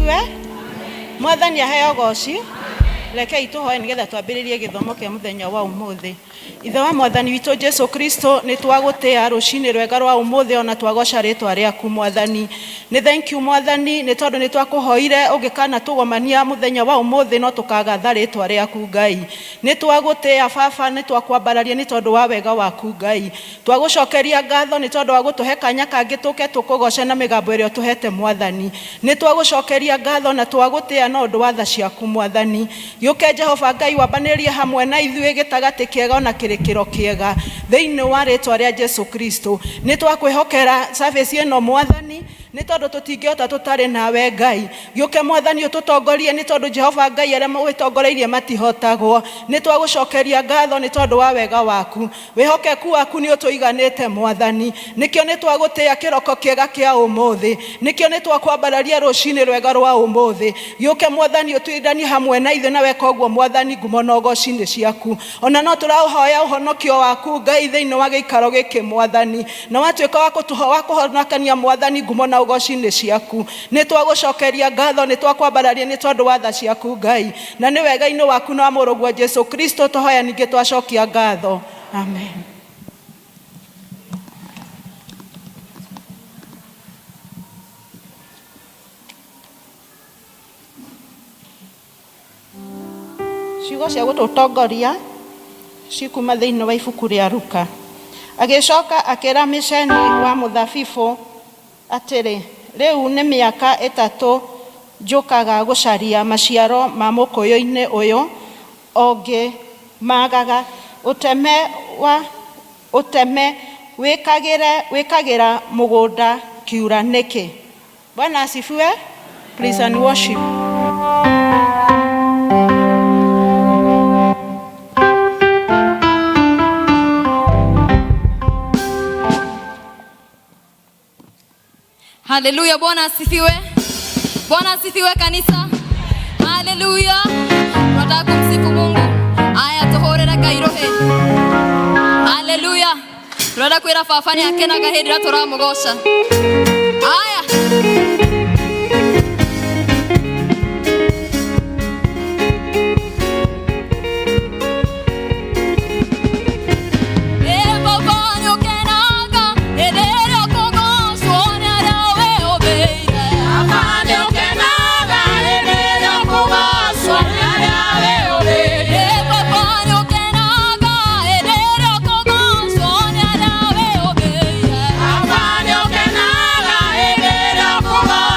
Asifiwe. Mwathani aheo goci. Rekei tũhoe nĩgetha twambĩrĩrie gĩthomo kĩa mũthenya wa ũmũthĩ. Ithe wa Mwathani witũ Jesu Kristo, nĩ twagũtĩa rũcinĩ rwega rwa ũmũthĩ ona twagoca rĩtwa rĩaku Mwathani. Nĩ thank you Mwathani nĩ tondũ nĩ twakũhoire ũngĩkana tũgomania mũthenya wa ũmũthĩ no tũkagatha rĩtwa rĩaku Ngai. Nĩ twagũtĩa Baba, nĩ twakwambararia nĩ tondũ wa wega waku Ngai. Twagũcokeria ngatho nĩ tondũ wa gũtũhe kanya kangĩ tũke tũkũgoce na mĩgambo ĩrĩa ũtũhete Mwathani. Nĩ twagũcokeria ngatho na twagũtĩa na ũndũ wa tha ciaku Mwathani. Gĩũke Jehova Ngai wambanĩrie hamwe na ithuĩ gĩtagatĩ kĩega ona kĩrĩkĩro kĩega thĩinĩ wa rĩtwa rĩa Jesu Kristo. Nĩ twakwĩhokera service ĩno Mwathani nĩ tondũ tũtingĩhota tũtarĩ nawe Ngai. Gĩũke Mwathani ũtũtongorie nĩ tondũ Jehova Ngai arĩa wĩtongoreirie matihotagwo. Nĩ twagũcokeria ngatho nĩ tondũ wa wega waku. Wĩhokeku waku nĩ ũtũiganĩte Mwathani. Nĩkĩo nĩ twagũtĩa kĩroko kĩega kĩa ũmũthĩ. Nĩkĩo nĩ twakwambararia rũcinĩ rwega rwa ũmũthĩ. Gĩũke Mwathani ũtuithanie hamwe na ithuĩ na weka ũguo Mwathani ngumo na ũgoci nĩ ciaku. Ona no tũrahoya ũhonokio waku Ngai thĩinĩ wa gĩikaro gĩkĩ Mwathani. Na watuĩka wa kũhonokania Mwathani ngumo na ũgoci nĩ ciaku. Nĩ twagũcokeria ngatho, nĩ twakwambararia nĩ tondũ wa tha ciaku Ngai. Na nĩ wega-inĩ waku na wa mũrũguo Jesu Kristo tũhoya ningĩ twacokia ngatho. Amen. Ciugo cia gũtũtongoria cikuma thĩinĩ wa ibuku rĩa Luka. Agĩcoka akĩra mĩceni wa mũthabibũ atĩrĩ, rĩu nĩ mĩaka ĩtatũ njũkaga gũcaria maciaro ma mũkũyũ-inĩ ũyũ o ngĩmaagaga. Ũteme wa ũteme wĩkagĩre wĩkagĩra mũgũnda kiura nĩkĩ? Bwana asifiwe. Praise and worship. Haleluya, Bwana asifiwe. Bwana asifiwe kanisa. Haleluya. Tunataka kumsifu Mungu. Aya tuhurire Ngai rũhĩ. Haleluya. Turenda kwĩra baba nĩ akenaga hĩndĩ ĩrĩa tũramũgoca. Aya. Ĩ baba nĩ ũkenaga hĩndĩ ĩrĩa ũkũgocwo nĩ arĩa wĩyũmbĩire. Baba nĩ ũkenaga hĩndĩ ĩrĩa ũkũgocwo nĩ arĩa wĩyũmbĩire. Ĩ baba nĩ ũkenaga hĩndĩ ĩrĩa ũkũgocwo nĩ arĩa wĩyũmbĩire. Baba nĩ ũkenaga hĩndĩ ĩrĩa ũkũgocwo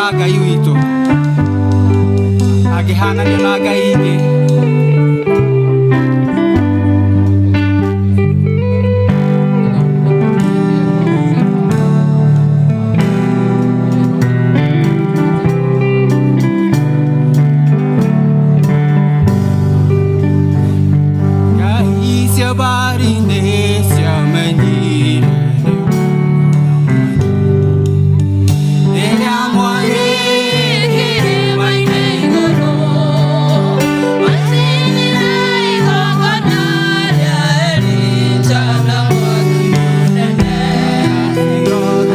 Na Ngai witũ angĩhananio na ngai ingĩ. Ngai cia mbari-inĩ ciamenyire rĩrĩa mwarĩ Kĩrĩma-inĩ igũrũ, macinire igongona rĩa Elija na mwaki mũnene.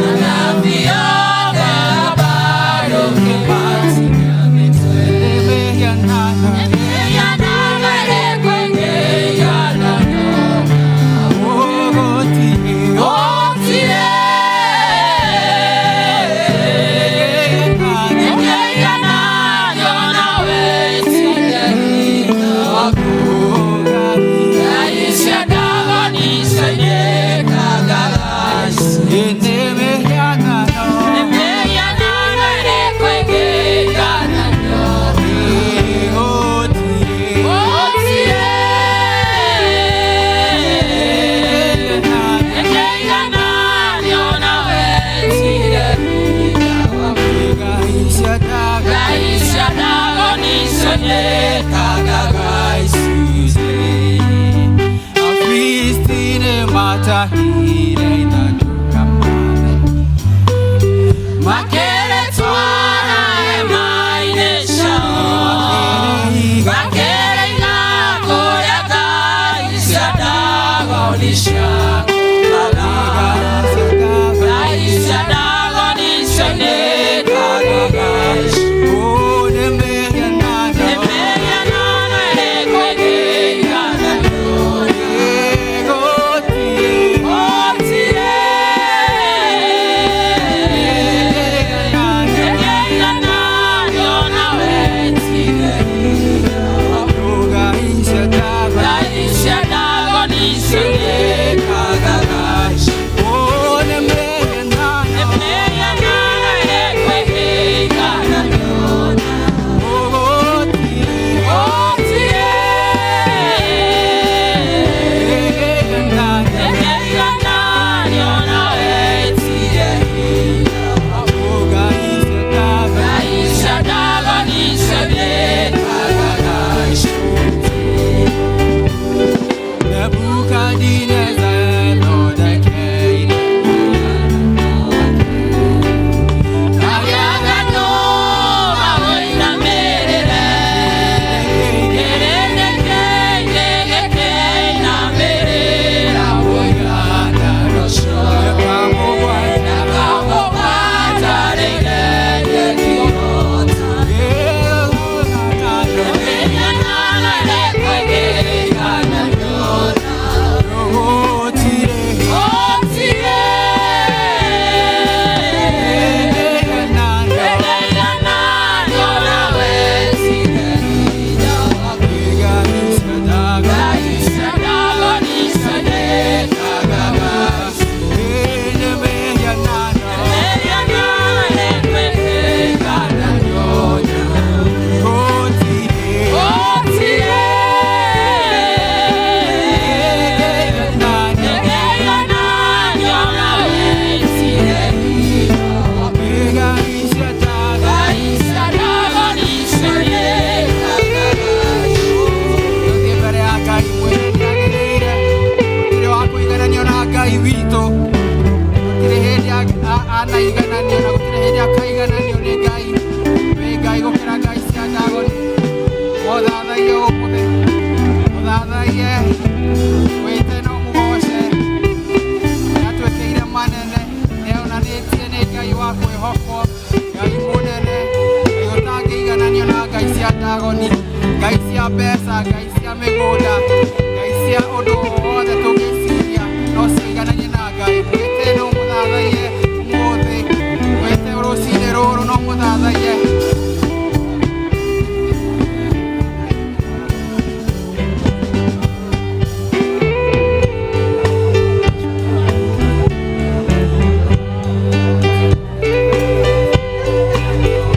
Anabii othe a Baali ũkĩmatinia mĩtwe. Mĩhianano. Mĩhianano ĩrĩkũ ĩngĩ ĩigananio Gũtirĩ. Gũtirĩ. Ĩngĩigananio nawe ĩtinde hinya waku. Ngai cia Ndagoni ciainĩkangaga ici. Nĩ mĩhianano. Mĩhianano ĩrĩkũ ĩngĩigananio? Gũtirĩ. Gũtirĩ. Ĩngĩigananio nawe ĩtinde hinya waku. Ngai cia Ndagoni. Ngai cia Ndagoni ciainĩkangaga icunjĩ. Afilisti nĩmatahire ithandũka maathani. Makĩrĩtwara hema-inĩ ciao. Makĩrĩiga kũrĩa ngai cia Ndagoni ciakomaga. Ngai cia Ndagoni ciainĩkangaga ici. Oh, nĩ mĩhianano. Nĩ mĩhianano ĩrĩkũ ĩngĩigananio? Gũtirĩ. Gũtirĩ. Ĩngĩigananio nawe ĩtinde hinya waku. Ngai cia Ndagoni. Ngai cia Ndagoni ciainĩkangaga ici. Oh, nĩ mĩhianano. Mĩhianano ĩrĩkũ ĩngĩigananio? Gũtirĩ. Gũtirĩ. Ĩngĩigananio. Ĩngĩigananio nawe ĩtinde hinya waku. Ngai cia Ndagoni. Ngai cia Ndagoni ciainĩkangaga ici. Nebukadineza ethondekeire Agĩathana maũinamĩrĩre, kĩrĩndĩ kĩingĩ gĩkĩinamĩrĩra mũhianano ũcio. Nakamũgwatarĩire gĩkĩũrota. Mĩhianano ĩrĩkũ ĩngĩigananio nawe? Gũtirĩ. Gũtirĩ. Ĩngĩigananio nawe ĩtinde hinya waku. Ngai cia Ndagoni ciainĩkangaga ici. Mĩhianano ĩrĩkũ ĩngĩigananio nawe? Gũtirĩ. Ĩngĩigananio nawe ĩtinde hinya waku. Ngai cia Ndagoni ciainĩkangaga ici. Thiĩ mbere ya Ngai mwĩre nĩagĩrĩire. Gũtirĩ wa kũigananio na Ngai witũ. Gũtirĩ hĩndĩ anaigananio na gũtirĩ hĩndĩ akaigananio nĩ Ngai. Wĩ Ngai gũkĩra ngai cia Ndagoni. Mũthathaiye ũmũthĩ. Mũthathaiye. Wĩte na ũmũgoce. Nĩatwĩkĩire manene. Nĩonanĩtie nĩ Ngai wa kwĩhokwo. Ngai mũnene. Ngai ũtangĩigananio na ngai cia Ndagoni. Ngai cia mbeca, ngai cia mĩgũnda, ngai cia ũndũ o wothe tũngĩciria no ciigananie na Ngai. Mwĩte no mũthathaiye ũmũthĩ. Mwĩte rũcinĩ rũrũ no mũthathaiye. Thank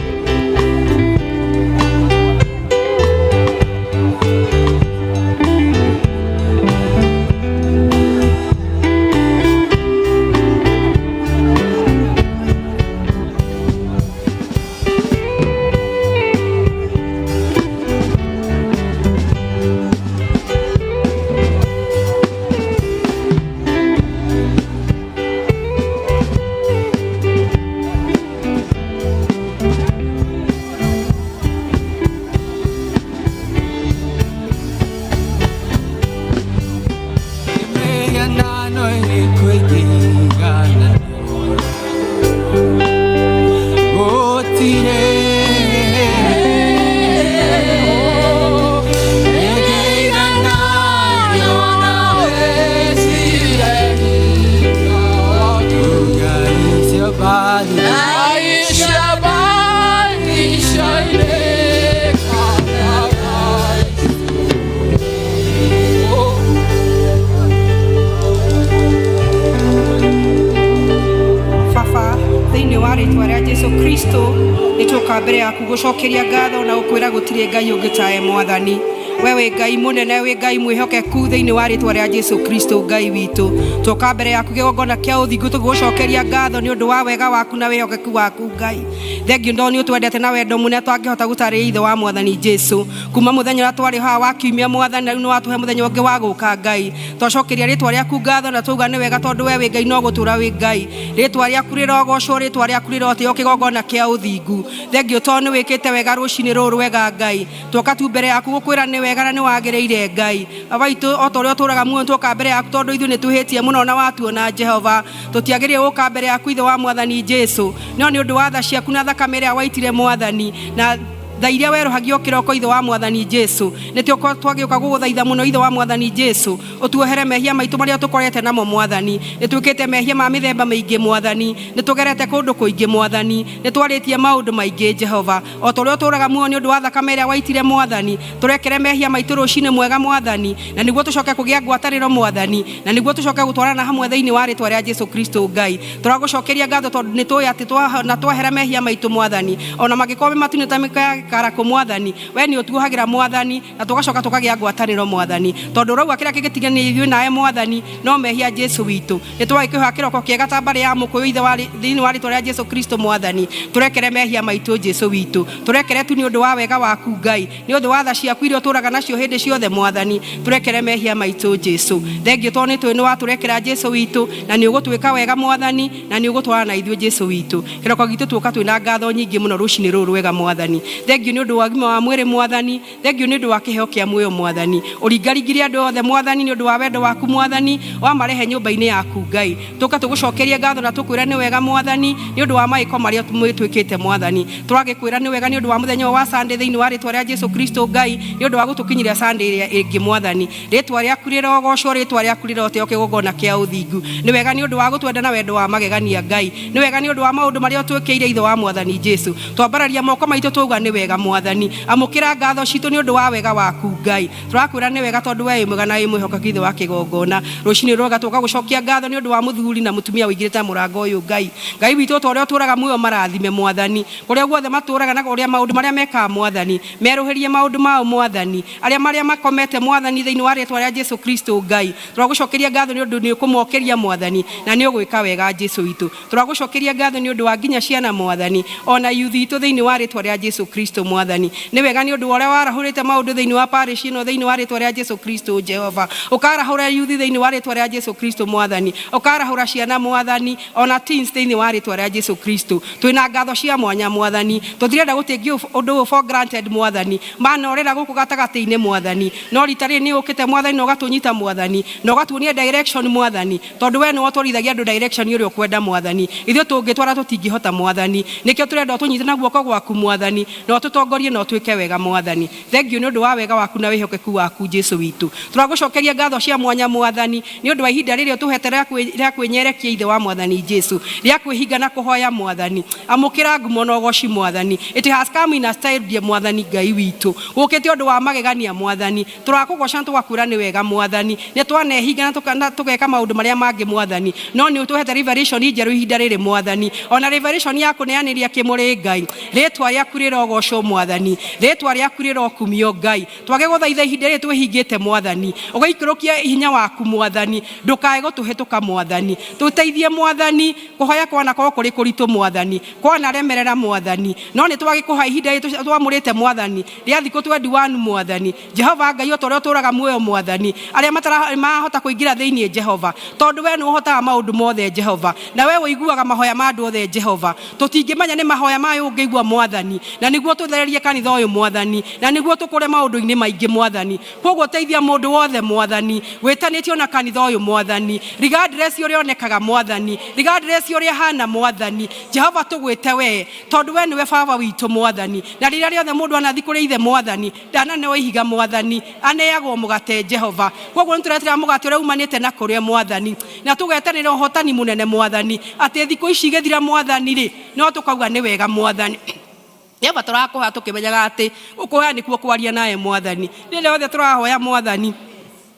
Tuoka mbere yaku gucokeria ngatho na gukwira gutire Ngai ungi tawe Mwathani. We wĩ Ngai mũnene, wĩ Ngai mwĩhokeku thĩinĩ wa rĩtwa rĩa Jesu Kristo Ngai witũ. Tuoka mbere yaku kĩgongona kĩa ũthingu tũgũcokeria ngatho nĩ ũndũ wa wega waku na wĩhokeku waku Ngai. Thengiũ ndo nĩ ũtwendete na wendo mũnene twangĩhota gũtarĩria ithe wa Mwathani Jesu. Kuma mũthenya ũrĩa twarĩ haha wa kiumia Mwathani, na rĩu nĩ watũhe mũthenya ũngĩ wa gũka Ngai. Twacokeria rĩtwa rĩaku ngatho na twauga nĩ wega tondũ we wĩ Ngai no gũtũra wĩ Ngai. Rĩtwa rĩaku rĩrogocwo, rĩtwa rĩaku rĩrotĩo kĩgongona kĩa ũthingu. Thengiũ tondũ nĩ wĩkĩte wega rũcinĩ rũrũ rwega Ngai. Tuoka tu mbere yaku gũkwĩra nĩ wega na nĩ wagĩrĩire Ngai. Baba witũ o ta ũrĩa ũtũũraga muoyo tuoka mbere yaku tondũ ithuĩ nĩ twĩhĩtie mũno na watuona Jehova. Tũtiagĩrĩire gũka mbere yaku ithe wa Mwathani Jesu. No nĩ ũndũ wa tha ciaku na thakame ĩrĩa waitire Mwathani na tha iria werũhagio kĩroko ithe wa Mwathani Jesu. Nĩ twagĩũka gũgũthaitha mũno ithe wa Mwathani Jesu. Ũtuohere mehia maitũ marĩa tũkorete namo Mwathani. Nĩ twĩkĩte mehia ma mĩthemba mĩingĩ Mwathani. Nĩ tũgerete kũndũ kũingĩ Mwathani. Nĩ twarĩtie maũndũ maingĩ Jehova. O ta ũrĩa ũtũũraga muoyo nĩ ũndũ wa thakame ĩrĩa waitire Mwathani. Tũrekere mehia maitũ rũcinĩ mwega Mwathani. Na nĩguo tũcoke kũgĩa ngwatanĩro Mwathani. Na nĩguo tũcoke gũtwarana hamwe thĩinĩ wa rĩtwa rĩa Jesu Kristo Ngai. Tũragũcokeria ngatho tondũ nĩ tũĩ atĩ na twahera mehia maitũ Mwathani. Ona mangĩkorwo me matune ta mĩkwa ya karakũ Mwathani, we nĩ ũtuohagĩra Mwathani na tũgacoka tũkagĩa ngwatanĩro Mwathani. Tondũ ũrauga kĩrĩa kĩngĩtigania ithuĩ nawe Mwathani no mehia Jesu witũ. Nĩ twagĩkũhoya kĩroko kĩega ta mbarĩ ya mũkũyũ ithe wa thĩinĩ wa rĩtwa rĩa Jesu Kristo Mwathani. Tũrekere mehia maitũ Jesu witũ. Tũrekere tu nĩ ũndũ wa wega waku Ngai. Nĩ ũndũ wa tha ciaku iria ũtũũraga nacio hĩndĩ ciothe Mwathani. Tũrekere mehia maitũ Jesu. Thengiũ tondũ nĩ tũĩ nĩ watũrekera Jesu witũ na nĩ ũgũtwĩka wega Mwathani na nĩ ũgũtwarana na ithuĩ Jesu witũ. Kĩroko gitũ tuoka twĩna ngatho nyingĩ mũno rũcinĩ rũrũ rwega Mwathani. Thengiũ nĩ ũndũ wa ũgima wa mwĩrĩ Mwathani. Thengiũ nĩ ũndũ wa kĩheo kĩa muoyo Mwathani. Ũringaringire andũ othe Mwathani nĩ ũndũ wa wendo waku Mwathani wamarehe nyũmba-inĩ yaku Ngai. Tũka tũgũcokerie ngatho na tũkwĩra nĩ wega Mwathani nĩ ũndũ wa maĩko marĩa twĩkĩte Mwathani. Tũragĩkwĩra nĩ wega nĩ ũndũ wa mũthenya ũyũ wa Sunday thĩinĩ wa rĩtwa rĩa Jesu Kristo Ngai nĩ ũndũ wa gũtũkinyĩria Sunday ĩrĩa ĩngĩ Mwathani. Rĩtwa rĩaku rĩrogocwo, rĩtwa rĩaku rĩrotĩo kĩgongona kĩa ũthingu. Nĩ wega nĩ ũndũ wa gũtwenda na wendo wa magegania Ngai. Nĩ wega nĩ ũndũ wa maũndũ marĩa ũtwĩkĩire ithe wa Mwathani Jesu. Twambararia moko maitũ twauga nĩ wega Mwathani. Amũkĩra ngatho citũ nĩ ũndũ wa wega waku Ngai. Tũrakwĩra nĩ wega tondũ we wĩ mwega na wĩ mwĩhokeku ithe wa kĩgongona. Rũcinĩ rwega tũka gũcokia ngatho nĩ ũndũ wa mũthuri na mũtumia ũingĩrĩte mũrango ũyũ Ngai. Ngai witũ ta ũrĩa ũtũũraga muoyo marathime Mwathani. Kũrĩa guothe matũũraga na ũrĩa maũndũ marĩa mekaga Mwathani. Merũhĩrie maũndũ mao Mwathani. Arĩa marĩa makomete Mwathani thĩinĩ wa rĩtwa rĩa Jesu Kristo Ngai. Tũragũcokeria ngatho nĩ ũndũ nĩ ũkũmokĩria Mwathani na nĩ ũgwĩka wega Jesu witũ. Tũragũcokeria ngatho nĩ ũndũ wa nginya ciana Mwathani ona youth itũ thĩinĩ wa rĩtwa rĩa Jesu Kristo Mwathani. Nĩ wega nĩ ũndũ wa ũrĩa warahũrĩte maũndũ thĩinĩ wa parish ĩno thĩinĩ wa rĩtwa rĩa Jesu Kristo Jehova. Ũkarahũra youth thĩinĩ wa rĩtwa rĩa Jesu Kristo Mwathani. Ũkarahũra ciana Mwathani ona teens thĩinĩ wa rĩtwa rĩa Jesu Kristo. Twĩna ngatho cia mwanya Mwathani. Tũtirenda gũtake ũndũ ũyũ for granted Mwathani. Manorĩra gũkũ gatagatĩ-inĩ Mwathani. No rita rĩrĩ nĩ ũkĩte Mwathani na ũgatũnyita Mwathani na ũgatuonia direction Mwathani tondũ we nĩwe ũtwarithagia andũ direction ũrĩa ũkwenda Mwathani. Ithuĩ tũngĩtwara tũtingĩhota Mwathani. Nĩkĩo tũrenda ũtũnyite na guoko gwaku Mwathani na ũtũtongorie na ũtwĩke wega Mwathani. Thengiũ nĩ ũndũ wa wega waku na wĩhokeku waku Jesu witũ. Tũragũcokeria ngatho cia mwanya Mwathani nĩ ũndũ wa ihinda rĩrĩ ũtũhete rĩa kwĩnyerekia ithe wa Mwathani Jesu, rĩa kwĩhinga na kũhoya Mwathani. Amũkĩra ngumo na ũgoci Mwathani. It has come in a style dear Mwathani Ngai witũ. Gũkĩte ũndũ wa magegania Mwathani. Tũrakũgoca na tũgakwĩra nĩ wega Mwathani. Nĩ twanehinga na tũgeka maũndũ marĩa mangĩ Mwathani. No nĩ ũtũhete revelation njerũ ihinda rĩrĩ Mwathani. Ona revelation ya kũneanĩria kĩmũrĩ Ngai. Rĩtwa rĩaku rĩrogocwo Mwathani. Rĩtwa rĩaku rĩrokumio Ngai. Twagĩgũthaitha ihinda rĩrĩ twĩhingĩte Mwathani. Ũgĩikũrũkia hinya waku Mwathani. Ndũkae gũtũhĩtũka Mwathani. Tũteithie Mwathani. Kũhoya kwanakorwo kũrĩ kũritũ Mwathani. Kwanaremerera Mwathani. No nĩ twagĩkũha ihinda rĩrĩ twamũrĩte Mwathani. Rĩa thikũ 21 Mwathani. Jehova Ngai o ta ũrĩa ũtũũraga muoyo Mwathani. Arĩa matarahota kũingĩra thĩinĩ Jehova. Tondũ we nĩ ũhotaga maũndũ mothe Jehova. Na we ũiguaga mahoya ma andũ othe Jehova. Tũtingĩmenya nĩ mahoya maya ũngĩigua Mwathani. Na nĩguo tũthererie kanitha ũyũ Mwathani. Na nĩguo tũkũre maũndũ-inĩ maingĩ Mwathani. Koguo teithia mũndũ wothe Mwathani. Wĩtanĩtio na kanitha ũyũ Mwathani. Regardless ũrĩa onekaga Mwathani. Regardless ũrĩa ahana Mwathani. Jehova tũgwĩte we. Tondũ we nĩwe baba witũ Mwathani. Na rĩrĩa rĩothe mũndũ anathi kũrĩ ithe Mwathani, ndananeo ihiga Mwathani, aneagwo mũgate Jehova. Koguo nĩ tũretĩra mũgate ũrĩa umanĩte na kũrĩa Mwathani. Na tũgeterera ũhotani mũnene Mwathani. Atĩ thikũ ici igĩthira Mwathani rĩ, no tũkauga nĩ wega Mwathani. Jehova tũrakũhoya tũkĩmenyaga atĩ gũkũhoya nĩkuo kwaria nawe Mwathani. Rĩrĩa rĩothe tũrahoya Mwathani,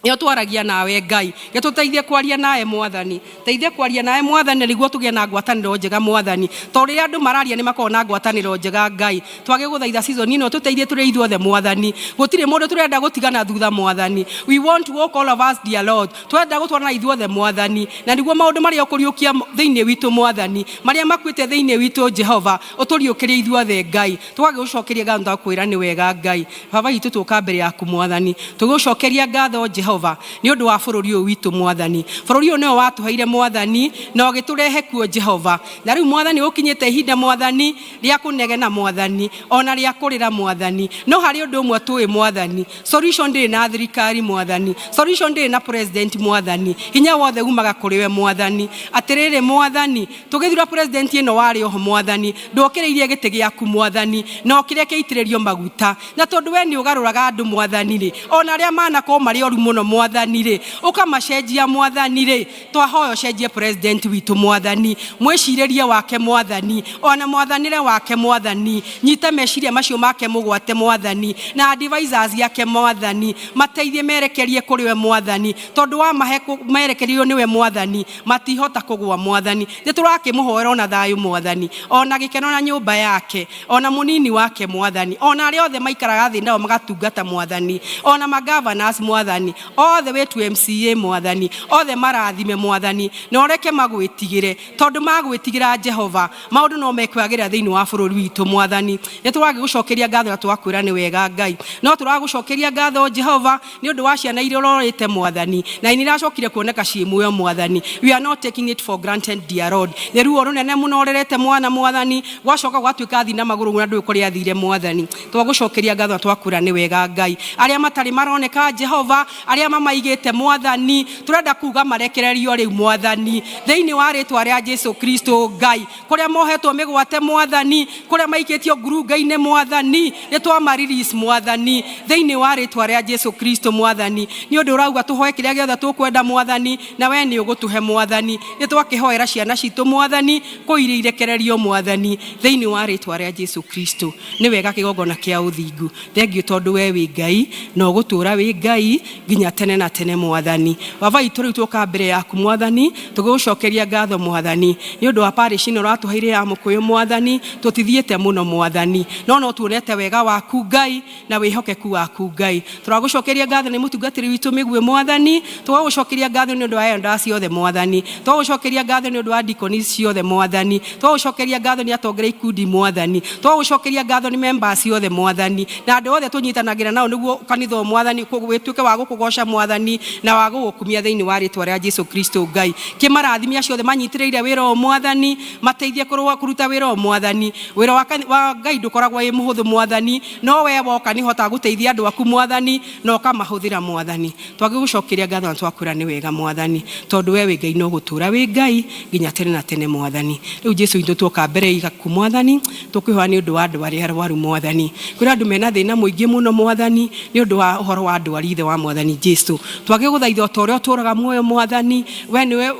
Nĩo twaragia nawe Ngai, gĩtũteithie kwaria nawe Mwathani, teithie kwaria nawe Mwathani, nĩguo tũgĩe na ngwatanĩro njega Mwathani, tondũ rĩrĩa andũ mararia nĩ makoragwo na ngwatanĩro njega Ngai. Twagĩgũthaitha season ĩno tũteithie tũrĩ ithuothe Mwathani, gũtirĩ mũndũ tũrenda gũtigana thutha Mwathani. We want to walk all of us, dear Lord, twenda gũtwarana ithuothe Mwathani, na nĩguo maũndũ marĩa ũkũriũkia thĩinĩ witũ Mwathani, marĩa makuĩte thĩinĩ witũ Jehova, ũtũriũkĩrie ithuothe Ngai. Twagĩgũcokeria ngatho, twakwĩra nĩ wega Ngai. Baba witũ, tũka mbere yaku Mwathani, tũgĩgũcokeria ngatho Jehova nĩ ũndũ wa bũrũri ũyũ witũ Mwathani. Bũrũri ũyũ nĩwe watũheire Mwathani, na ũgĩtũrehe kuo Jehova, na rĩu Mwathani ũkinyĩte ihinda Mwathani rĩa kũnegena Mwathani, ona rĩa kũrĩra Mwathani. No harĩ ũndũ ũmwe tũĩ Mwathani, solution ndĩrĩ na thirikari Mwathani, solution ndĩrĩ na president Mwathani, hinya wothe umaga kũrĩ we Mwathani. Atĩrĩrĩ Mwathani, tũgĩthura president ĩno warĩ oho Mwathani, ndũkĩrĩirie gĩtĩ gĩaku Mwathani, na ũkĩreke itĩrĩrio maguta, na tondũ we nĩ ũgarũraga andũ Mwathani rĩ, ona arĩa manakorwo marĩ oru mũno Mwathani rĩ, ũkamacenjia Mwathani rĩ, twahoya ũcenjie president witũ Mwathani, mwĩcirĩrie wake Mwathani, ona mwathanĩre wake Mwathani, nyita meciria macio make mũgwate Mwathani, na advisors yake Mwathani, mateithie merekerie kũrĩ we Mwathani, tondũ wa mahe merekerio nĩwe Mwathani, matihota kũgũa Mwathani. Nĩ tũrakĩmũhoera ona thayũ Mwathani, ona gĩkeno na nyũmba yake, ona mũnini wake Mwathani, ona arĩa othe maikaraga thĩ nao magatungata Mwathani, ona magovernors Mwathani, othe way to MCA Mwathani, othe marathime Mwathani, na ũreke magwĩtigĩre, tondũ magwĩtigĩra Jehova maũndũ no mekwagĩrĩra thĩinĩ wa bũrũri witũ Mwathani. Nĩ tũragĩgũcokeria ngatho na tũgakwĩra nĩ wega Ngai. No tũragũcokeria ngatho Jehova nĩ ũndũ wa ciana iria ũrorĩte Mwathani, na nĩ iracokire kuoneka ciĩ muoyo Mwathani. We are not taking it for granted, dear Lord. Nĩ ruo rũnene mũno ũrerete mwana Mwathani, gwacoka gwatuĩka athi na magũrũ na ndũĩ kũrĩa athire Mwathani. Twagũcokeria ngatho na twakwĩra nĩ wega Ngai. Arĩa matarĩ maroneka Jehova, arĩa mamaigĩte Mwathani, tũrenda kuga marekererio rĩu Mwathani, thĩinĩ wa rĩtwa rĩa Jesu Kristo Ngai. Kũrĩa mohetwo mĩgwate Mwathani, kũrĩa maikĩtio ngurunga-inĩ Mwathani, nĩ twamarelease Mwathani, thĩinĩ wa rĩtwa rĩa Jesu Kristo Mwathani. Nĩ ũndũ ũrauga tũhoe kĩrĩa gĩothe tũkwenda Mwathani, na we nĩ ũgũtũhe Mwathani. Nĩ twakĩhoera ciana citũ Mwathani, kũu iria irekererio Mwathani, thĩinĩ wa rĩtwa rĩa Jesu Kristo. Nĩ wega kĩgongona kĩa ũthingu. Thengiũ tondũ we wĩ Ngai, na ũgũtũũra wĩ Ngai nginya tene na tene Mwathani. Baba witũ, rĩu tũka mbere yaku Mwathani, tũgĩgũcokeria ngatho Mwathani, nĩ ũndũ wa parish ĩno ũratũheire ya Mũkũyũ Mwathani. Tũtithiĩte mũno Mwathani, no tuonete wega waku Ngai na wĩhokeku waku Ngai. Tũragũcokeria ngatho nĩ mũtungatĩri witũ Mĩguĩ Mwathani, tũgagũcokeria ngatho nĩ ũndũ wa elders ciothe Mwathani, tũgagũcokeria ngatho nĩ ũndũ wa deacons ciothe Mwathani, tũgagũcokeria ngatho nĩ atongoria ikundi Mwathani, tũgagũcokeria ngatho nĩ members ciothe Mwathani, na andũ othe tũnyitanagĩra nao nĩguo kanitha ũyũ Mwathani wĩtuĩke wa gũkũgoca Mwathani na wa gũgũkumia thĩinĩ wa rĩtwa rĩa Jesu Kristo Ngai. Kĩmarathime acio othe manyitĩrĩire wĩra ũyũ Mwathani, mateithie kũruta wĩra ũyũ Mwathani. Wĩra wa Ngai ndũkoragwo wĩ mũhũthũ Mwathani, no we woka nĩ ũhotaga gũteithia andũ aku Mwathani, na ũkamahũthĩra Mwathani. Twagĩgũcokeria ngatho na twakwĩra nĩ wega Mwathani, tondũ we wĩ Ngai na ũgũtũũra wĩ Ngai nginya tene na tene Mwathani. Rĩu Jesu witũ tuoka mbere yaku Mwathani, tũkwĩhoya nĩ ũndũ wa andũ arĩa arwaru Mwathani. Kwĩna andũ mena thĩna mũingĩ mũno Mwathani, nĩ ũndũ wa ũhoro wa ndwari ithe wa Mwathani Jesu. Twagĩgũthaitha o ta ũrĩa ũtũũraga muoyo Mwathani, we nĩwe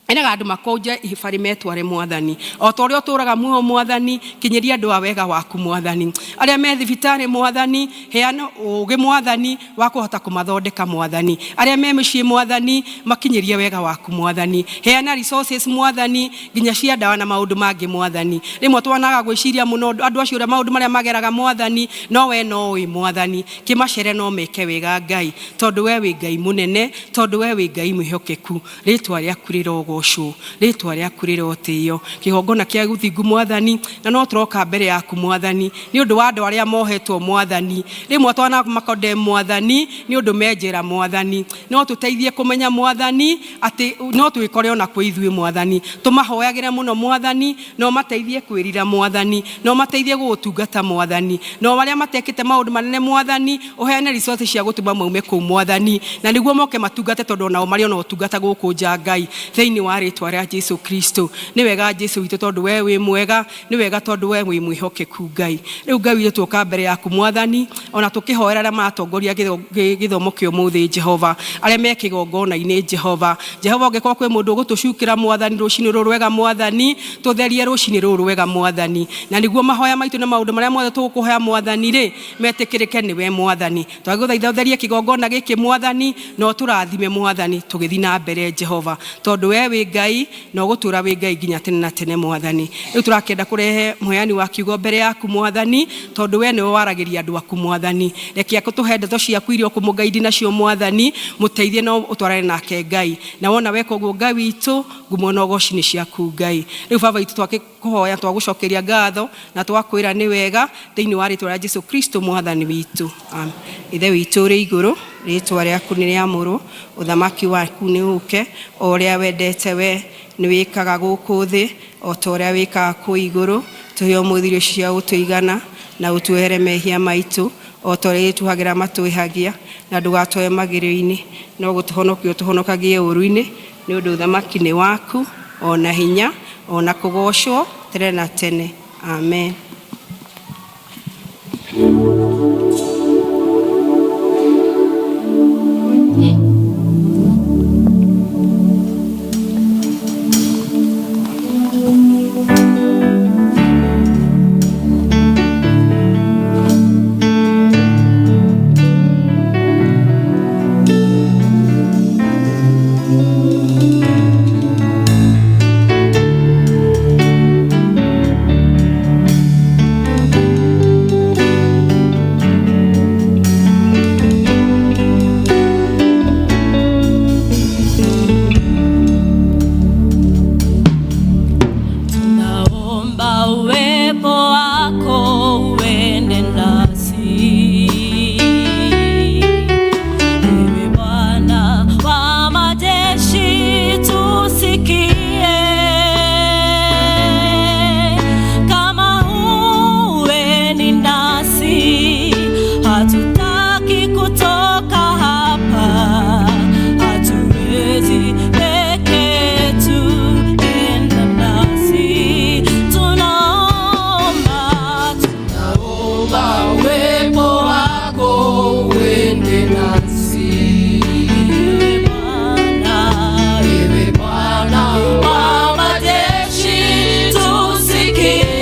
ĩraga andũ makũnje ibarĩ metware Mwathani, o ta ũrĩa ũtũũraga muoyo Mwathani, kinyĩria andũ a wega waku Mwathani. Arĩa me thibitarĩ Mwathani, heana ũũgĩ Mwathani wa kũhota kũmathondeka Mwathani. Arĩa me mĩciĩ Mwathani, makinyĩrie wega waku Mwathani. Heana resources Mwathani, nginya cia ndawa na maũndũ mangĩ Mwathani. Rĩmwe twanaga gwĩciria mũno andũ acio ũrĩa maũndũ marĩa mageraga Mwathani, no we no ũĩ Mwathani. Kĩmacere no meke wega Ngai, tondũ we wĩ Ngai mũnene, tondũ we wĩ Ngai mwĩhokeku. Rĩtwa rĩaku rĩrogocwo, rĩtwa rĩaku rĩrotĩo, kĩgongona kĩa ũthingu Mwathani, na no tũroka mbere yaku Mwathani, nĩ ũndũ wa andũ arĩa mohetwo Mwathani. Rĩmwe twanamakonde Mwathani, nĩ ũndũ me njera Mwathani. No tũteithie kũmenya Mwathani, atĩ no twĩkore ona kwĩ ithuĩ Mwathani. Tũmahoyagĩre mũno Mwathani, no mateithie kwĩrira Mwathani, no mateithie gũgũtungata Mwathani, no arĩa matekĩte maũndũ manene Mwathani, ũheane resources cia gũtũma maume kũu Mwathani, na nĩguo moke matungate, tondũ onao marĩ ona ũtungata gũkũ nja Ngai, thĩinĩ wa rĩtwa rĩa Jesu Kristo. Nĩ wega Jesu witũ tondũ we wĩ mwega, nĩ wega tondũ we wĩ mwĩhokeku Ngai. Rĩu Ngai witũ tuoka mbere yaku Mwathani, ona tũkĩhoera arĩa maratongoria gĩthomo kĩa ũmũthĩ Jehova, arĩa me kĩgongona-inĩ Jehova. Jehova ũngĩkorwo kwĩ mũndũ ũgũtũcukĩra Mwathani rũcinĩ rũrũ rwega Mwathani, tũtherie rũcinĩ rũrũ rwega Mwathani, na nĩguo mahoya maitũ na maũndũ marĩa mothe tũgũkũhoya Mwathani rĩ metĩkĩrĩke nĩwe Mwathani. Twagũthaitha ũtherie kĩgongona gĩkĩ Mwathani, na ũtũrathime Mwathani tũgĩthiĩ na mbere Jehova, tondũ we wĩ Ngai na ũgũtũũra wĩ Ngai nginya tene na tene Mwathani. Rĩu tũrakĩenda kũrehe mũheani wa kiugo mbere yaku Mwathani, tondũ we nĩwe waragĩria andũ aku Mwathani. Reke akũtũhe ndeto ciaku iria ũkũmũgaidi nacio Mwathani, mũteithie na ũtwarane nake Ngai. Na wona weka ũguo Ngai witũ, ngumo na ũgoci nĩ ciaku Ngai. Rĩu Baba witũ twakĩkũhoya, twagũcokeria ngatho na twakwĩra nĩ wega thĩinĩ wa rĩtwa rĩa Jesu Kristo Mwathani witũ. Amen. Ithe witũ ũrĩ igũrũ, rĩtwa rĩaku nĩ rĩamũrwo, ũthamaki waku nĩ ũke, o ũrĩa wendete we nĩ wĩkaga gũkũ thĩ o ta ũrĩa wĩkaga kũu igũrũ. Tũhe ũmũthĩ irio cia gũtũigana, na ũtuohere mehia maitũ o ta ũrĩa ithuĩ tuohagĩra matwĩhagia, na ndũgatũhe magerio-inĩ, no gũtũhonokia ũtũhonokagie ũũru-inĩ, nĩ ũndũ ũthamaki nĩ waku, ona hinya, ona kũgoocwo tene na tene. Amen. Tunaomba uwepo wako uende nasi. Ewe Bwana wa majeshi, tusikie. Kama huendi nasi, hatutaki kutoka hapa, hatuwezi peke yetu, enda nasi. Tunaomba, Tunaomba uwepo wako uende nasi. Ewe Bwana, Ewe Bwana wa majeshi, tusikie.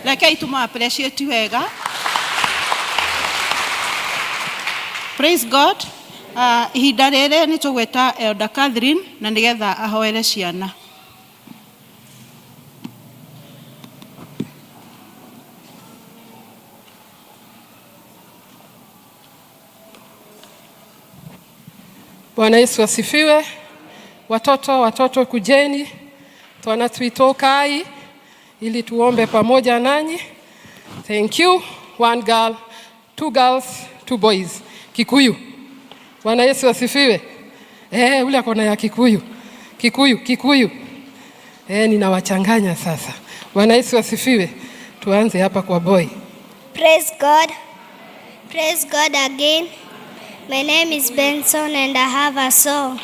Rekei tũmũ appreciate wega. Praise God. Ihinda rĩrĩ nĩ tũgwĩta Elder Catherine na nĩgetha ahoere ciana. Bwana Yesu asifiwe. Watoto, watoto kujeni, twana twitokai ili tuombe pamoja nanyi. Thank you. One girl, two girls, two boys. Kikuyu. Bwana Yesu asifiwe. Eh, ule akona ya Kikuyu. Kikuyu, Kikuyu. Eh, ninawachanganya sasa. Bwana Yesu asifiwe. Tuanze hapa kwa boy. Praise God. Praise God again. My name is Benson and I have a song.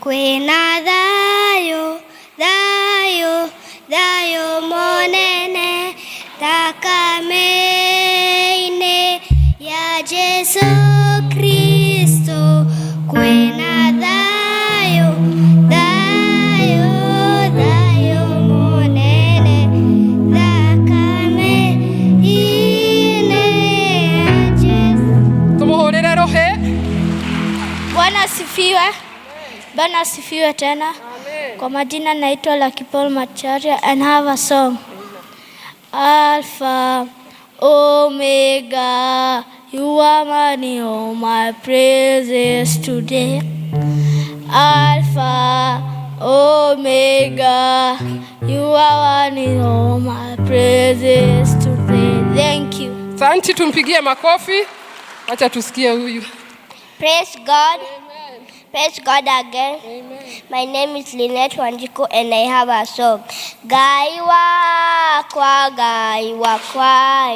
Kwĩna thayũ, thayũ, thayũ mũnene thakame-inĩ ya Jesu Kristo. Kwĩna thayũ, thayũ, thayũ mũnene thakame-inĩ ya Jesu. Tumuhurire ruhi. Bwana asifiwe. Bwana asifiwe tena. Kwa majina naitwa Lucky Paul Macharia and have a song. Alpha, Omega, you are my all my praises today. Alpha, Omega, you are one in all my praises today. Thank you. Asante, tumpigie makofi. Acha tusikie huyu. Praise God. Praise God again. My name is Lynette Wanjiku and I have a song. Ngai wakwa, Ngai wakwa,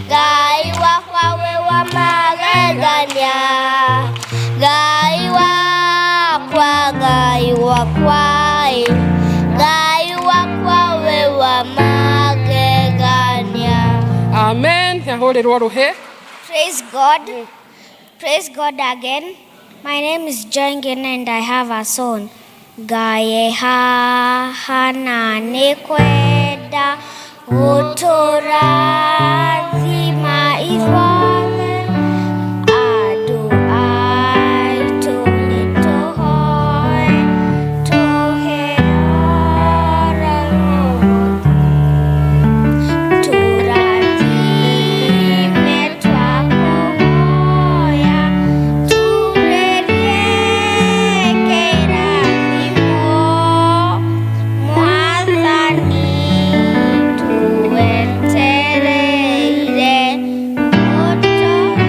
Ngai wakwa we wa magegania. Ngai wakwa, Ngai wakwa, Ngai wakwa we wa magegania. Amen. Yahurirwo ruhi. Praise God. Praise God again. My name is Joy Ngena and I have a son. Gaye ha hana nĩ kwenda gũtũrathima ithuothe andũ aitũ nĩtũhoe tũheo Roho tũrathime twakũhoya turĩrie kĩrathimo Mwathani tuwetereire ũtũhe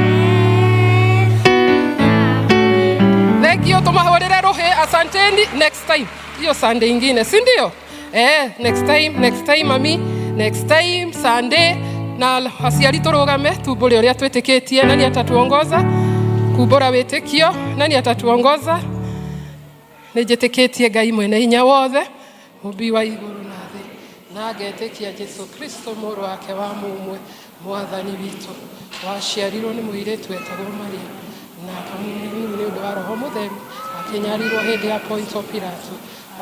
Thank you, tumahurire ruhi. Asanteni. Next time, hiyo Sunday ingine, si ndio? Eh, next time, next time mami, next time Sunday na aciari tũrũgame tumbũre ũrĩa twĩtĩkĩtie. Nani atatuongoza kumbũra wĩtĩkio? Nani atatuongoza? Nĩ njĩtĩkĩtie Ngai mwene hinya wothe, mũmbi wa igũrũ na thĩ, na ngetĩkia Jesu Kristo mũrũ wake wa mũmwe, mwathani witũ, waciarirwo nĩ mũirĩtu etagwo Maria, na akamũnini nĩ ũndũ wa Roho Mũtheru, akĩnyarirwo hĩndĩ ya Ponto Pilato,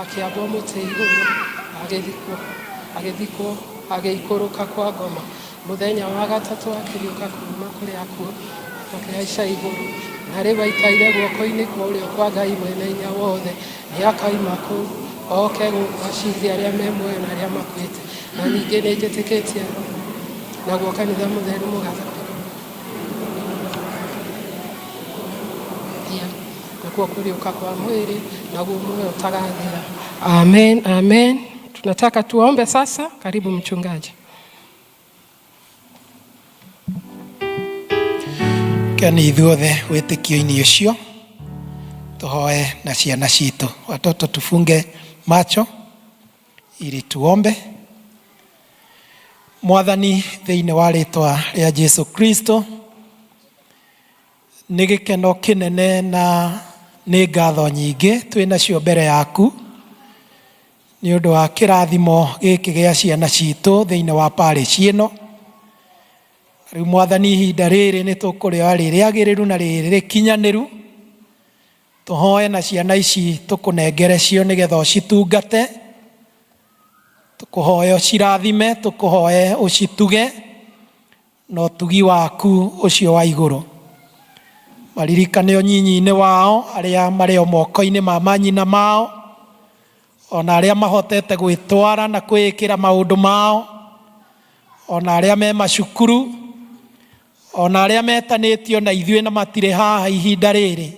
akĩambwo mũtĩ igũrũ, agĩthikwo, agĩikũrũka kwa ngoma. Mũthenya wa gatatũ akĩriũka kuma kũrĩ akuũ, akĩhaica igũrũ, na rĩu aikaire guoko-inĩ kwa ũrĩo kwa Ngai mwene hinya wothe. Nĩ akaima kũu oke gũkũ acirithie arĩa me muoyo na arĩa makuĩte. Na ningĩ nĩ njĩtĩkĩtie naguo kanitha mũtheru mũgathondekwo nakuo kũriũka kwa mwĩrĩ naguo muoyo ũtagathira. Amen, amen. Tunataka tuombe sasa. Karibu mchungaji. Keni ithuothe wĩtĩkio-inĩ ũcio tũhoe na ciana citũ. Watoto tufunge macho ili tuombe. Mwathani, thĩinĩ wa rĩtwa rĩa Jesu Kristo, nĩ gĩkeno kĩnene na nĩ ngatho nyingĩ twĩ nacio mbere yaku nĩ ũndũ wa kĩrathimo gĩkĩ gĩa ciana citũ thĩinĩ wa parish ĩno. Rĩu Mwathani, ihinda rĩrĩ nĩ tũkũrĩoya rĩ rĩagĩrĩru na rĩrĩ rĩkinyanĩru, tũhoe na ciana ici tũkũnengere cio nĩgetha ũcitungate. Tũkũhoya ũcirathime, tũkũhoe ũcituge na ũtugi waku ũcio wa igũrũ. Maririkane ũnyinyi-inĩ wao arĩa marĩ o moko-inĩ ma manyina mao, ona arĩa mahotete gwĩtwara na kwĩĩkĩra maũndũ mao, ona arĩa me macukuru, ona arĩa metanĩtio na ithuĩ na matirĩ haha ihinda rĩrĩ.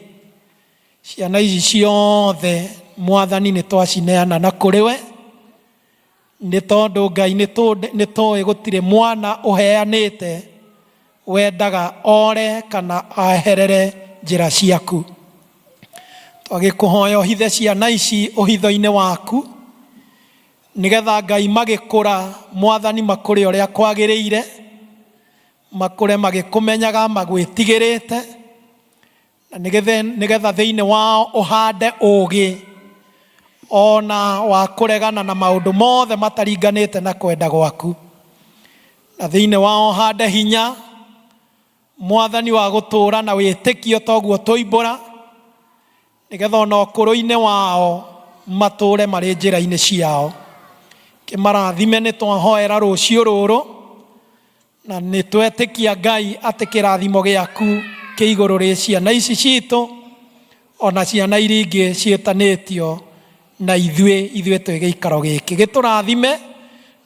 Ciana ici ciothe Mwathani nĩ twacineana na kũrĩ we, nĩ tondũ Ngai nĩ tũĩ gũtirĩ mwana ũheanĩte wendaga ore kana aherere njĩra ciaku. Twagĩkũhoya ũhithe ciana ici ũhitho-inĩ waku, nĩgetha Ngai magĩkũra Mwathani makũre ũrĩa kwagĩrĩire, makũre magĩkũmenyaga magwĩtigĩrĩte, na nĩgetha thĩinĩ wao ũhande ũũgĩ ona wa kũregana na maũndũ mothe mataringanĩte na kwenda gwaku, na thĩinĩ wao ũhande hinya Mwathani wa gũtũũra na wĩtĩkio toguo tũimbũra, nĩgetha ona ũkũrũ-inĩ wao matũũre marĩ njĩra-inĩ ciao. Kĩmarathime nĩ twahoera rũciũ rũrũ, na nĩ twetĩkia Ngai atĩ kĩrathimo gĩaku kĩ igũrũ rĩ ciana ici citũ, ona ciana iria ingĩ ciĩtanĩtio na ithuĩ, ithuĩ twĩ gĩikaro gĩkĩ. Gĩtũrathime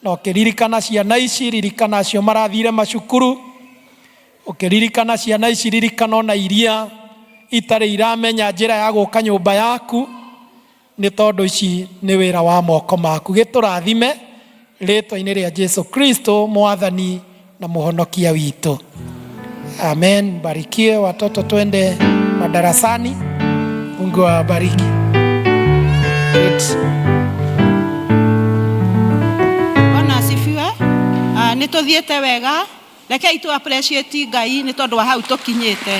na ũkĩririkana ciana ici, ririkana acio marathire macukuru, ũkĩririkana ciana ici, ririkana ona iria itarĩ iramenya njĩra ya gũka nyũmba yaku, nĩ tondũ ici nĩ wĩra wa moko maku. Gĩtũrathime rĩtwa-inĩ rĩa Jesu Kristo Mwathani na Mũhonokia witũ. Amen. Barikiwe watoto, twende madarasani. Mungu awabariki. Good. Bwana asifiwe. Ah, nĩ tũthiĩte wega, rekei tu appreciate Ngai nĩ tondũ wa hau tũkinyĩte.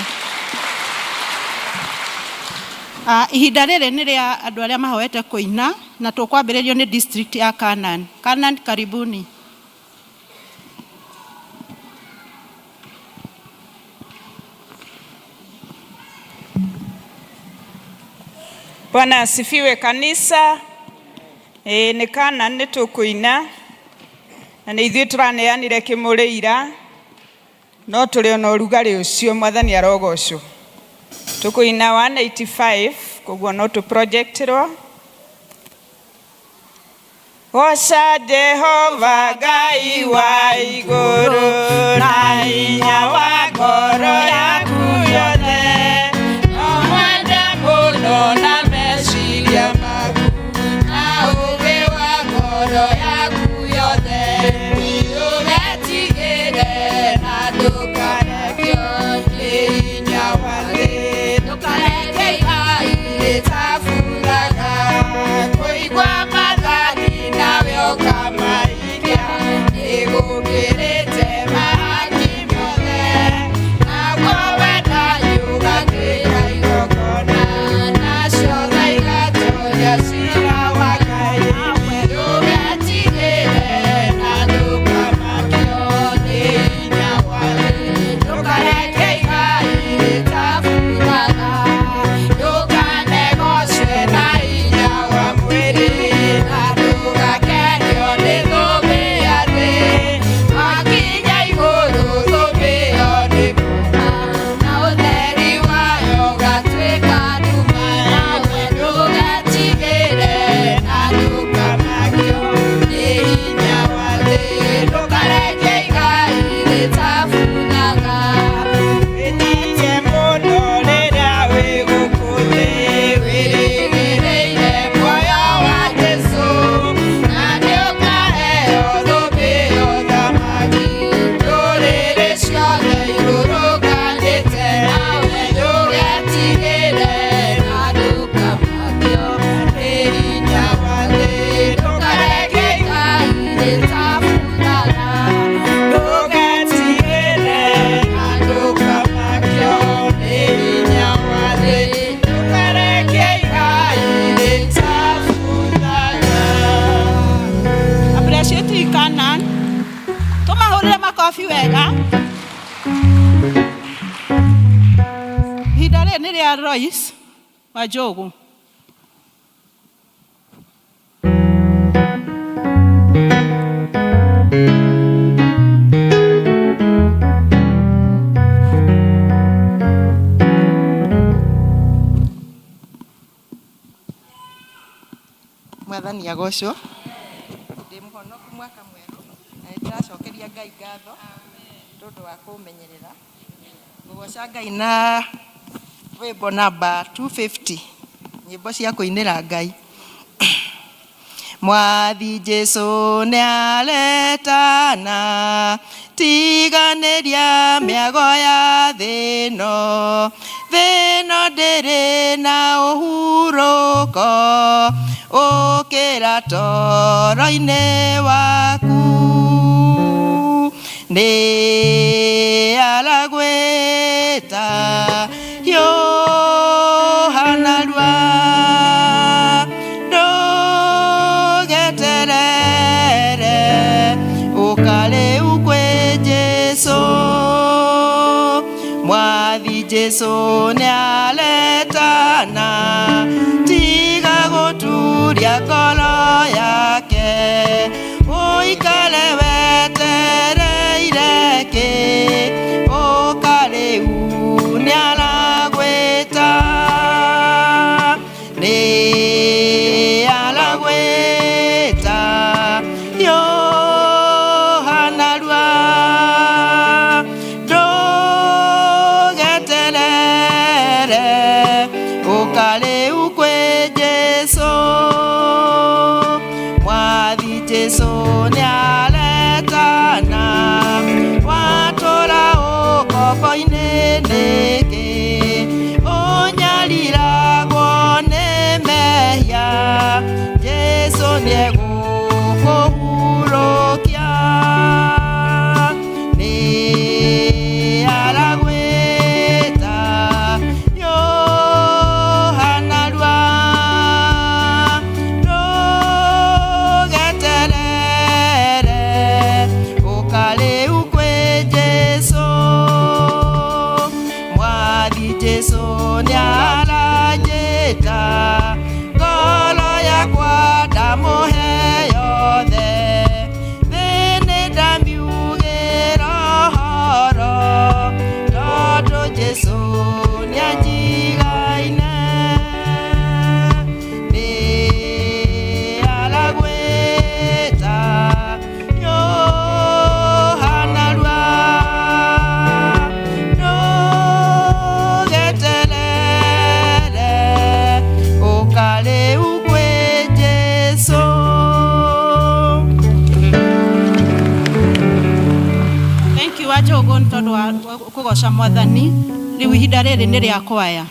Ah, ihinda rĩrĩ nĩ rĩa andũ arĩa mahoete kũina na tũkwambĩrĩrio nĩ district ya Canaan. Canaan, karibuni. Bwana asifiwe kanisa. Ĩĩ nĩ kana nĩ tũkũina na nĩ ithuĩ tũraneanire kĩmũrĩ ira, no tũrĩ ona ũrugarĩ ũcio, Mwathani arogocwo. Tũkũina 185 koguo no tũ projectirwo. Goca Jehova Ngai wa igũrũ na hinya wa ngoro yaku yothe, no mwende mũno na meciria maku na ũũgĩ wa ngoro yaku yothe, ndũgetigĩre na ndũkarekio nĩ hinya wa thĩ, ndũkareke igai rĩtaburaga kũigua mathani nawe ũkamaikia, nĩgũkĩrĩte mahaki mothe, naguo wendani ũgatuĩka igongona, nacio tha igatoria ciira wa Ngai, ndũgetigĩre na ndũkamakio nĩ hinya wa thĩ, ndũkareke igai rĩtaburaga, ndũkanegoce na hinya wa mwĩrĩ, na ndũgakenio nĩ thũmbĩ ya thĩ, wakinya igũrũ thũmbĩ ĩyo nĩ kũma, na ũtheri wayo ũgatuĩka nduma, nawe ndũgetigĩre na ndũkamakio nĩ hinya wa thĩ, ndũkareke igai rĩtaburaga. Wĩtĩkie mũno rĩrĩa wĩ gũkũ thĩ, wĩrĩgĩrĩire muoyo wa Jesũ, na nĩũkaheo thũmbĩ ya ũthamaki, ndũrĩrĩ ciothe ihurũkanĩte nawe, ndũgetigĩre na ndũkamakio nĩ hinya wa thĩ, ndũkareke igai rĩtaburaga, ndũgetigĩre na ndũkamakio nĩ hinya wa thĩ, ndũkareke igai rĩtaburaga. Appreciate Canaan. Tũmahũrĩre makobi wega. Ihinda rĩrĩ nĩ rĩa Lois Wanjũgũ. Mwathani agocwo. Ndĩ mũhonoku mwaka mwerũ na nĩ ndĩracokeria Ngai ngatho tondũ wa kũmenyerera. Ngũgoca Ngai na rwĩmbo namba 250, nyĩmbo cia kũinĩra Ngai. Mwathi Jesu nĩ aretana, tiganĩria mĩago ya thĩno, thĩno ndĩrĩ na ũhurũko, ũkĩra toro-inĩ waku. Nĩ aragwĩta hiũha narua, ndũgeterere, ũka rĩu kwĩ Jesũ. Mwathi Jesũ nĩ aretana, tiga gũturia ngoro yake, ũikare wetereire kĩ, ũka rĩu nĩ aragwĩta, nĩ aragwĩta hiũha narua, ndũgeterere, ũka rĩu kwĩ Jesũ. Mwathi Jesũ nĩ aretana, watũra ũkombo-inĩ nĩkĩ, ũnyariragwo nĩ mehia, Jesũ nĩegũkũhurũkia. Nĩ aragwĩta hiũha narua, ndũgeterere, ũka rĩu kwĩ Jesũ. Mwathi Jesũ nĩ aranjĩta, ngoro yakwa ndamũhe yothe, thĩ nĩ ndamiugĩra ũhoro, tondũ Jesũ nĩanjigaine. Nĩ aragwĩta hiũha narua, ndũgeterere, ũka rĩu kwĩ Jesũ. Thank you Wanjũgũ nĩ tondũ wa kũgoca Mwathani. Rĩu ihinda rĩrĩ nĩ rĩa kwaya.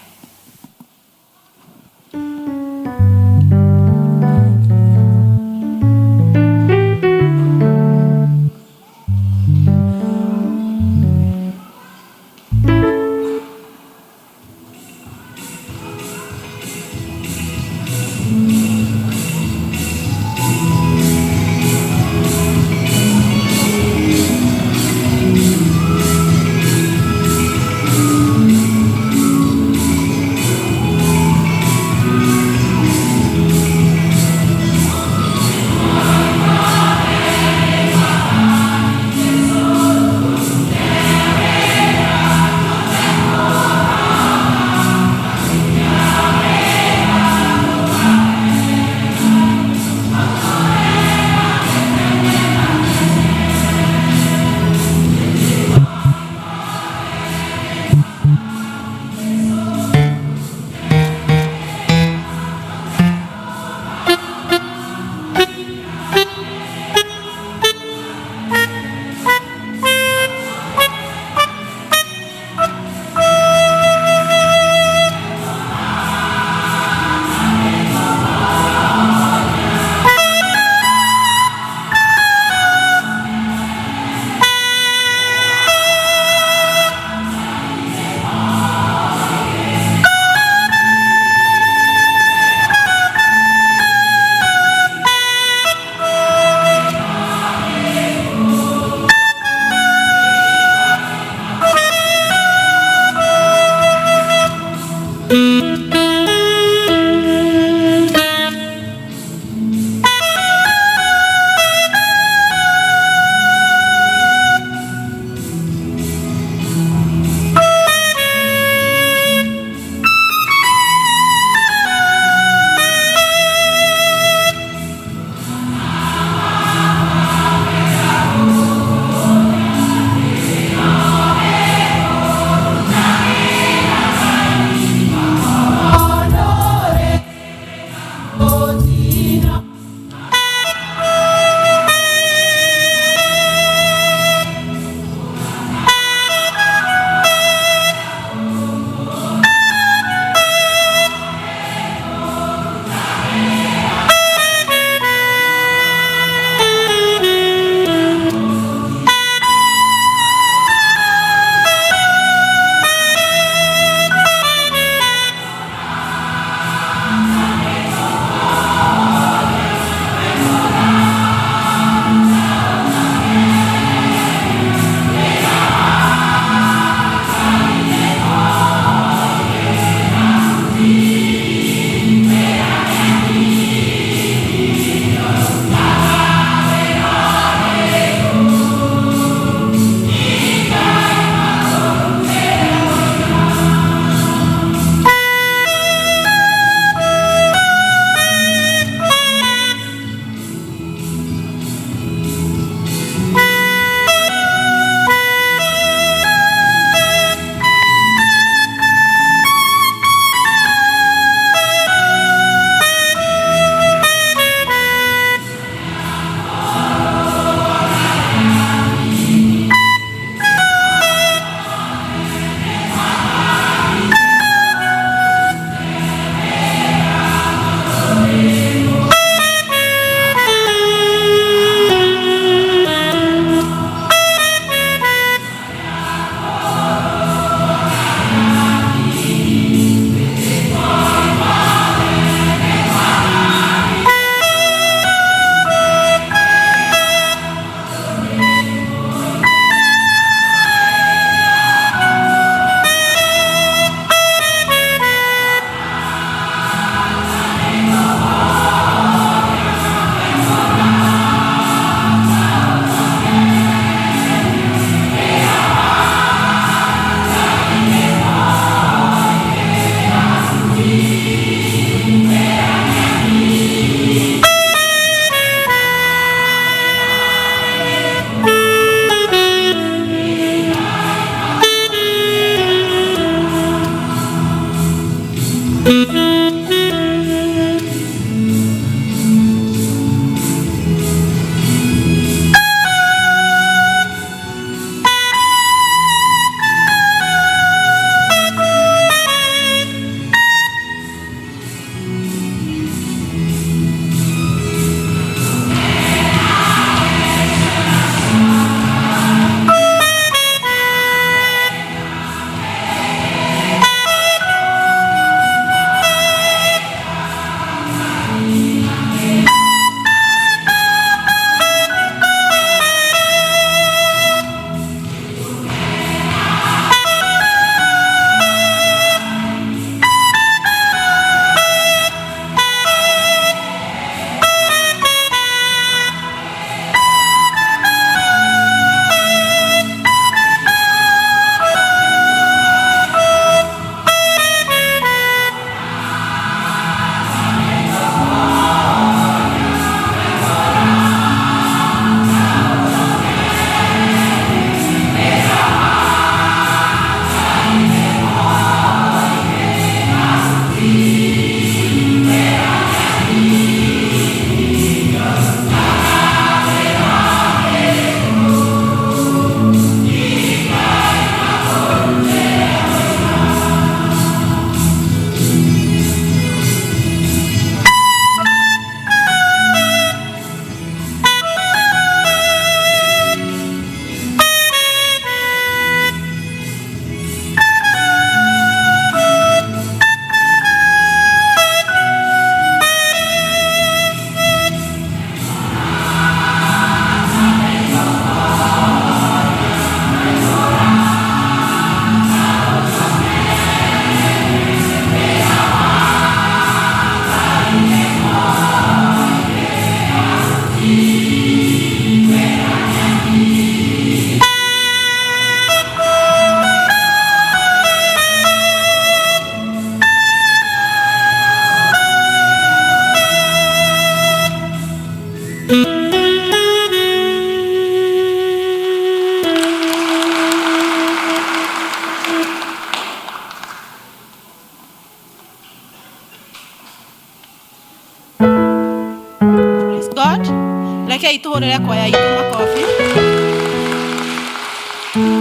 Rekei tũhũrĩre kwaya itũ makobi.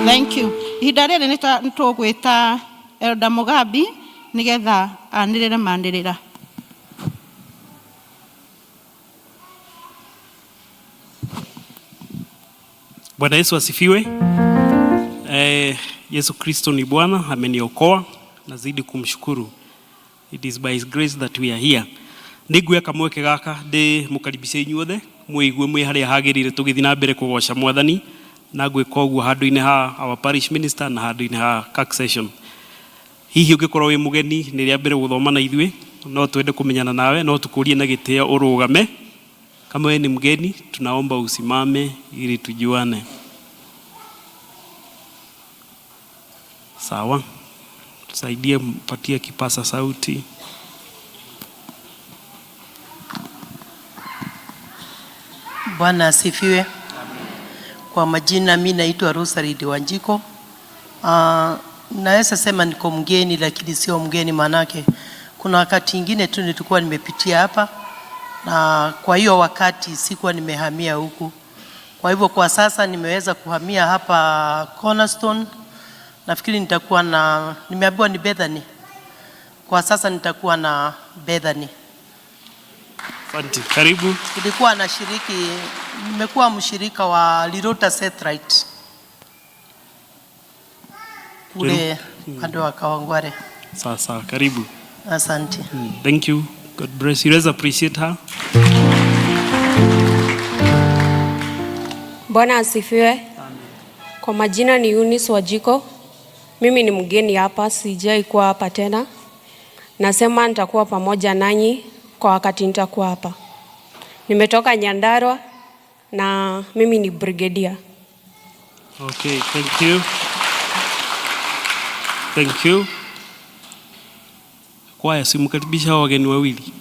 Thank you. Ihinda rĩrĩ nĩ tũgwĩta Elder Mugambi nĩgetha anĩrĩre manĩrĩra. Bwana Yesu asifiwe. Yesu Kristo ni Bwana, ameniokoa, nazidi kumshukuru. It is by his grace that we are here. Nĩnguoya kamweke gaka ndĩ mũkaribishe inyuothe mwĩigue mwĩ harĩa hagĩrĩire tũgĩthiĩ na mbere kũgoca mwathani na ngwĩka ũguo handũ-inĩ ha our parish minister na handũ-inĩ ha CAC session. Hihi ũngĩkorwo wĩ mũgeni nĩ rĩa mbere gũthoma na ithuĩ no twende kũmenyana nawe no tũkũrie na gĩtĩo ũrũgame. Kama wewe ni mgeni tunaomba usimame ili tujuane. Sawa, tusaidie, mpatie kipasa sauti. Bwana asifiwe. Kwa majina mi naitwa Rosary Wanjiko. Naweza sema niko mgeni lakini sio mgeni, manake kuna wakati ingine tu nilikuwa nimepitia hapa, na kwa hiyo wakati sikuwa nimehamia huku. Kwa hivyo kwa sasa nimeweza kuhamia hapa Cornerstone. Nafikiri nitakuwa na, nimeambiwa ni Bethany. Kwa sasa nitakuwa na Bethany. Asante, karibu. Nilikuwa nashiriki, nimekuwa mshirika wa Lirota Satellite kule upande wa Kawangware. Sawa sawa, karibu. Asante. Thank you. God bless you. Let's appreciate her. Bwana asifiwe. Kwa majina ni Eunice Wajiko. Mimi ni mgeni hapa, sijai kuwa hapa tena. Nasema nitakuwa pamoja nanyi kwa wakati nitakuwa hapa. Nimetoka Nyandarua na mimi ni brigadier. Okay, thank you. Thank you. Kwaya, simkaribisha hao wageni wawili.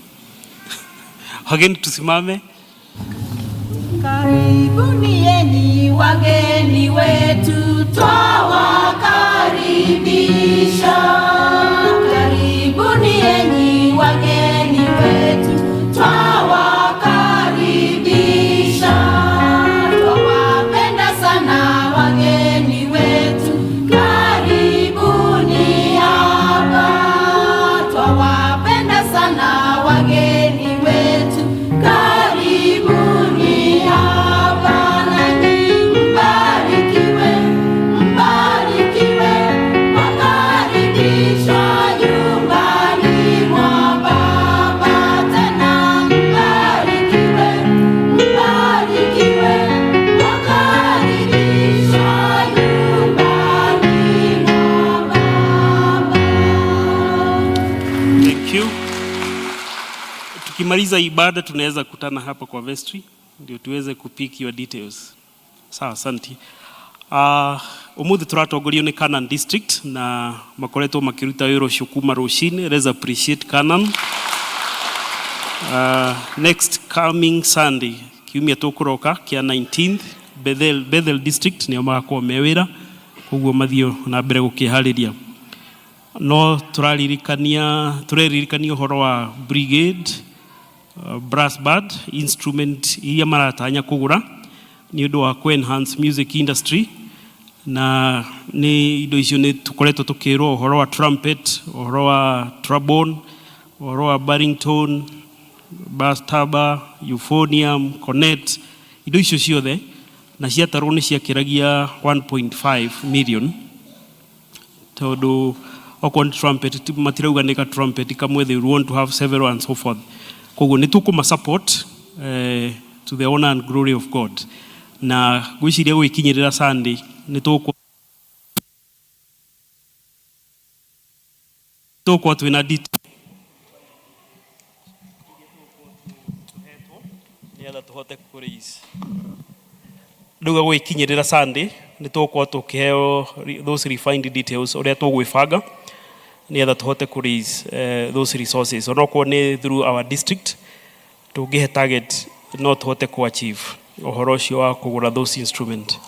Wageni tusimame. Karibuni enyi wageni wetu, twawakaribisha. Karibuni enyi wageni wetu, twawakaribisha. Twawapenda sana wageni wetu, karibuni hapa. Twawapenda sana wageni wetu, karibuni hapa. Nanyi mbarikiwe, mbarikiwe, mwakaribishwa nyumbani mwa Baba. Tena mbarikiwe, mbarikiwe, mwakaribishwa nyumbani mwa Baba. Thank you. Tukimaliza ibada tunaweza kutana hapa kwa vestry ndio tuweze kupick your details. Sawa, asante. Umuthi turatongorio ni Canaan District na makoretwo makiruta wĩra ũcio kuma rũcinĩ. Let's appreciate Canaan. Next coming Sunday, kiumia tũkũroka kĩa 19th, Bethel District nĩo magakorwo me wĩra, koguo mathiĩ na mbere gũkĩharĩria. No tũraririkania, tũreririkania ũhoro wa brigade brass band instrument iria maratanya kũgũra nĩ ũndũ wa ku enhance music industry, na nĩ indo icio nĩ tũkoretwo tũkĩrwo ũhoro wa trumpet, ũhoro wa trombone, ũhoro wa baritone, bass tuba, euphonium, cornet, indo icio ciothe na ciatarwo nĩ ciakĩragia 1.5 million, tondũ okorwo nĩ trumpet matirauga nĩ ka trumpet kamwe, they want to have several and so forth. Koguo nĩ tũkũma support to the honor and glory of God, na ngwĩciria gwĩkinyĩrĩra Sunday nĩ tũgũkorwo twĩna detail nĩgetha tũhote kũ raise. Ndauga gwĩkinyĩrĩra Sunday nĩ tũgũkorwo tũkĩheo those refined details ũrĩa tũgwĩbanga nĩgetha tũhote kũ raise those resources, onokorwo nĩ through our district tũngĩhe target no tũhote kũ achieve ũhoro ũcio wa kũgũra those instrument.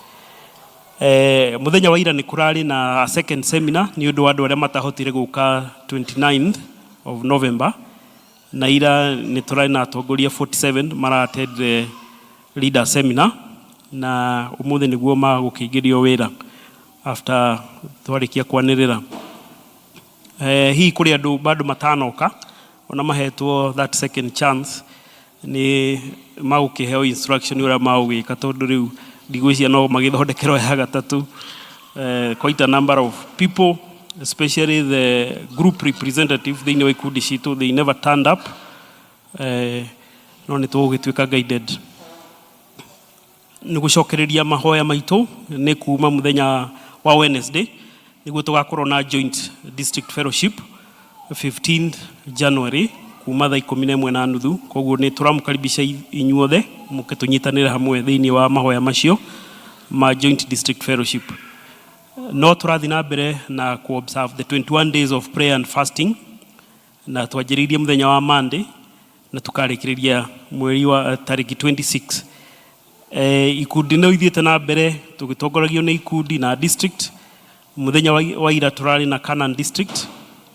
Mũthenya wa ira nĩ kũrarĩ na second seminar nĩ ũndũ wa andũ arĩa matahotire gũka 29th of November, na ira nĩ tũrarĩ na atongoria 47 mara attend. leader seminar na umuthi niguo magũkĩingĩrio wĩra after twarĩkia kwanĩrĩra. Hihi kũrĩ andũ bado matanoka ona mahetwo that second chance nĩ magũkĩheo instruction ũrĩa magũgĩka tondũ rĩu ndigwĩciria no magĩthondekerwo ya gatatũ. Quite a number of people, especially the group representative thĩinĩ wa ikundi citũ, they never turned up. No nĩ tũgũgĩtuĩka guided. Nĩ gũcokereria mahoya maitũ nĩ kuma mũthenya wa Wednesday nĩguo tũgakorwo na joint district fellowship 15th January kuma thaa 11:30. Koguo nĩ tũramũkaribisha inyuothe mũke tũnyitanĩre hamwe thĩinĩ wa mahoya macio ma joint district fellowship. No tũrathiĩ na mbere na ku observe the 21 days of prayer and fasting, na twanjĩrĩirie mũthenya wa Monday na tũkarĩkĩrĩria mweri wa tarĩki 26. Ikundi no ithiĩte na mbere tũgĩtongoragio nĩ ikundi na district. Mũthenya wa ira tũrarĩ na Canaan district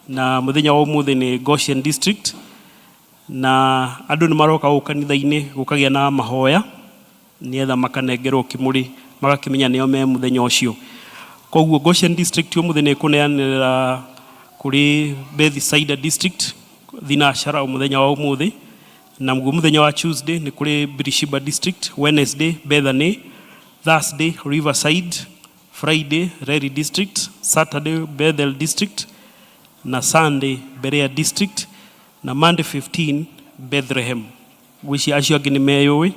na mũthenya wa ũmũthĩ nĩ Goshen district, na andũ nĩ maroka gũkũ kanitha-inĩ gũkagĩa na mahoya nĩgetha makanengerwo kĩmũrĩ magakĩmenya nĩo me mũthenya ũcio. Koguo Goshen district ũmũthĩ nĩ ĩkũneanĩra kũrĩ Bethsaida district thinashara mũthenya wa ũmũthĩ, na guo mũthenya wa Tuesday nĩ kũrĩ Beersheba district, Wednesday Bethany, Thursday Riverside, Friday Reri district, Saturday Bethel district na Sunday Berea district na Monday 15 Bethlehem. Gwĩciria acio angĩ nĩ meyũĩ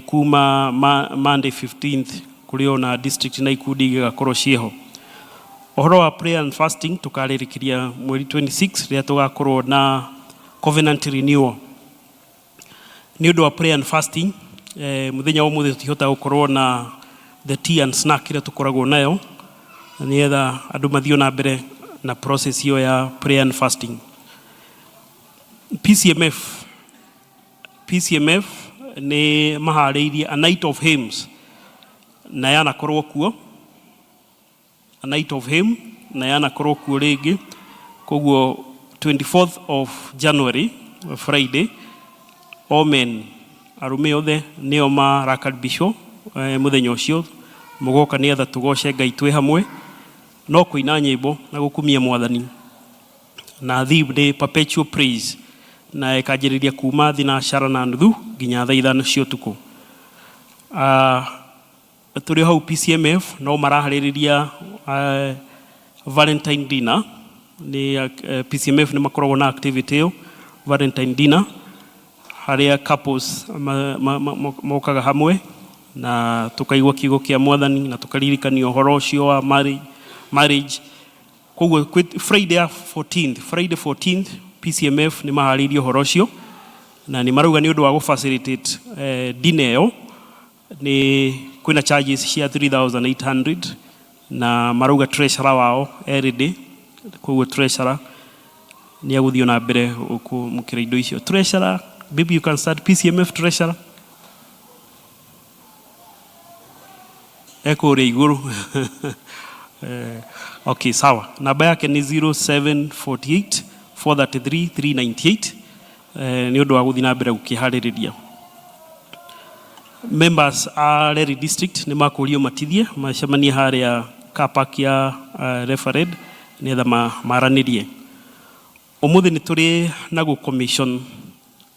kuma Monday 15th kũrĩ ona district na ikundi igĩgakorwo ciĩho. Ũhoro wa prayer and fasting tũkarĩrĩkĩria mweri 26 rĩrĩa tũgakorwo na covenant renewal. Nĩ ũndũ wa prayer and fasting, mũthenya wa ũmũthĩ tũtihota gũkorwo na the tea and snack ĩrĩa tũkoragwo nayo nĩgetha andũ mathiĩ na mbere na process ĩyo ya prayer and fasting. PCMF nĩ maharĩirie a night of hymns na yanakorwo kuo, a night of hymn na yanakorwo kuo rĩngĩ. Koguo 24th of January, Friday, all men, arũme othe nĩo marakaribishwo mũthenya ũcio mũgoka nĩgetha tũgoce Ngai twĩ hamwe no kũina nyĩmbo na gũkumia mwathani, na theme nĩ perpetual praise na ĩkanjĩrĩria kuma 6:30 nginya thaa 5 cia ũtukũ. Tũrĩ hau PCMF no maraharĩrĩria Valentine dinner. Nĩ PCMF nĩ makoragwo na activity ĩyo Valentine dinner harĩa couples mokaga hamwe na tukaigua kiugo kĩa mwathani na tukaririkanio ũhoro ũcio wa marriage. Koguo Friday ya 14th, Friday 14th PCMF nĩ maharĩirie ũhoro ũcio na nĩ marauga nĩ ũndũ wa gũ facilitate dinner ĩyo nĩ kwĩna charges cia 3800 na marauga treasurer wao erĩndĩ. Koguo treasurer nĩ agũthiĩ na mbere kũmũkĩra indo icio. Treasurer, maybe you can start. PCMF treasurer ekũrĩa igũrũ. Okay, sawa. Namba yake nĩ 0748 433 398 nĩ ũndũ wa gũthiĩ na mbere gũkĩharĩrĩria. Members a Reri district nĩ makũrio matithie macemanie harĩa car park ya Referred nĩgetha maranĩrie. Ũmũthĩ nĩ tũrĩ na gũ commission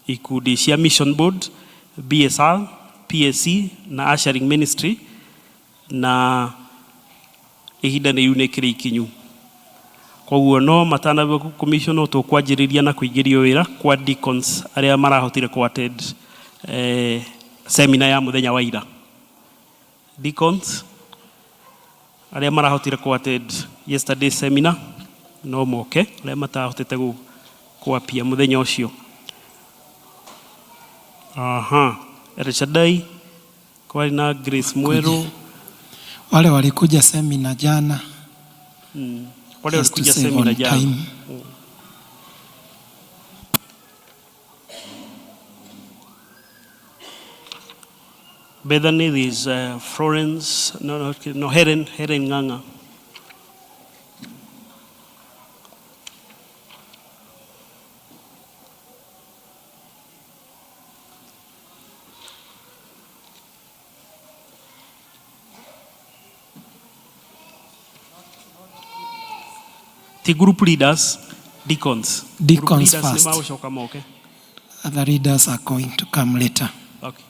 ikundi cia Mission Board, BSR, PSC na Ushering Ministry, na ihinda nĩ rĩu nĩ kĩrĩ ikinyu. Koguo no matanambia commission no tũkwanjĩrĩria na kũingĩrio wĩra kwa deacons arĩa marahotire kũ attend seminar ya mũthenya wa ira. Deacons arĩa marahotire kũ attend yesterday seminar no moke, arĩa matahotete kũapia mũthenya ũcio. Aha, El Shaddai kwarĩ na Grace Mweru. Wale walikuja semina jana. Wale walikuja semina jana. Bethany is Florence, no, no, no, Helen, Helen Nganga. Ti group leaders, deacons. Deacons Group leaders first. nĩ magũcoka moke. Other leaders are going to come later. Okay.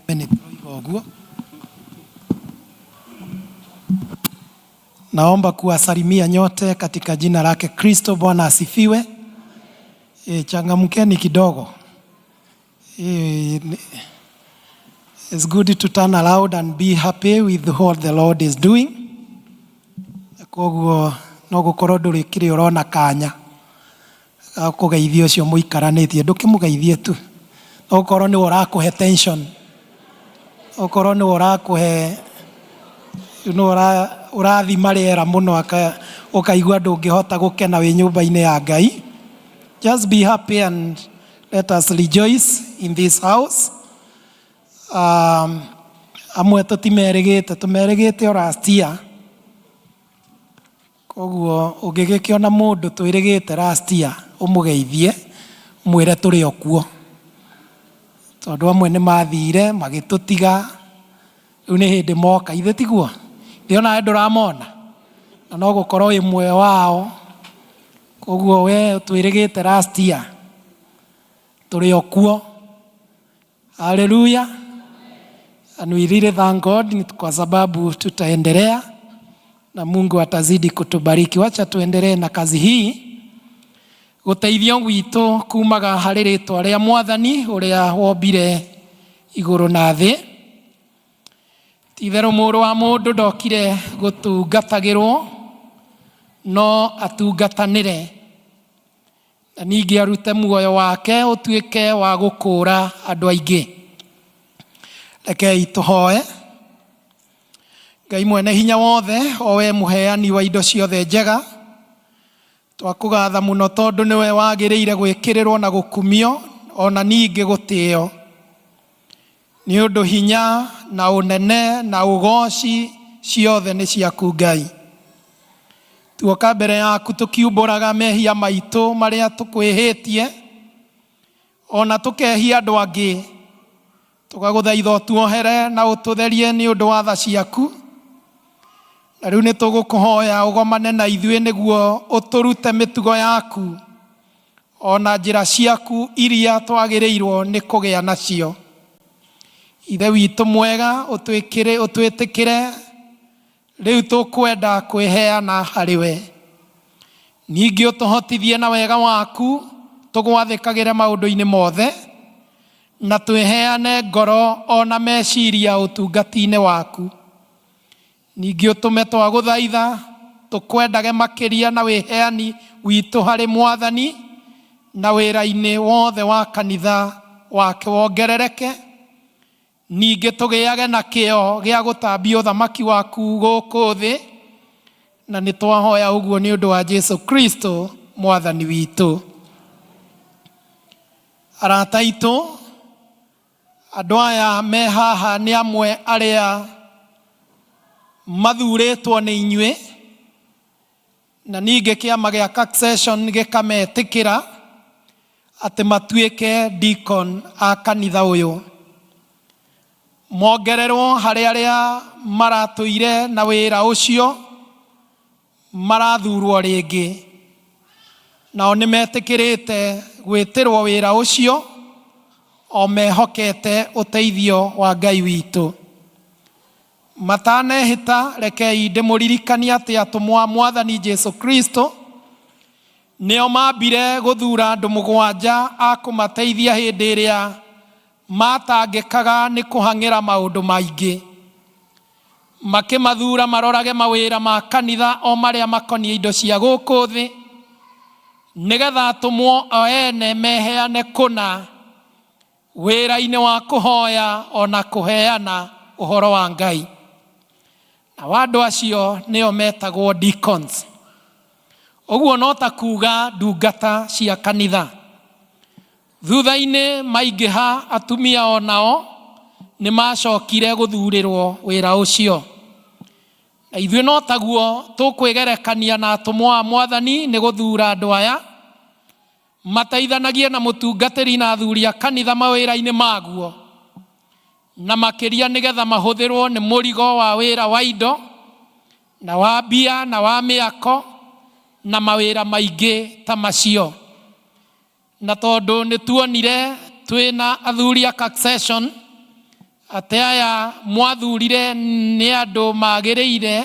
Nĩ tũroiga ũguo. Naomba kuwasalimia nyote katika jina lake Kristo. Bwana asifiwe. E, changamkeni kidogo. E, it's good to turn around and be happy with what the Lord is doing. Koguo no gukorwo ndũrĩ kĩrĩ ũrona kanya ga kũgeithia ũcio mũikaranĩtie, ndũkĩmũgeithie tu. No gũkorwo nĩwe ũrakũhe tension, okorwo nĩwe ũrakũhe nĩwe ũrathima rĩera mũno ũkaigua ndũngĩhota gũkena wĩ nyũmba-inĩ ya Ngai. Just be happy and let us rejoice in this house. Amwe tũtimerĩgĩte, tũmerĩgĩte o last year. Koguo ũngĩgĩkĩona mũndũ twĩrĩgĩte last year ũmũgeithie, ũmwĩre tũrĩ o kuo. Tondũ amwe nĩ mathire magĩtũtiga, rĩu nĩ hĩndĩ moka, ithe tiguo? Thĩ onawe ndũramona, na no gũkorwo ĩmwe wao. Koguo we twĩrĩgĩte last year, tũrĩ o kuo. Haleluya. And we really thank God kwa sababu tutaendelea na Mungu atazidi kutubariki. Wacha tuendelee na kazi hii. Guteithio gwitũ kumaga harĩ rĩtwa rĩa Mwathani ũrĩa wombire igũrũ na thĩ. Ti-itherũ mũrũ wa mũndũ ndokire gũtungatagĩrwo, no atungatanĩre, na ningĩ arute muoyo wake ũtuĩke wa gũkũũra andũ aingĩ. Rekei tũhoe. Ngai mwene hinya wothe, o we mũheani wa indo ciothe njega, twakũgatha mũno tondũ nĩwe wagĩrĩire gwĩkĩrĩrwo na gũkumio ona ningĩ gũtĩo. Nĩ ũndũ hinya na ũnene na ũgoci ciothe nĩ ciaku Ngai. Tuoka mbere yaku tũkiumbũraga mehia maitũ marĩa tũkwĩhĩtie, ona tũkehia andũ angĩ, tũgagũthaitha ũtuohere na ũtũtherie nĩ ũndũ wa tha ciaku. Na rĩu nĩ tũgũkũhoya ũgomane na ithuĩ nĩguo ũtũrute mĩtugo yaku ona njĩra ciaku iria twagĩrĩirwo nĩ kũgĩa nacio. Ithe witũ mwega, ũtwĩtĩkĩre rĩu tũkwenda kwĩheana harĩ we. Ningĩ ũtũhotithie na wega waku tũgwathĩkagĩre maũndũ-inĩ mothe, na twĩheane ngoro ona meciria ũtungati-inĩ waku. Ningĩ ũtũme twagũthaitha tũkwendage makĩria na wĩheani witũ harĩ Mwathani na wĩra-inĩ wothe wa kanitha wake wongerereke. Ningĩ tũgĩage na kĩo gĩa gũtambia ũthamaki waku gũkũ thĩ, na nĩ twahoya ũguo nĩ ũndũ wa Jesu Kristo Mwathani witũ. Arata aitũ, andũ aya me haha nĩ amwe arĩa mathurĩtwo nĩ inyuĩ, na ningĩ kĩama gĩa succession gĩkametĩkĩra atĩ matuĩke deacon a kanitha ũyũ. Mongererwo harĩ arĩa maratũire na wĩra ũcio marathurwo rĩngĩ, nao nĩ metĩkĩrĩte gwĩtĩrwo wĩra ũcio o mehokete ũteithio wa Ngai witũ. Matanehĩta, rekei ndĩmũririkanie atĩ atũmwo a Mwathani Jesu Kristo nĩo mambire gũthura andũ mũgwanja a kũmateithia hĩndĩ ĩrĩa matangĩkaga nĩ kũhang'ĩra maũndũ maingĩ. Makĩmathura marorage mawĩra ma kanitha o marĩa makoniĩ indo cia gũkũ thĩ, nĩgetha atũmwo o ene meheane kũna wĩra-inĩ wa kũhoya ona kũheana ũhoro wa Ngai. Na andũ acio nĩo metagwo deacons. Ũguo no ta kuga ndungata cia kanitha. Thutha-inĩ maingĩha atumia onao nĩ macokire gũthurĩrwo wĩra ũcio. Na ithuĩ no taguo tũkwĩgerekania na atũmwo a Mwathani nĩ gũthura andũ aya. Mateithanagie na mũtungatĩri na athuri a kanitha mawĩra-inĩ maguo, na makĩria nĩgetha mahũthĩrwo nĩ mũrigo wa wĩra wa indo na wa mbia na wa mĩako na mawĩra maingĩ ta macio. Na tondũ nĩ tuonire twĩ na athuri a succession atĩ aya mwathurire nĩ andũ magĩrĩire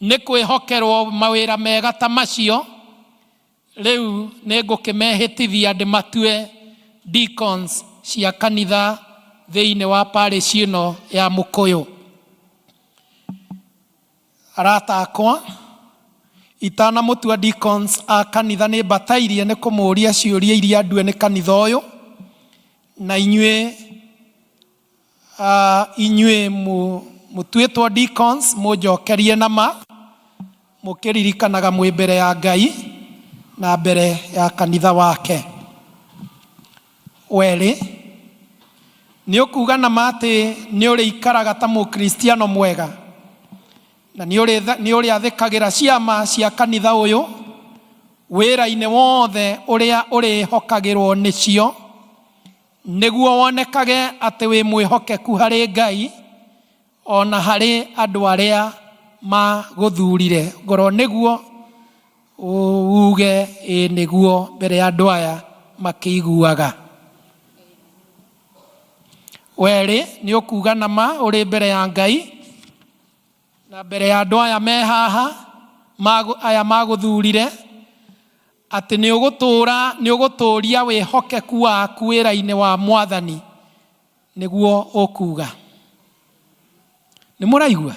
nĩ kwĩhokerwo mawĩra mega ta macio, rĩu nĩ ngũkĩmehĩtithia ndĩmatue deacons cia kanitha thĩinĩ wa parish ĩno ya Mũkũyũ. Arata akwa, itanamũtua deacons a kanitha nĩ mbatairie nĩ kũmũria ciũria iria ndue nĩ kanitha ũyũ, na inyuĩ inyuĩ mũtuĩtwo deacons mũnjokerie na ma, mũkĩririkanaga mwĩ mbere ya Ngai na mbere ya kanitha wake. Werĩ, nĩ ũkuga na ma atĩ nĩ ũrĩikaraga ta mũkristiano mwega na nĩ ũrĩathĩkagĩra ciama cia kanitha ũyũ wĩra-inĩ wothe ũrĩa ũrĩhokagĩrwo nĩcio, nĩguo wonekage atĩ wĩ mwĩhokeku harĩ Ngai ona harĩ andũ arĩa magũthurire. Ngorwo nĩguo uge ĩ nĩguo mbere ya andũ aya makĩiguaga. Werĩ, nĩ ũkuga na ma ũrĩ mbere ya Ngai na mbere ya andũ aya me haha aya magũthurire atĩ nĩ ũgũtũra nĩ ũgũtũria wĩhokeku waku wĩra-inĩ wa Mwathani, nĩguo ũkuga. Nĩ mũraigua?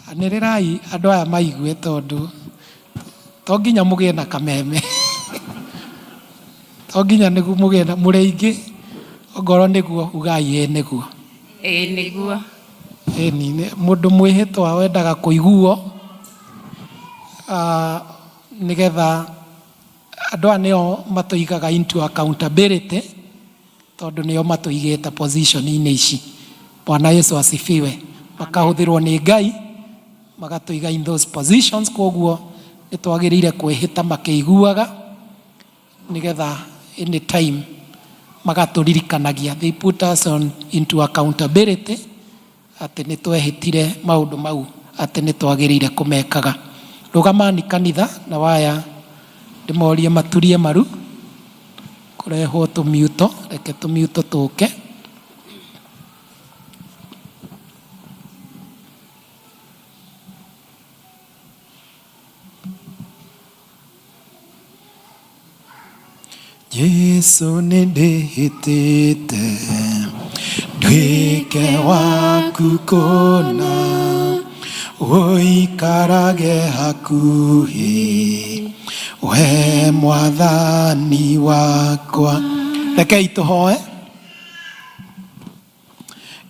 Anĩrĩrai andũ aya maigue tondũ to nginya mũgĩe na kameme, to nginya nĩguo mũgĩe na mũrĩ aingĩ, ongorwo nĩguo ugai ĩĩ nĩguo. Ĩĩ nĩguo. Ĩni, mũndũ mwĩhĩtwa wendaga kũiguo nĩgetha andũ aya nĩo matũigaga into accountability tondũ nĩo matũigĩte position-inĩ ici. Bwana Yesu asifiwe. Makahũthĩrwo nĩ Ngai magatũiga in those positions, koguo nĩ twagĩrĩire kwĩhĩta makĩiguaga nĩgetha any time magatũririkanagia. They put us on into accountability atĩ nĩ twehĩtire maũndũ mau atĩ nĩ twagĩrĩire kũmekaga. Rũgamani kanitha na waya ndĩmorie maturie maru kũrehwo tũmiuto, reke tũmiuto tũke. Jesu nĩ ndĩhĩtĩte nduĩke waku kũna, ũikarage hakuhĩ we Mwathani wakwa. Rekei tũhoe.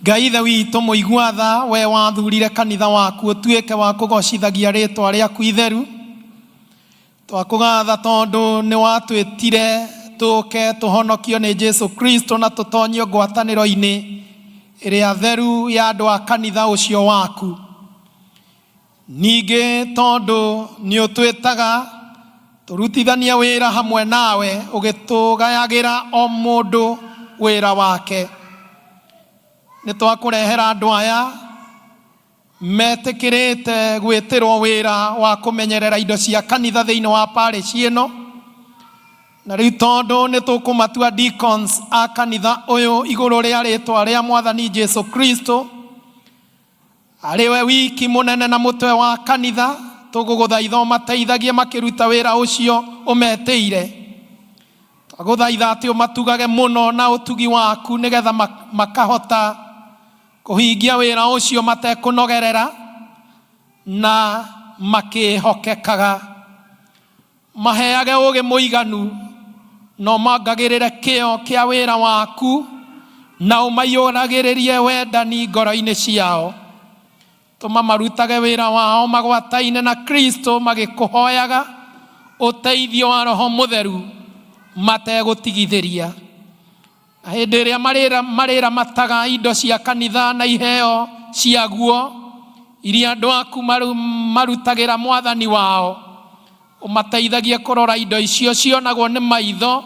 Ngai Ithe witũ mũigua tha, we wathurire kanitha waku ũtuĩke wa kũgocithagia rĩtwa rĩaku itheru. Twakũgatha tondũ nĩ watwĩtire tũke tũhonokio nĩ Jesu Kristo na tũtonyio ngwatanĩro-inĩ ĩrĩa theru ya andũ a kanitha ũcio waku. Ningĩ tondũ nĩ ũtwĩtaga tũrutithanie wĩra hamwe nawe ũgĩtũgayagĩra o mũndũ wĩra wake. Nĩ twakũrehera andũ aya metĩkĩrĩte gwĩtĩrwo wĩra wa kũmenyerera indo cia kanitha thĩinĩ wa parish ĩno, na rĩu tondũ nĩ tũkũmatua deacons a kanitha ũyũ igũrũ rĩa rĩtwa rĩa Mwathani Jesu Kristo, arĩ we wiki mũnene na mũtwe wa kanitha, tũgũgũthaitha ũmateithagie makĩruta wĩra ũcio ũmetĩire. Twagũthaitha atĩ ũmatugage mũno na ũtugi waku nĩgetha makahota kũhingia wĩra ũcio matekũnogerera na makĩhokekaga. Maheage ũũgĩ mũiganu na ũmongagĩrĩre kĩyo kĩa wĩra waku na ũmaiyũragĩrĩrie wendani ngoro-inĩ ciao. Tũma marutage wĩra wao magwataine na Kristo magĩkũhoyaga ũteithio wa Roho Mũtheru mategũtigithĩria. Na hĩndĩ ĩrĩa marĩramataga indo cia kanitha na iheo ciaguo iria andũ aku marutagĩra Mwathani wao, Ũmateithagie kũrora indo icio cionagwo nĩ maitho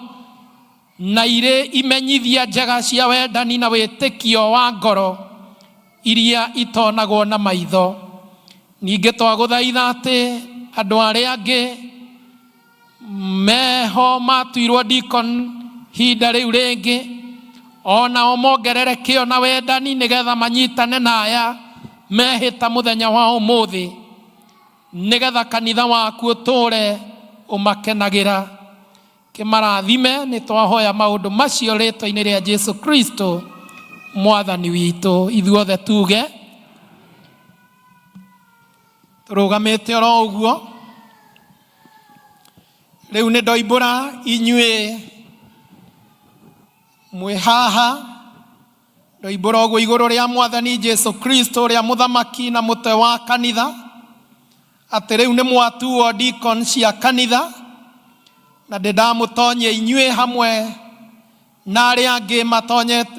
na irĩ imenyithia njega cia wendani na wĩtĩkio wa ngoro iria itonagwo na maitho. Ningĩ twagũthaitha atĩ andũ arĩa angĩ meho matuirwo deacon hinda rĩu rĩngĩ onao mongerere kĩo na wendani nĩgetha manyitane na aya mehĩta mũthenya wa ũmũthĩ nĩgetha kanitha waku ũtũre ũmakenagĩra. Kĩmarathime, nĩ twahoya maũndũ macio rĩtwa-inĩ rĩa Jesu Kristo mwathani witũ. Ithuothe tuge tũrũgamĩte oro ũguo. Rĩu nĩ ndoimbũra inyuĩ mwĩ haha, ndoimbũra ũguo igũrũ rĩa mwathani Jesu Kristo ũrĩa mũthamaki na mũtwe wa kanitha, atĩ rĩu nĩ mwatuo deacon cia kanitha, na ndĩndamũtonyia inyuĩ hamwe na arĩa angĩ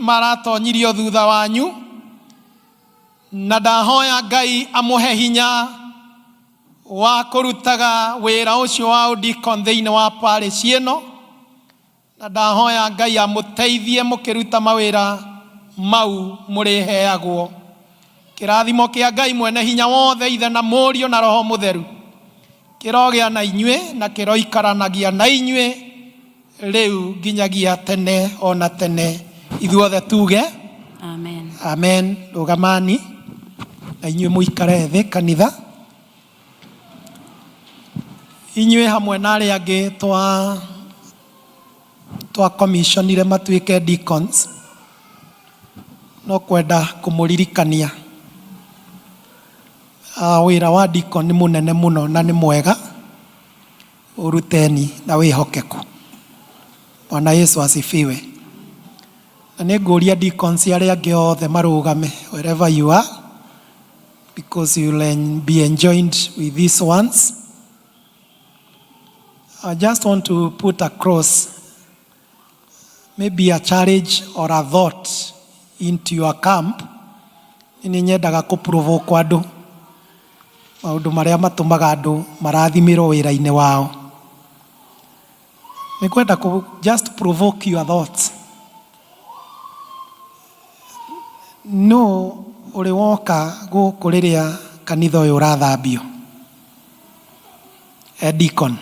maratonyirio thutha wanyu, na ndahoya Ngai amũhe hinya wa kũrutaga wĩra ũcio wa ũdikon thĩinĩ wa parish ĩno, na ndahoya Ngai amũteithie mũkĩruta mawĩra mau mũrĩheagwo. Kĩrathimo kĩa Ngai mwene hinya wothe, Ithe na Mũriũ na Roho Mũtheru, kĩrogĩa na inyuĩ na kĩroikaranagia na inyuĩ rĩu nginyagia tene o na tene. Ithuothe tuge amen. Amen. Rũgamani na inyuĩ mũikare thĩ kanitha. Inyuĩ hamwe na arĩa angĩ twa commissionire matuĩke deacons, no kwenda kũmũririkania wĩra wa deacon nĩ mũnene mũno na nĩ mwega, ũruteni na wĩhokeku. Bwana Yesu asifiwe. Na nĩ ngũria deacons arĩa angĩ othe marũgame wherever you are, because you will be enjoined with these ones. I just want to put across maybe a challenge or a thought into your camp. Nĩ nyendaga kũ provoke andũ maũndũ marĩa matũmaga andũ marathimĩrwo wĩra-inĩ wao. Nĩ kwenda kũ just provoke your thoughts. No ũrĩ woka gũkũ rĩrĩa kanitha ũyũ ũrathambio? A deacon.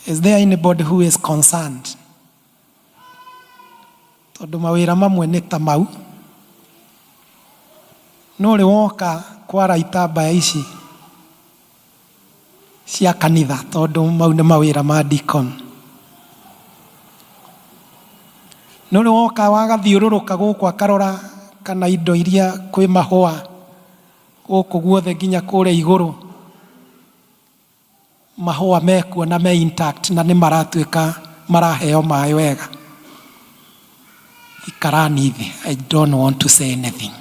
Is there anybody who is concerned? Tondũ mawĩra mamwe nĩ ta mau. No ũrĩ woka kwara itambaya ici cia kanitha, tondũ mau nĩ mawĩra ma deacon. No ũrĩ woka wagathiũrũrũka gũkũ akarora kana indo iria kwĩ mahũa gũkũ guothe nginya kũrĩa igũrũ, mahũa mekuo na me intact na nĩ maratuĩka maraheo maĩ wega. Ikarani thĩ, I don't want to say anything.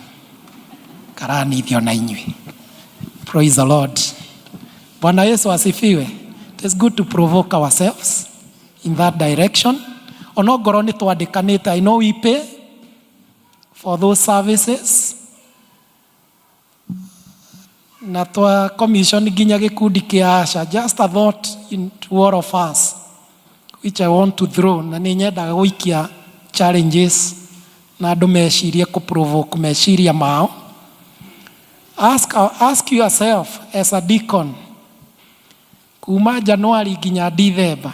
Karani thĩ ona inyuĩ. Praise the Lord. Bwana Yesu asifiwe. It is good to provoke ourselves in that direction. Ona ngorwo nĩ twandĩkanĩte, I know we pay for those services, na twa commission nginya gĩkundi kĩa Asha. Just a thought into all of us which I want to throw, na nĩ nyendaga gũikia challenges na andũ mecirie kũ provoke meciria mao. Ask yourself as a deacon, kuma January nginya December,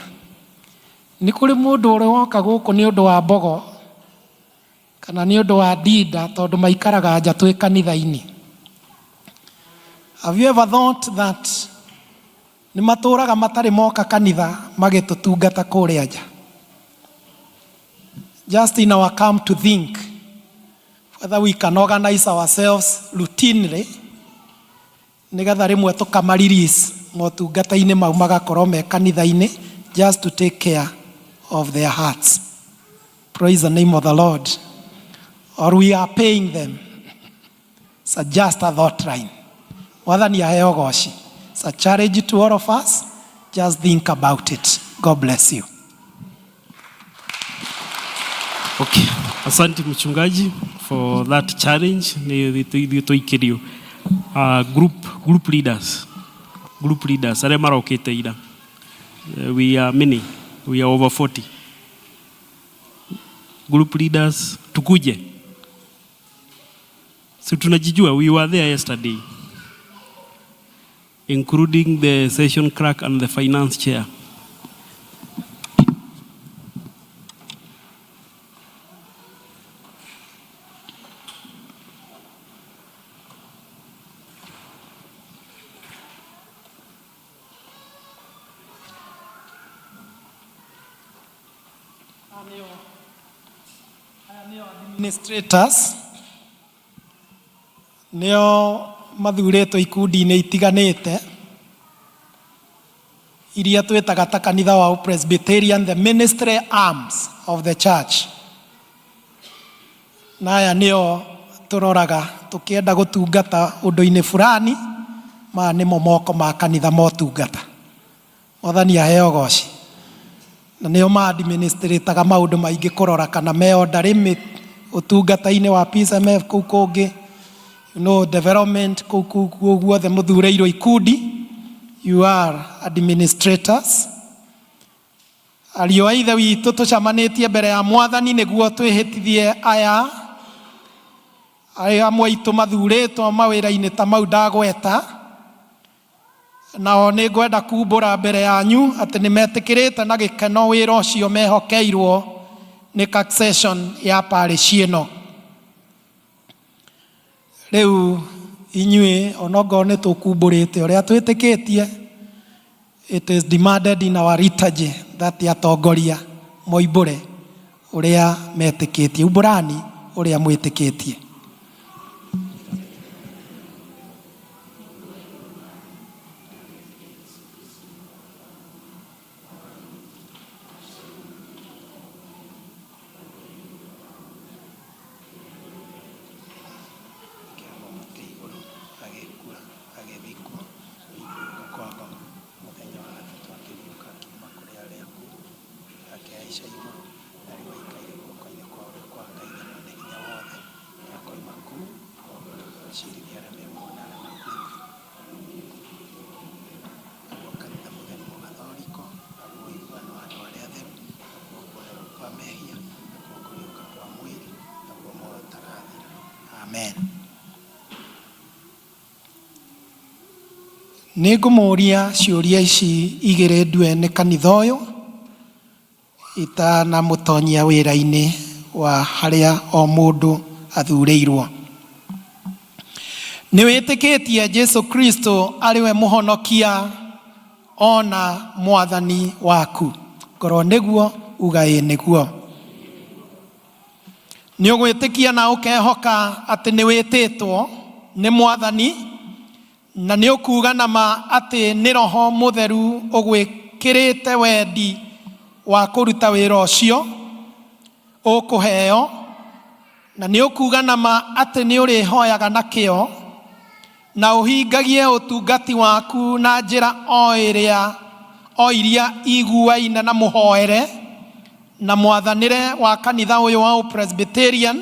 nĩ kũrĩ mũndũ ũrĩ woka gũkũ nĩ ũndũ wa mbogo kana nĩ ũndũ wa ndinda, tondũ maikaraga nja twĩ kanitha-inĩ? Have you ever thought that nĩ matũraga matarĩ moka kanitha magĩtũtungata kũrĩa nja? Just in our come to think whether we can organize ourselves routinely nĩgetha rĩmwe tũkama release motungata-inĩ mau magakorwo me kanitha-inĩ, just to take care of their hearts. Praise the name of the Lord. Or we are paying them. It's just a thought line. Mwathani aheo goci. It's a challenge to all of us. Just think about it. God bless you. Okay. Asante mchungaji for that challenge. Nĩ ithuĩ tũikĩrio. Group leaders. Group leaders arĩa marokĩte ira. We are many. We are over 40. Group leaders tukuje. Si tunajijua, we were there yesterday. Including the session clerk and the finance chair. Administrators nĩo mathurĩtwo ikundi-inĩ itiganĩte iria twĩtaga ta kanitha wa Presbyterian, the ministry arms of the church. Na aya nĩo tũroraga tũkĩenda gũtungata ũndũ-inĩ fulani, maya nĩmo moko ma kanitha motungata. Mwathani aheo goci. Na nĩo ma administrataga maũndũ maingĩ kũrora kana me order limit ũtungata-inĩ wa PSMF kũu kũngĩ, you know, development kũu kũu guothe mũthurĩirwo ikundi, you are administrators. Ariũ a ithe witũ tũcamanĩtie mbere ya mwathani nĩguo twĩhĩtithie aya arĩa amwe aitũ mathurĩtwo mawĩra-inĩ ta mau ndagweta, nao nĩ ngwenda kumbũra mbere yanyu atĩ nĩ metĩkĩrĩte na gĩkeno wĩra ũcio mehokeirwo nĩ succession ya parish ĩno. Rĩu inyuĩ onokorwo nĩ tũkumbũrĩte ũrĩa twĩtĩkĩtie, it is demanded in our liturgy that atongoria moimbũre ũrĩa metĩkĩtie. Umbũrani ũrĩa mwĩtĩkĩtie. Amen. Nĩ ngũmũria ciũria ici igĩrĩ ndue nĩ kanitha ũyũ itanamũtonyia wĩra-inĩ wa harĩa o mũndũ athurĩirwo. Nĩ wĩtĩkĩtie Jesu Kristo arĩ we mũhonokia ona mwathani waku? Ngorwo nĩguo, uga ĩ nĩguo. Nĩ ũgwĩtĩkia na ũkehoka atĩ nĩ wĩtĩtwo nĩ mwathani na nĩ ũkuga na ma atĩ nĩ roho mũtheru ũgwĩkĩrĩte wendi wa kũruta wĩra ũcio ũkũheo, na nĩ ũkuga na ma atĩ nĩ ũrĩhoyaga na kĩo na ũhingagie ũtungati waku na njĩra o ĩrĩa o iria iguaine na mũhoere na mwathanĩre wa kanitha ũyũ wa Presbyterian,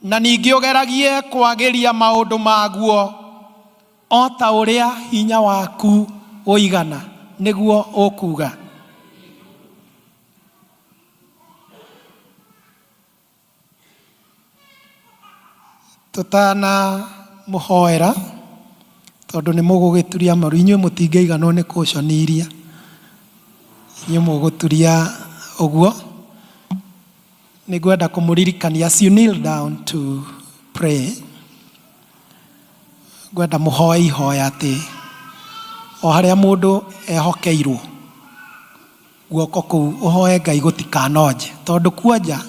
na ningĩ ũgeragie kwagĩria maũndũ maguo o ta ũrĩa hinya waku ũigana, nĩguo ũkuga. Tũtana mũhoera tondũ nĩ mũgũgĩturia maru, inyuĩ mũtingĩiganwo nĩ kũconiria, inyuĩ mũgũturia ũguo. Nĩ ngwenda kũmũririkania as you kneel down to pray, ngwenda mũhoe ihoya atĩ o harĩa mũndũ ehokeirwo guoko kũu ũhoe Ngai gũtikanonje, tondũ kuonja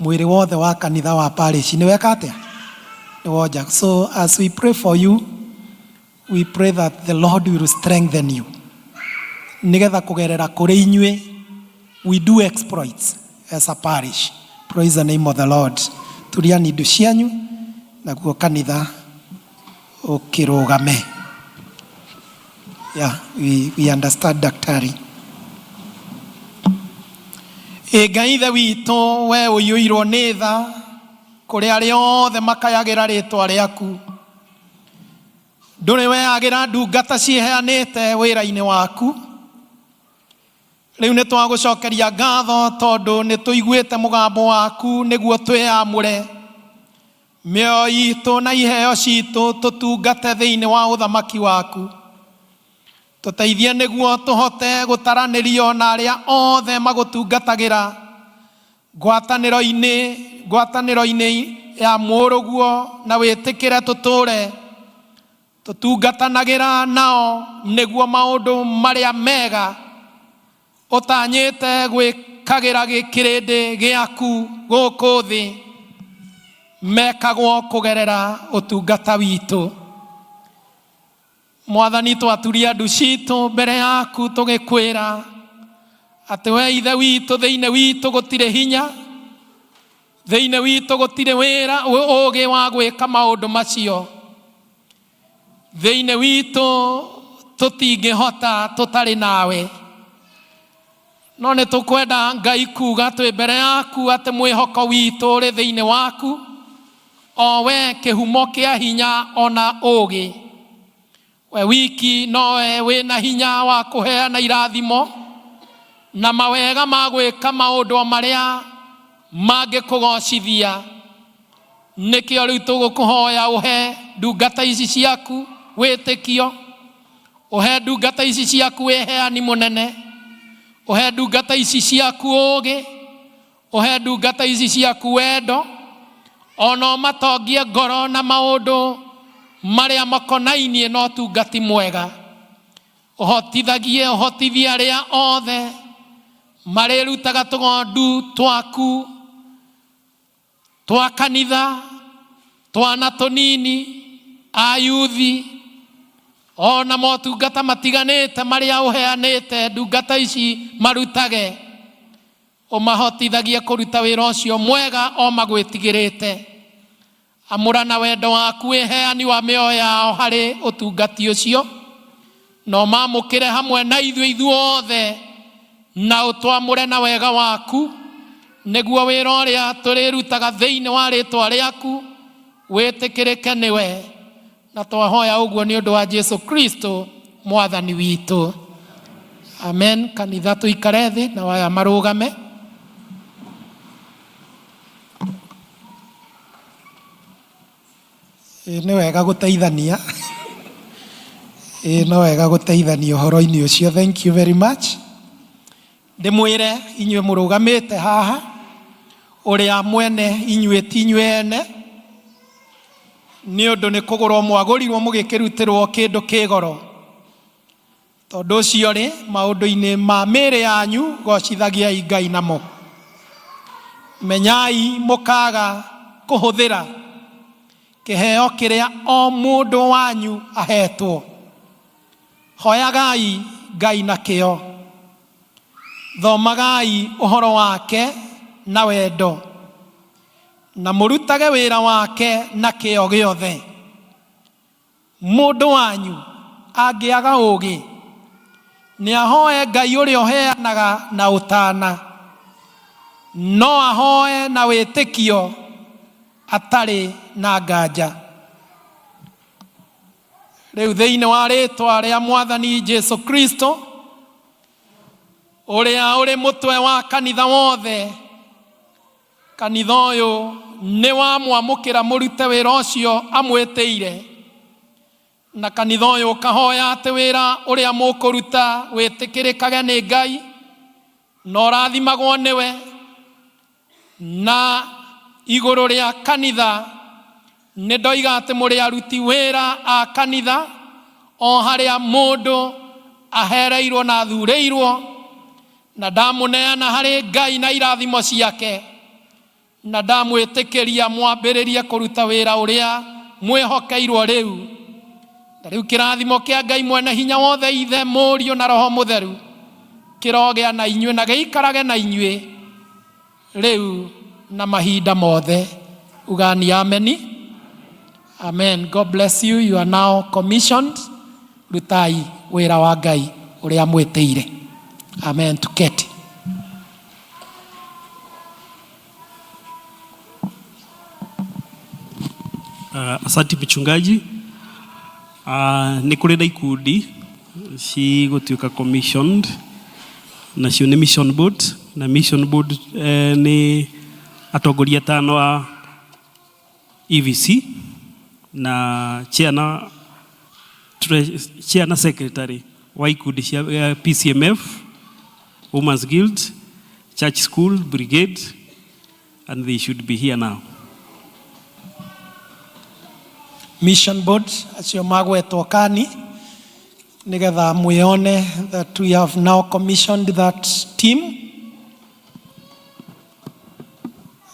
mwĩrĩ wothe wa kanitha wa parish nĩ weka atĩa? Nĩ wonja. So as we pray for you, we pray that the Lord will strengthen you, nĩgetha kũgerera kũrĩ inyuĩ we do exploits as a parish. Praise the name of the Lord. Turiani indo cianyu naguo kanitha ũkĩrũgame. Yeah, we understand, daktari. Ĩ Ngai ithe witũ, we ũiyũirwo nĩ tha kũrĩ arĩa othe makayagĩra rĩtwa rĩaku. Ndũrĩ weyagĩra ndungata ciĩheanĩte wĩra-inĩ waku. Rĩu nĩ twagũcokeria ngatho tondũ nĩ tũiguĩte mũgambo waku nĩguo twĩyamũre mĩoyo itũ na iheo citũ tũtungate thĩinĩ wa ũthamaki waku. Tũteithie nĩguo tũhote gũtaranĩrio na arĩa othe magũtungatagĩra ngwatanĩro-inĩ ngwatanĩro-inĩ ya mũrũguo na wĩtĩkĩre tũtũre tũtungatanagĩra nao nĩguo maũndũ marĩa mega ũtanyĩte gwĩkagĩra kĩrĩndĩ gĩaku gũkũ thĩ mekagwo kũgerera ũtungata witũ. Mwathani, twaturia ndu citũ mbere yaku tũgĩkwĩra atĩ we Ithe witũ, thĩinĩ witũ gũtirĩ hinya, thĩinĩ witũ gũtirĩ wĩra ũũgĩ wa gwĩka maũndũ macio, thĩinĩ witũ tũtingĩhota tũtarĩ nawe. No nĩ tũkwenda Ngai kuga twĩ mbere yaku atĩ mwĩhoko witũ ũrĩ thĩinĩ waku, o we kĩhumo kĩa hinya ona ũũgĩ. We wiki nowe wĩna hinya wa kũheana irathimo na mawega ma gwĩka maũndũ o marĩa mangĩkũgocithia. Nĩkĩo rĩu tũgũkũhoya ũhe ndungata ici ciaku wĩtĩkio, ũhe ndungata ici ciaku wĩheani mũnene, ũhe ndungata ici ciaku ũũgĩ, ũhe ndungata ici ciaku wendo, ona ũmatongie ngoro na maũndũ marĩa makonainie na ũtungati mwega. Ũhotithagie, ũhotithie arĩa othe marĩrutaga tũgondu twaku twa kanitha, twana tũnini, ayuthi, ona motungata matiganĩte marĩa ũheanĩte ndungata ici marutage, ũmahotithagie kũruta wĩra ũcio mwega o magwĩtigĩrĩte. Amũra na wendo waku wĩheani wa mĩoyo yao harĩ ũtungati ũcio, na ũmamũkĩre hamwe na ithuĩ ithuothe, na ũtwamũre na wega waku, nĩguo wĩra ũrĩa tũrĩrutaga thĩinĩ wa rĩtwa rĩaku wĩtĩkĩrĩke nĩwe. Na twahoya ũguo nĩ ũndũ wa Jesu Kristo mwathani witũ. Amen. Kanitha tũikare thĩ na waya marũgame. Ĩĩ nĩ wega gũteithania. Ĩĩ no wega gũteithania ũhoro-inĩ ũcio. Thank you very much. Ndĩmwĩre inyuĩ mũrũgamĩte haha, ũrĩa mwene inyuĩ ti inyuĩ ene, nĩ ũndũ nĩ kũgũrwo mwagũrirwo mũgĩkĩrutĩrwo kĩndũ kĩ goro. Tondũ ũcio rĩ, maũndũ-inĩ ma mĩĩrĩ yanyu gocithagiai Ngai namo. Menyai mũkaga kũhũthĩra kĩheo kĩrĩa o mũndũ wanyu ahetwo. Hoyagai Ngai na kĩyo. Thomagai ũhoro wake na wendo, na mũrutage wĩra wake na kĩyo gĩothe. Mũndũ wanyu angĩaga ũũgĩ, nĩ ahoe Ngai ũrĩa ũheanaga na ũtaana, no ahoe na wĩtĩkio atarĩ na nganja. Rĩu thĩinĩ wa rĩtwa rĩa Mwathani Jesu Kristo, ũrĩa ũrĩ mũtwe wa kanitha wothe, kanitha ũyũ nĩ wamwamũkĩra mũrute wĩra ũcio amwĩtĩire, na kanitha ũyũ ũkahoya atĩ wĩra ũrĩa mũkũruta wĩtĩkĩrĩkage nĩ Ngai na ũrathimagwo nĩwe. Na igũrũ rĩa kanitha nĩ ndoiga atĩ mũrĩ aruti wĩra a kanitha, o harĩa mũndũ ahereirwo na athurĩirwo, na ndamũneana harĩ Ngai na irathimo ciake, na ndamwĩtĩkĩria mwambĩrĩrie kũruta wĩra ũrĩa mwĩhokeirwo rĩu. Na rĩu kĩrathimo kĩa Ngai mwene hinya wothe, Ithe, Mũriũ na Roho Mũtheru, kĩrogĩa na inyuĩ na gĩikarage na inyuĩ rĩu na mahinda mothe. Ugani ameni. Amen. God bless you. You are now commissioned. Rutai wĩra wa Ngai ũrĩa mwĩtĩire. Amen. Tuketi. Asante mchungaji. Nĩ kũrĩ na ikundi cigũtuĩka commissioned, nacio nĩ mission board, na mission board nĩ atongoria atano a EVC na chair na chair na secretary wa ikundi cia PCMF, Women's Guild, Church School, Brigade, and they should be here now. Mission board acio magwetwo kani nigetha mwĩone that we have now commissioned that team.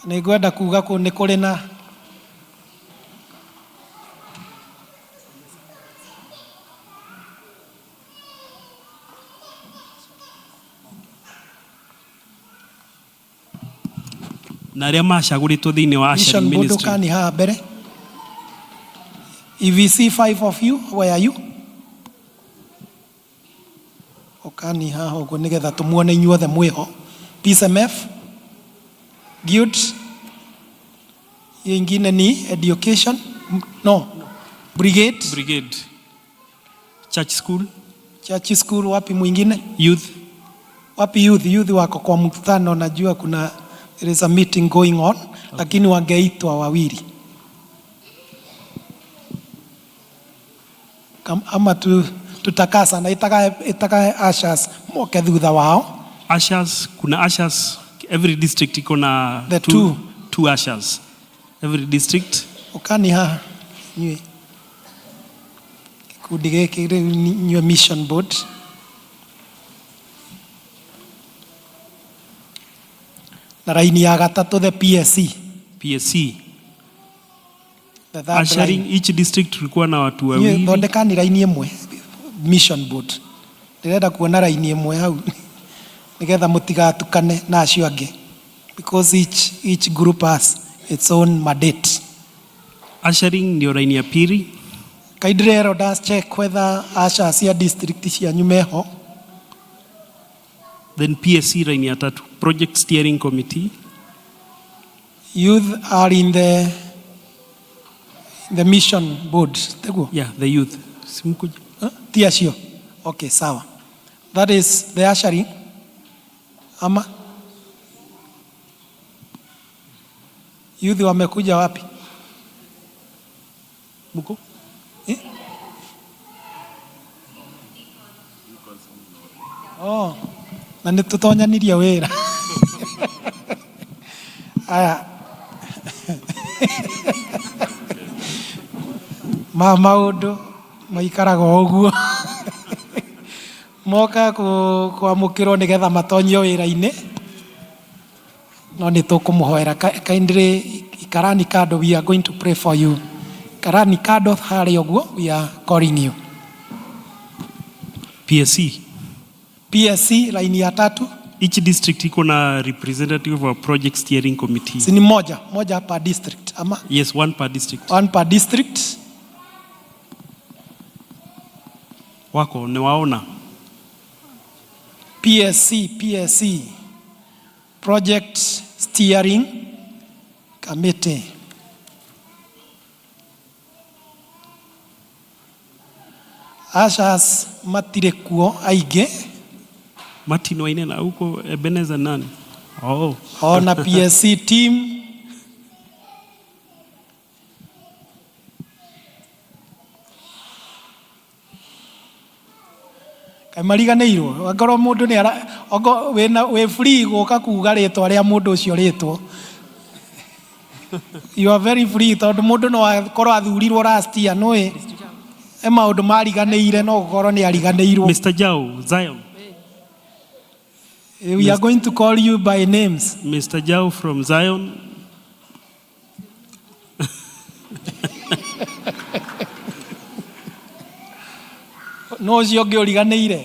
Nĩ ngwenda kuga kũ nĩ kũrĩ na Na arĩa macagũrĩtwo thĩinĩ wa ushering mission board ministry. Kani haha mbere. EVC, five of you, where are you? Ũkani haha ũguo nĩgetha tũmuone inyuothe mwĩho. PSMF, Guild, hiyo ingine ni education, no, brigade. Brigade, Church School. Church school, wapi mwingine? Youth. Wapi youth? Youth wako kwa mkutano, najua kuna there is a meeting going on, okay. Lakini wangeitwa wawili. Ama tutakaa sana, itaka ushers moke thutha wao. Ushers, kuna ushers, every district iko na The two, two. Two ushers. Every district. Ukani haha inyuĩ gĩkundi gĩkĩ rĩu inyuĩ mission board. Na raini ya gatatũ the PSC. PSC. The third Ushering line. each district tulikuwa na watu Inyuĩ wawili. thondekani raini ĩmwe mission board. Ndĩrenda kuona raini ĩmwe hau nĩgetha mũtigatukane na acio angĩ, because each group has its own mandate. Ushering ndio raini ya pili. Kindly elders check whether ushers cia district cianyu meho. Then PSC raini ya tatu, Project Steering Committee. Youth are in the mission board. Teguo? Yeah, the youth. Simkuja. Huh? Ti acio. Okay, sawa. That is the ushering. Ama youth wamekuja wapi? Muko? Eh? Oh, na nĩ tũtonyanirie wĩra. Aya. Ma maũndũ maikaraga o ũguo. Moka kwamũkĩrwo nĩgetha matonyio wĩra-inĩ. No nĩ tũkũmũhoera. Kindly ikarani kando, we are going to pray for you. Karani kando harĩa ũguo, we are calling you. PSC. PSC line ya tatu. Each district iko na representative of project steering committee. Si ni moja, moja per district ama? Yes, one per district. One per district. Wako ni waona. PSC, PSC. Project Steering Committee. Ushers matirĩ kuo aingĩ. Martin Wainena huko Ebenezer nani? Oh. Ona PSC team. Kaĩ mariganĩirwo, angorwo mũndũ nĩ ara ongo wĩna wĩ free gũka kuga rĩtwa rĩa mũndũ ũcio rĩtwo. You are very free tondũ mũndũ no akorwo athurirwo last year, nũĩ e maũndũ mariganĩire, no gũkorwo nĩ ariganĩirwo. Mr. Jao, Zion. We are going to call you by names. Mr. Jao from Zion. No ũcio ũngĩ ũriganĩire.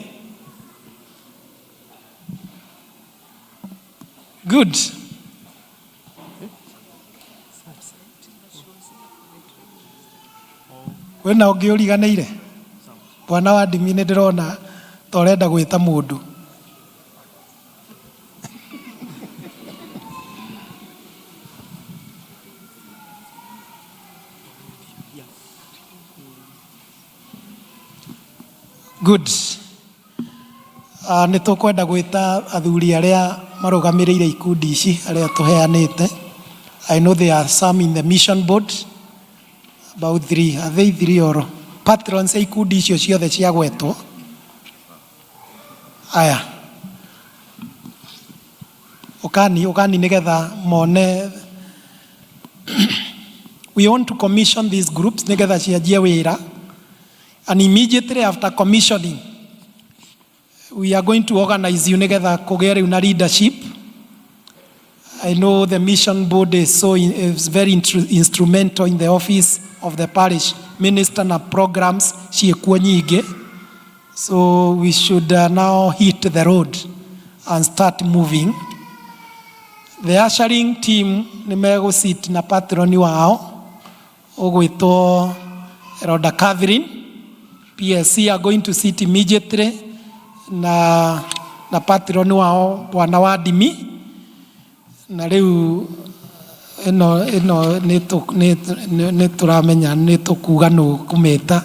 Good. Kwĩna ũngĩ ũriganĩire? Bwana wa ndimi nĩ ndĩrona ta ũrenda gwĩta mũndũ. Good. Nĩ tũkwenda gwĩta athuri arĩa marũgamĩrĩire ikundi ici arĩa tũheanĩte. I know there are some in the mission board, about three. Are they three or patrons a ikundi icio ciothe ciagwetwo? Aya. Ũkani, ũkani nĩgetha mone. We want to commission these groups nĩgetha cianjie wĩra, and immediately after commissioning we are going to organize you nĩgetha kũgĩe rĩu na leadership. I know the mission board is very instrumental in the office of the parish minister na programs ciĩkuo nyingĩ, so we should now hit the road and start moving. The ushering team nĩ megũsit na patroni wao ũgwĩtwo Rhoda Catherine. PSC are going to sit immediately na patron wao bwana wa Ndimi. Na rĩu ĩno nĩ tũramenya nĩ tũkuga nũ kũmĩta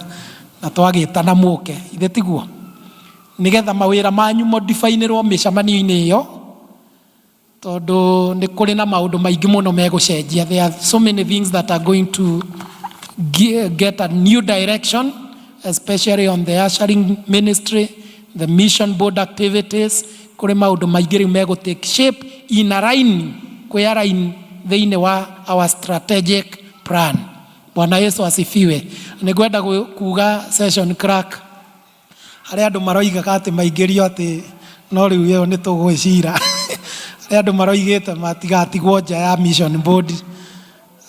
na twagĩta na mũke ithe tiguo nĩgetha mawĩra manyu modifainĩrwo mĩcemanio-inĩ ĩyo, tondũ nĩ kũrĩ na maũndũ maingĩ mũno megũcenjia. There are so many things that are going to get a new direction, especially on the ushering ministry, the mission board activities. Kũrĩ maũndũ maingĩ rĩu megũ take shape in align, kwĩ align thĩinĩ wa our strategic plan. Bwana Yesu asifiwe. Nĩ ngwenda kuga session clerk, harĩa andũ maroigaga atĩ maingĩrio atĩ no rĩu ĩyo nĩ tũgwĩcira, harĩa andũ maroigĩte matigatigwo nja ya mission board,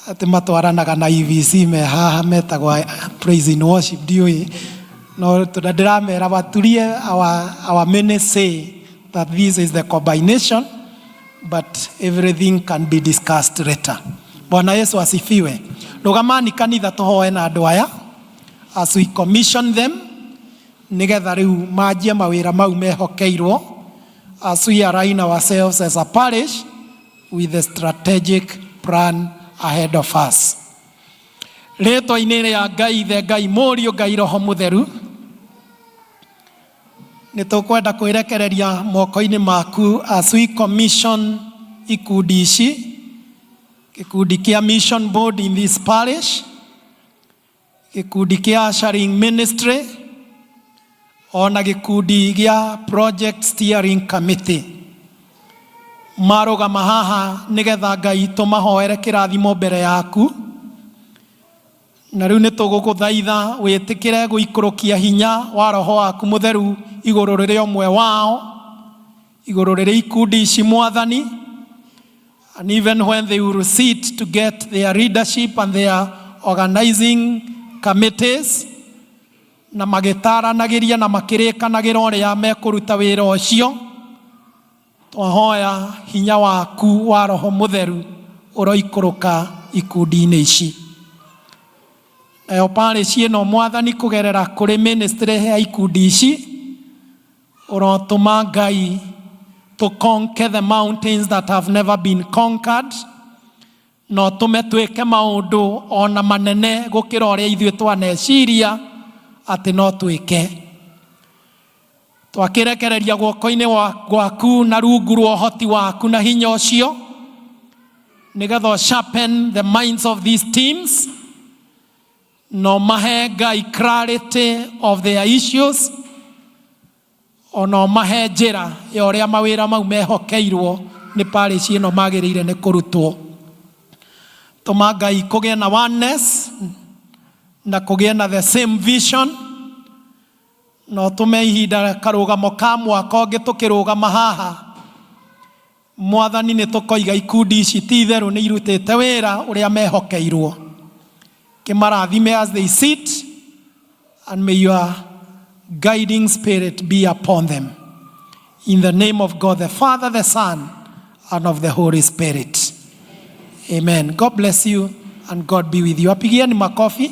atĩ matwaranaga na EVC me haha metagwo praise in worship, ndiũĩ, no ndĩramera waturie. Our many say that this is the combination, but everything can be discussed later. Bwana Yesu asifiwe. Rũgamani kanitha, tũhoe na andũ aya as we commission them nigetha rĩu manjie mawĩra mau mehokeirwo, as we align ourselves as a parish with the strategic plan ahead of us. Rĩtwa-inĩ rĩa Ngai Ithe, Ngai Mũriũ, Ngai Roho Mũtheru, nĩ tũkwenda kwĩrekereria moko-inĩ maku as we commission ikundi ici, gĩkundi kĩa mission board in this parish, gĩkundi kĩa ushering ministry, ona gĩkundi gĩa project steering committee. Marũgama haha nĩgetha Ngai tũmahoere kĩrathimo mbere yaku, na rĩu nĩ tũgũgũthaitha wĩtĩkĩre gũikũrũkia hinya wa Roho waku Mũtheru igũrũ rĩrĩa ũmwe wao, igũrũ rĩrĩa ikundi ici, Mwathani, and even when they will sit to get their leadership and their organizing committees, na magĩtaranagĩria na makĩrĩkanagĩra ũrĩa mekũruta wĩra ũcio, twahoya hinya waku wa Roho Mũtheru ũroikũrũka ikundi-inĩ ici. Nayo parish ĩno, Mwathani, kũgerera kũrĩ ministry ya ikundi ici, ũrotũma Ngai to conquer the mountains that have never been conquered, na ũtũme twĩke maũndũ ona manene gũkĩra ũrĩa ithuĩ twaneciria atĩ no twĩke. Twakĩrekereria guoko-inĩ gwaku na rungu rwa ũhoti waku na hinya ũcio, nĩgetha sharpen the minds of these teams, no mahe Ngai clarity of their issues, ona mahe njĩra ya ũrĩa mawĩra mau mehokeirwo nĩ parish ĩno magĩrĩire nĩ kũrutwo. Tũma Ngai kũgĩe na oneness na kũgĩe na the same vision, na ũtũme ihinda karũgamo ka mwaka ũngĩ tũkĩrũgama haha, Mwathani, nĩ tũkoiga ikundi ici ti itherũ nĩ irutĩte wĩra ũrĩa mehokeirwo. Kĩmarathime as they sit, and may your guiding spirit be upon them. In the name of God the Father, the Son, and of the Holy Spirit. Amen. God bless you and God be with you. Apigieni makofi.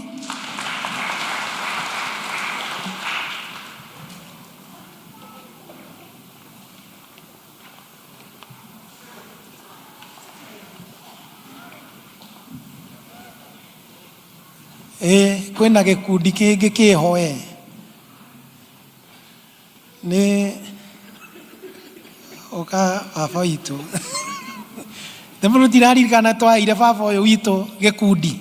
Ĩ kwĩna gĩkundi kĩngĩ kĩho ĩ. Baba witũ. Nĩ mũtiraririkana twaheire baba ũyũ witũ gĩkundi.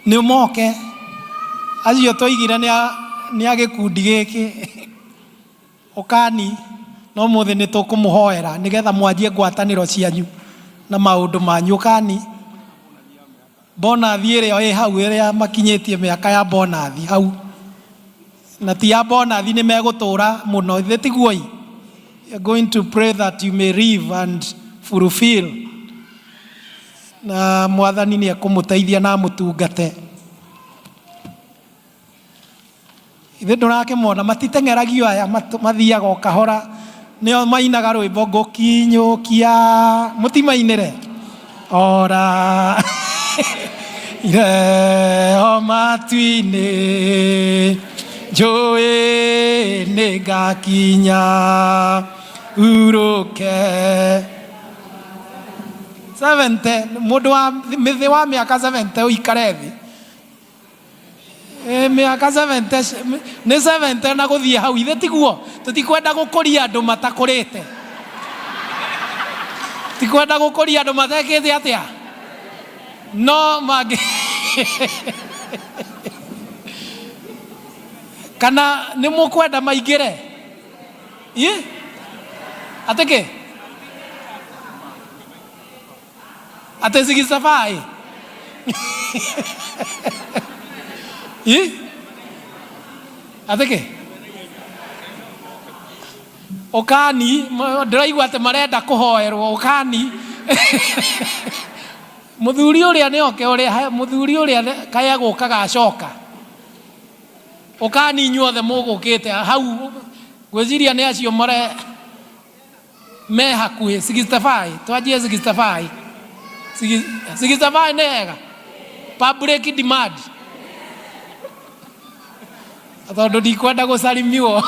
Nĩ moke acio twaigire nĩ a nĩ a gĩkundi gĩkĩ. Ũkani no mũthĩ nĩ tũkũmũhoera nĩgetha mwanjie ngwatanĩro cianyu na maũndũ manyu. Ũkani bonathi ĩrĩa ĩ hau ĩrĩa makinyĩtie mĩaka ya bonathi hau na ti ya bonathi nĩ megũtũra mũno ithe tiguo i You're going to pray that you may live and fulfill na mwathani nĩ ekũmũteithia na amũtungate ithe ndũrakĩmona matiteng'eragio aya mathiaga o kahora nĩo mainaga rwĩmbo ngũkinyũkia mũtimainĩre ora ireo matu-inĩ njũĩ nĩ ngakinya urũke 70 mũndũ wa mĩthĩ wa mĩaka 70 ũikare thĩ Eh, mĩaka 70 nĩ 70 na gũthiĩ hau ithe tiguo tũtikwenda gũkũria andũ matakũrĩte tikwenda gũkũria andũ matekĩte atĩa no mangĩ kana nĩ mũkwenda maingĩre Ĩ? atĩ kĩ atĩ 65 Ĩ? Atĩ kĩ? Ũkani, ndĩraigua atĩ marenda kũhoerwo ũkani. Mũthuri ũrĩa nĩ oke ũrĩa mũthuri ũrĩa kaĩ egũkaga acoka. Ũkani inyuothe mũgũkĩte hau ngwĩciria nĩ acio mare me hakuhĩ 65 twanjie 65 65 nĩ hega public demand tondũ ndikwenda gũcarimiwo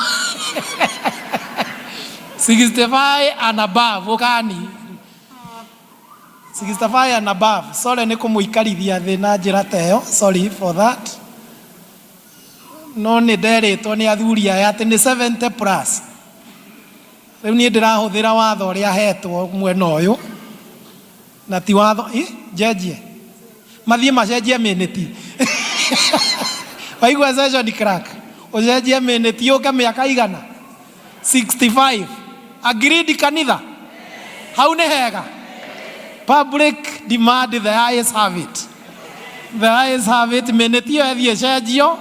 65 and above ũkani 65 and above sorry nĩ kũmũikarithia thĩ na njĩra ta ĩyo sorry for that no nĩ nderĩtwo nĩ athuri aya atĩ nĩ 70 plus Rĩu niĩ ndĩrahũthĩra watho ũrĩa hetwo mwena ũyũ na ti watho ĩ njenjie mathiĩ macenjie mĩnĩti waigua session clerk ũcenjie mĩnĩti yũke mĩaka igana 65 agreed kanitha hau nĩ hega public demand the ayes have it the ayes have it mĩnĩti ĩyo ĩthiĩ ĩcenjio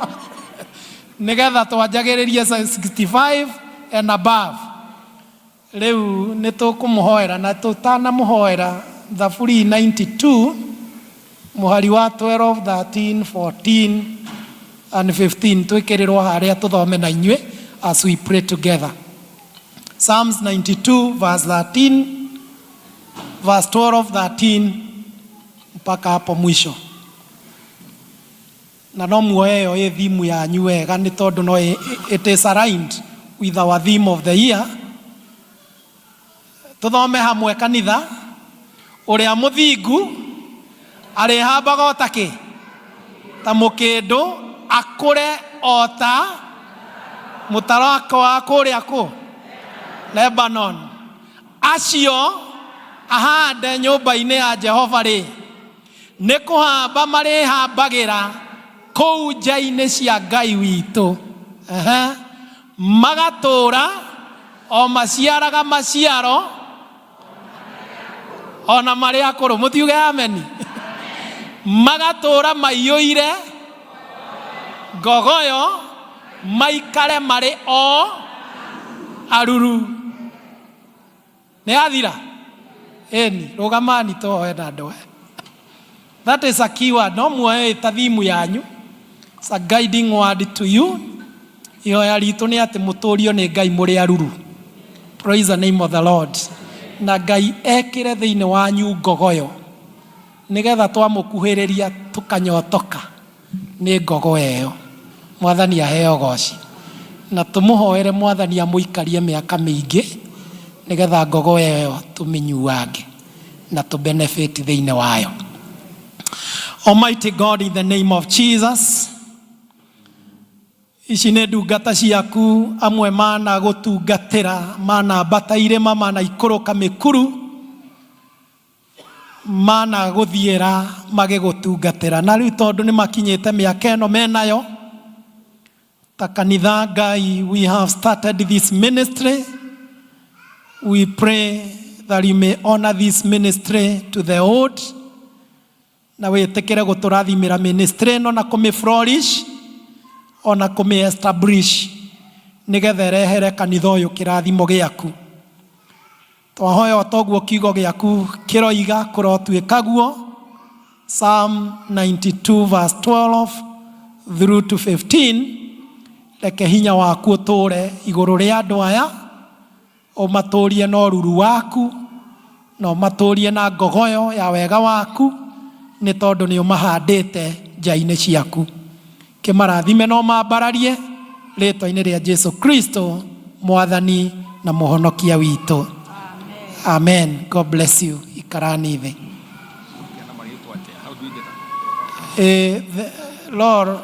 Nĩgetha twanjagĩrĩrie 65 and above. Rĩu nĩ tũkũmũhoera na tũtanamũhoera Thaburi 92 mũhari wa 12, 13, 14 and 15 twĩkĩrĩrwo harĩa tũthome na inyuĩ as we pray together. Psalms 92 verse 13, verse 12, 13 mpaka hapo mwisho. Na no muoye ĩyo ĩ theme yanyu wega nĩ tondũ no it is aligned with our theme of the year. Tũthome hamwe kanitha, ũrĩa mũthingu arĩhambaga o ta kĩ? Ta mũkĩndũ, akũre o ta mũtarakwa wa kũrĩa kũ? Lebanon. Acio ahande nyũmba-inĩ ya Jehova-rĩ, Nĩ kũhamba marĩhambagĩra kũu nja-inĩ cia Ngai witũ, Ehe. Magatũũra o maciaraga maciaro o na marĩ akũrũ. Mũtiuge ameni. Magatũũra maiyũire ngogoyo, maikare marĩ o aruru. Nĩ yathira? Ĩni, rũgamani tũhoe na andũ aya. That is a key word. No muoe ĩ ta theme yanyu. It's a guiding word to you. Ihoya ritũ nĩ atĩ mũtũrio nĩ Ngai mũrĩ aruru. Praise the name of the Lord. Na Ngai ekĩre thĩinĩ wanyu ngogoyo. Nĩgetha twamũkuhĩrĩria tũkanyotoka. Nĩ ngogoyo ĩyo. Mwathani aheo ũgoci. Na tũmũhoere Mwathani amũikarie mĩaka mĩingĩ nĩgetha ngogoyo ĩyo tũmĩnyuange na tũ benefit thĩinĩ wayo. Almighty God, in the name of Jesus, Ici nĩ ndungata ciaku amwe mana gũtungatĩra, manambata irĩma, manaikũrũka mĩkuru, mana gũthiĩra magĩgũtungatĩra. Na rĩu tondũ nĩ makinyĩte mĩaka ĩno menayo, ta kanitha Ngai, we have started this ministry. We pray that you may honor this ministry to the old, na wĩtĩkĩre gũtũrathimĩra ministry ĩno na kũmĩ flourish ona kũmĩ establish nĩgetha ĩrehere kanitha ũyũ kĩrathimo gĩaku. Twahoya o toguo kiugo gĩaku kĩroiga kũrotuĩka guo. Psalm 92 verse 12 through to 15, reke hinya waku ũtũre igũrũ rĩa andũ aya, ũmatũrie na ũruru waku na ũmatũrie na ngogoyo ya wega waku, nĩ tondũ nĩ ũmahandĩte nja-inĩ ciaku. Kĩmarathime na ũmambararie rĩtwa-inĩ rĩa Jesu Kristo, Mwathani na Mũhonokia witũ. Amen. God bless you. Ikarani thĩ. Lord,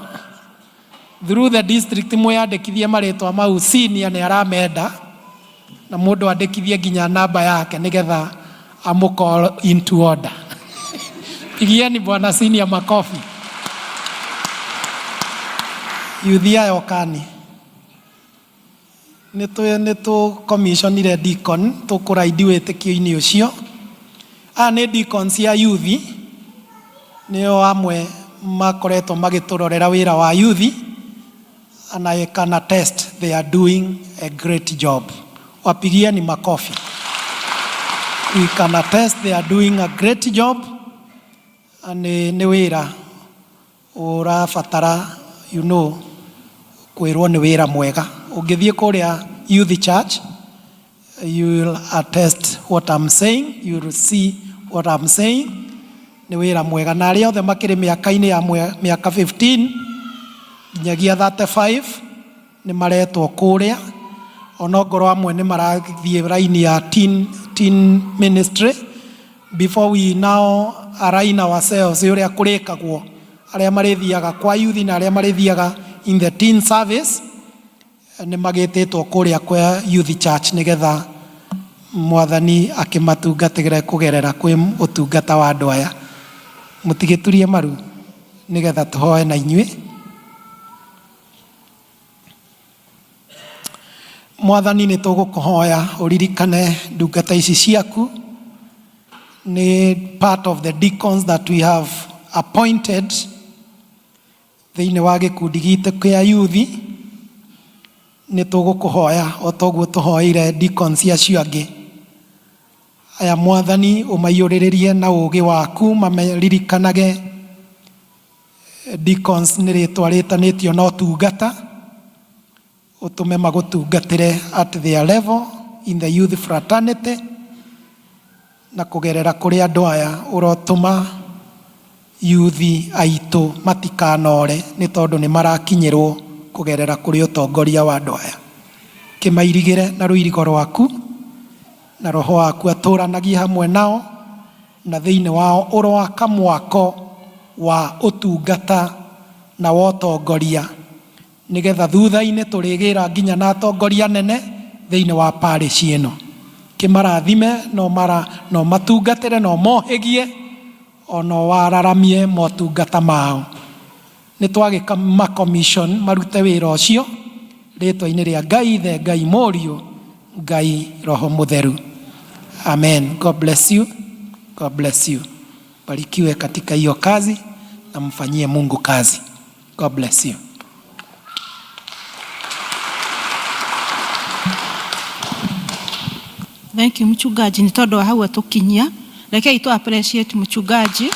through the district mwĩyandĩkithie marĩtwa mau, senior nĩ aramenda na mũndũ andĩkithie nginya namba yake nĩgetha amũ call into order. Pigieni bwana senior makofi. Yuthi aya okani. Nĩ tũ commissionire deacon tũkũraidi wĩtĩkio-inĩ ũcio. Aya nĩ deacons ya yuthi, nĩo amwe makoretwo magĩtũrorera wĩra wa yuthi, and I can attest they are doing a great job. Wapigieni makofi. We can attest they are doing a great job, and nĩ wĩra ũrabatara kwĩrwo nĩ wĩra mwega. Ũngĩthiĩ kũrĩa youth church, you will attest what I'm saying, you will see what I'm saying. Nĩ wĩra mwega, na arĩa othe makĩrĩ mĩaka-inĩ ya mĩaka 15 nginyagia 35 nĩ maretwo kũrĩa, onongorwo amwe nĩ marathiĩ raini ya teen ministry. Before we now align ourselves ũrĩa kũrĩkagwo, arĩa marĩthiaga kwa youth na arĩa marĩthiaga in the teen service nĩ magĩtĩtwo kũrĩa kwa youth church nĩgetha Mwathani akĩmatungatĩre kũgerera kwĩ ũtungata wa andũ aya. Mũtigĩturie maru nĩgetha tũhoe na inyuĩ. Mwathani, nĩ tũgũkũhoya ũririkane ndungata ici ciaku, nĩ part of the deacons that we have appointed thĩinĩ wa gĩkundi gitũ kĩa yuthi. Nĩ tũgũkũhoya o toguo tũhoeire deacons acio angĩ aya, Mwathani, ũmaiyũrĩrĩrie na ũũgĩ waku, mameririkanage deacons nĩ rĩtwa rĩtanĩtio na ũtungata, ũtũme magũtungatĩre at their level in the youth fraternity, na kũgerera kũrĩ andũ aya ũrotũma yuthi aitũ matikanore, nĩ tondũ nĩ marakinyĩrwo kũgerera kũrĩ ũtongoria wa andũ aya. Kĩmairigĩre na rũirigo rwaku, na roho waku atũranagie hamwe nao, na thĩinĩ wao ũroaka mwako wa ũtungata na wa ũtongoria, nĩgetha thutha-inĩ tũrĩgĩra nginya na atongoria nene thĩinĩ wa parish ĩno. Kĩmarathime no mara no matungatĩre no mohĩgie ona wararamie motungata mao. Nĩ twagĩka ma commission marute wĩra ũcio rĩtwa-inĩ rĩa Ngai Ithe, Ngai Mũriũ, Ngai Roho Mũtheru. Amen. God bless you. God bless you. Barikiwe katika hiyo kazi na mfanyie Mungu kazi. God bless you. Thank you, mchungaji, nĩ tondũ wa hau atũkinyia. Rekei tu appreciate mchungaji.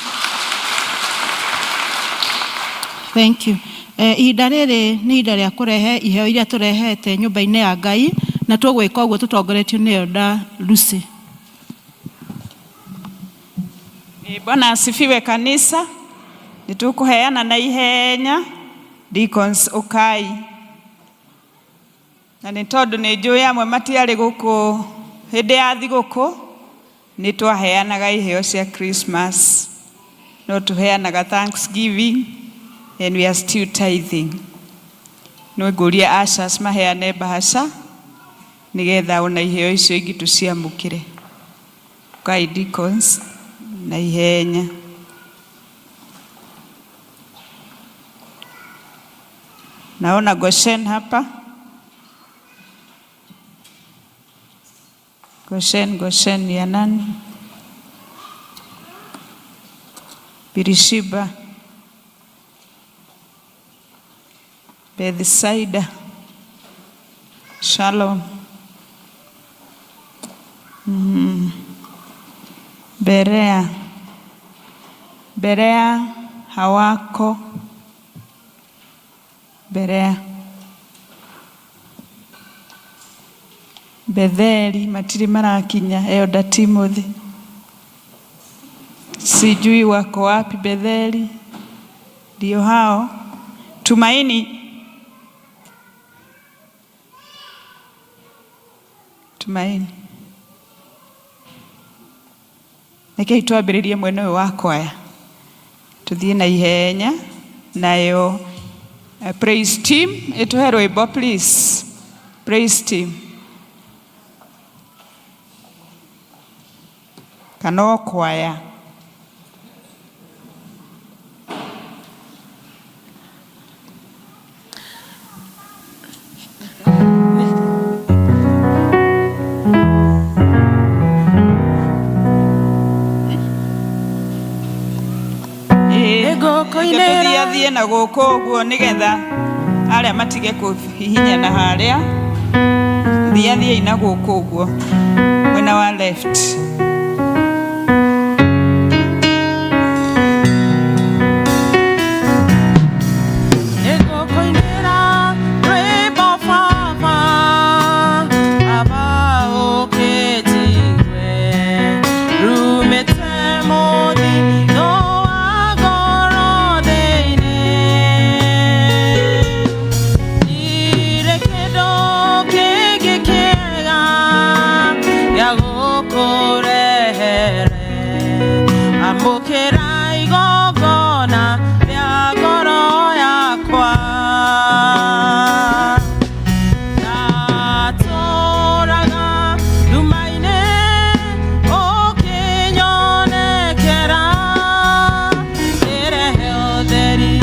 Thank you. Ihinda rĩrĩ nĩ ihinda rĩa kũrehe iheo iria tũrehete nyũmba-inĩ ya Ngai, na tũgwĩka ũguo tũtongoretio nĩ Elder Lucy. Bwana asifiwe kanisa. Nĩ tũkũheana na ihenya. Deacons ũkai. Na nĩ tondũ nĩ njũĩ amwe matiarĩ gũkũ hĩndĩ ya thigũkũ, nĩ twaheanaga iheo cia Christmas. No tũheanaga Thanksgiving and we are still tithing. No ngũrie ushers maheane mbahaca nĩgetha ona iheo icio ingĩ tũciamũkĩre. Kai deacons na ihenya. Naona Goshen hapa. Goshen, Goshen ya nani? Birishiba. Bethsaida. Shalom. Berea. Berea hawako. Berea. Betheli matirĩ marakinya. Elder Timothy. Sijui wako wapi Betheli. Ndio hao. Tumaini. Tumaini. Rekei twambĩrĩrie mwena ũyũ wa kwaya tũthiĩ na ihenya nayo. Praise team ĩtũhe rwĩmbo, please. Praise team kana o kwaya. Tũthiathiĩ na gũkũ ũguo nĩgetha arĩa matige kũhihinyana harĩa. Thiathiĩi na gũkũ ũguo mwena wa left. Nĩngũkũinĩra rwĩmbo Baba, Baba ũkĩnjigue, rumĩte mũthithũ wa ngoro thĩinĩ. Ndirĩ kĩndũ kĩngĩ kĩega gĩa gũkũrehere, amũkĩra igongona rĩa ngoro yakwa. Ndatũraga nduma-inĩ ũkĩnyonekera, ngĩrehe ũtheri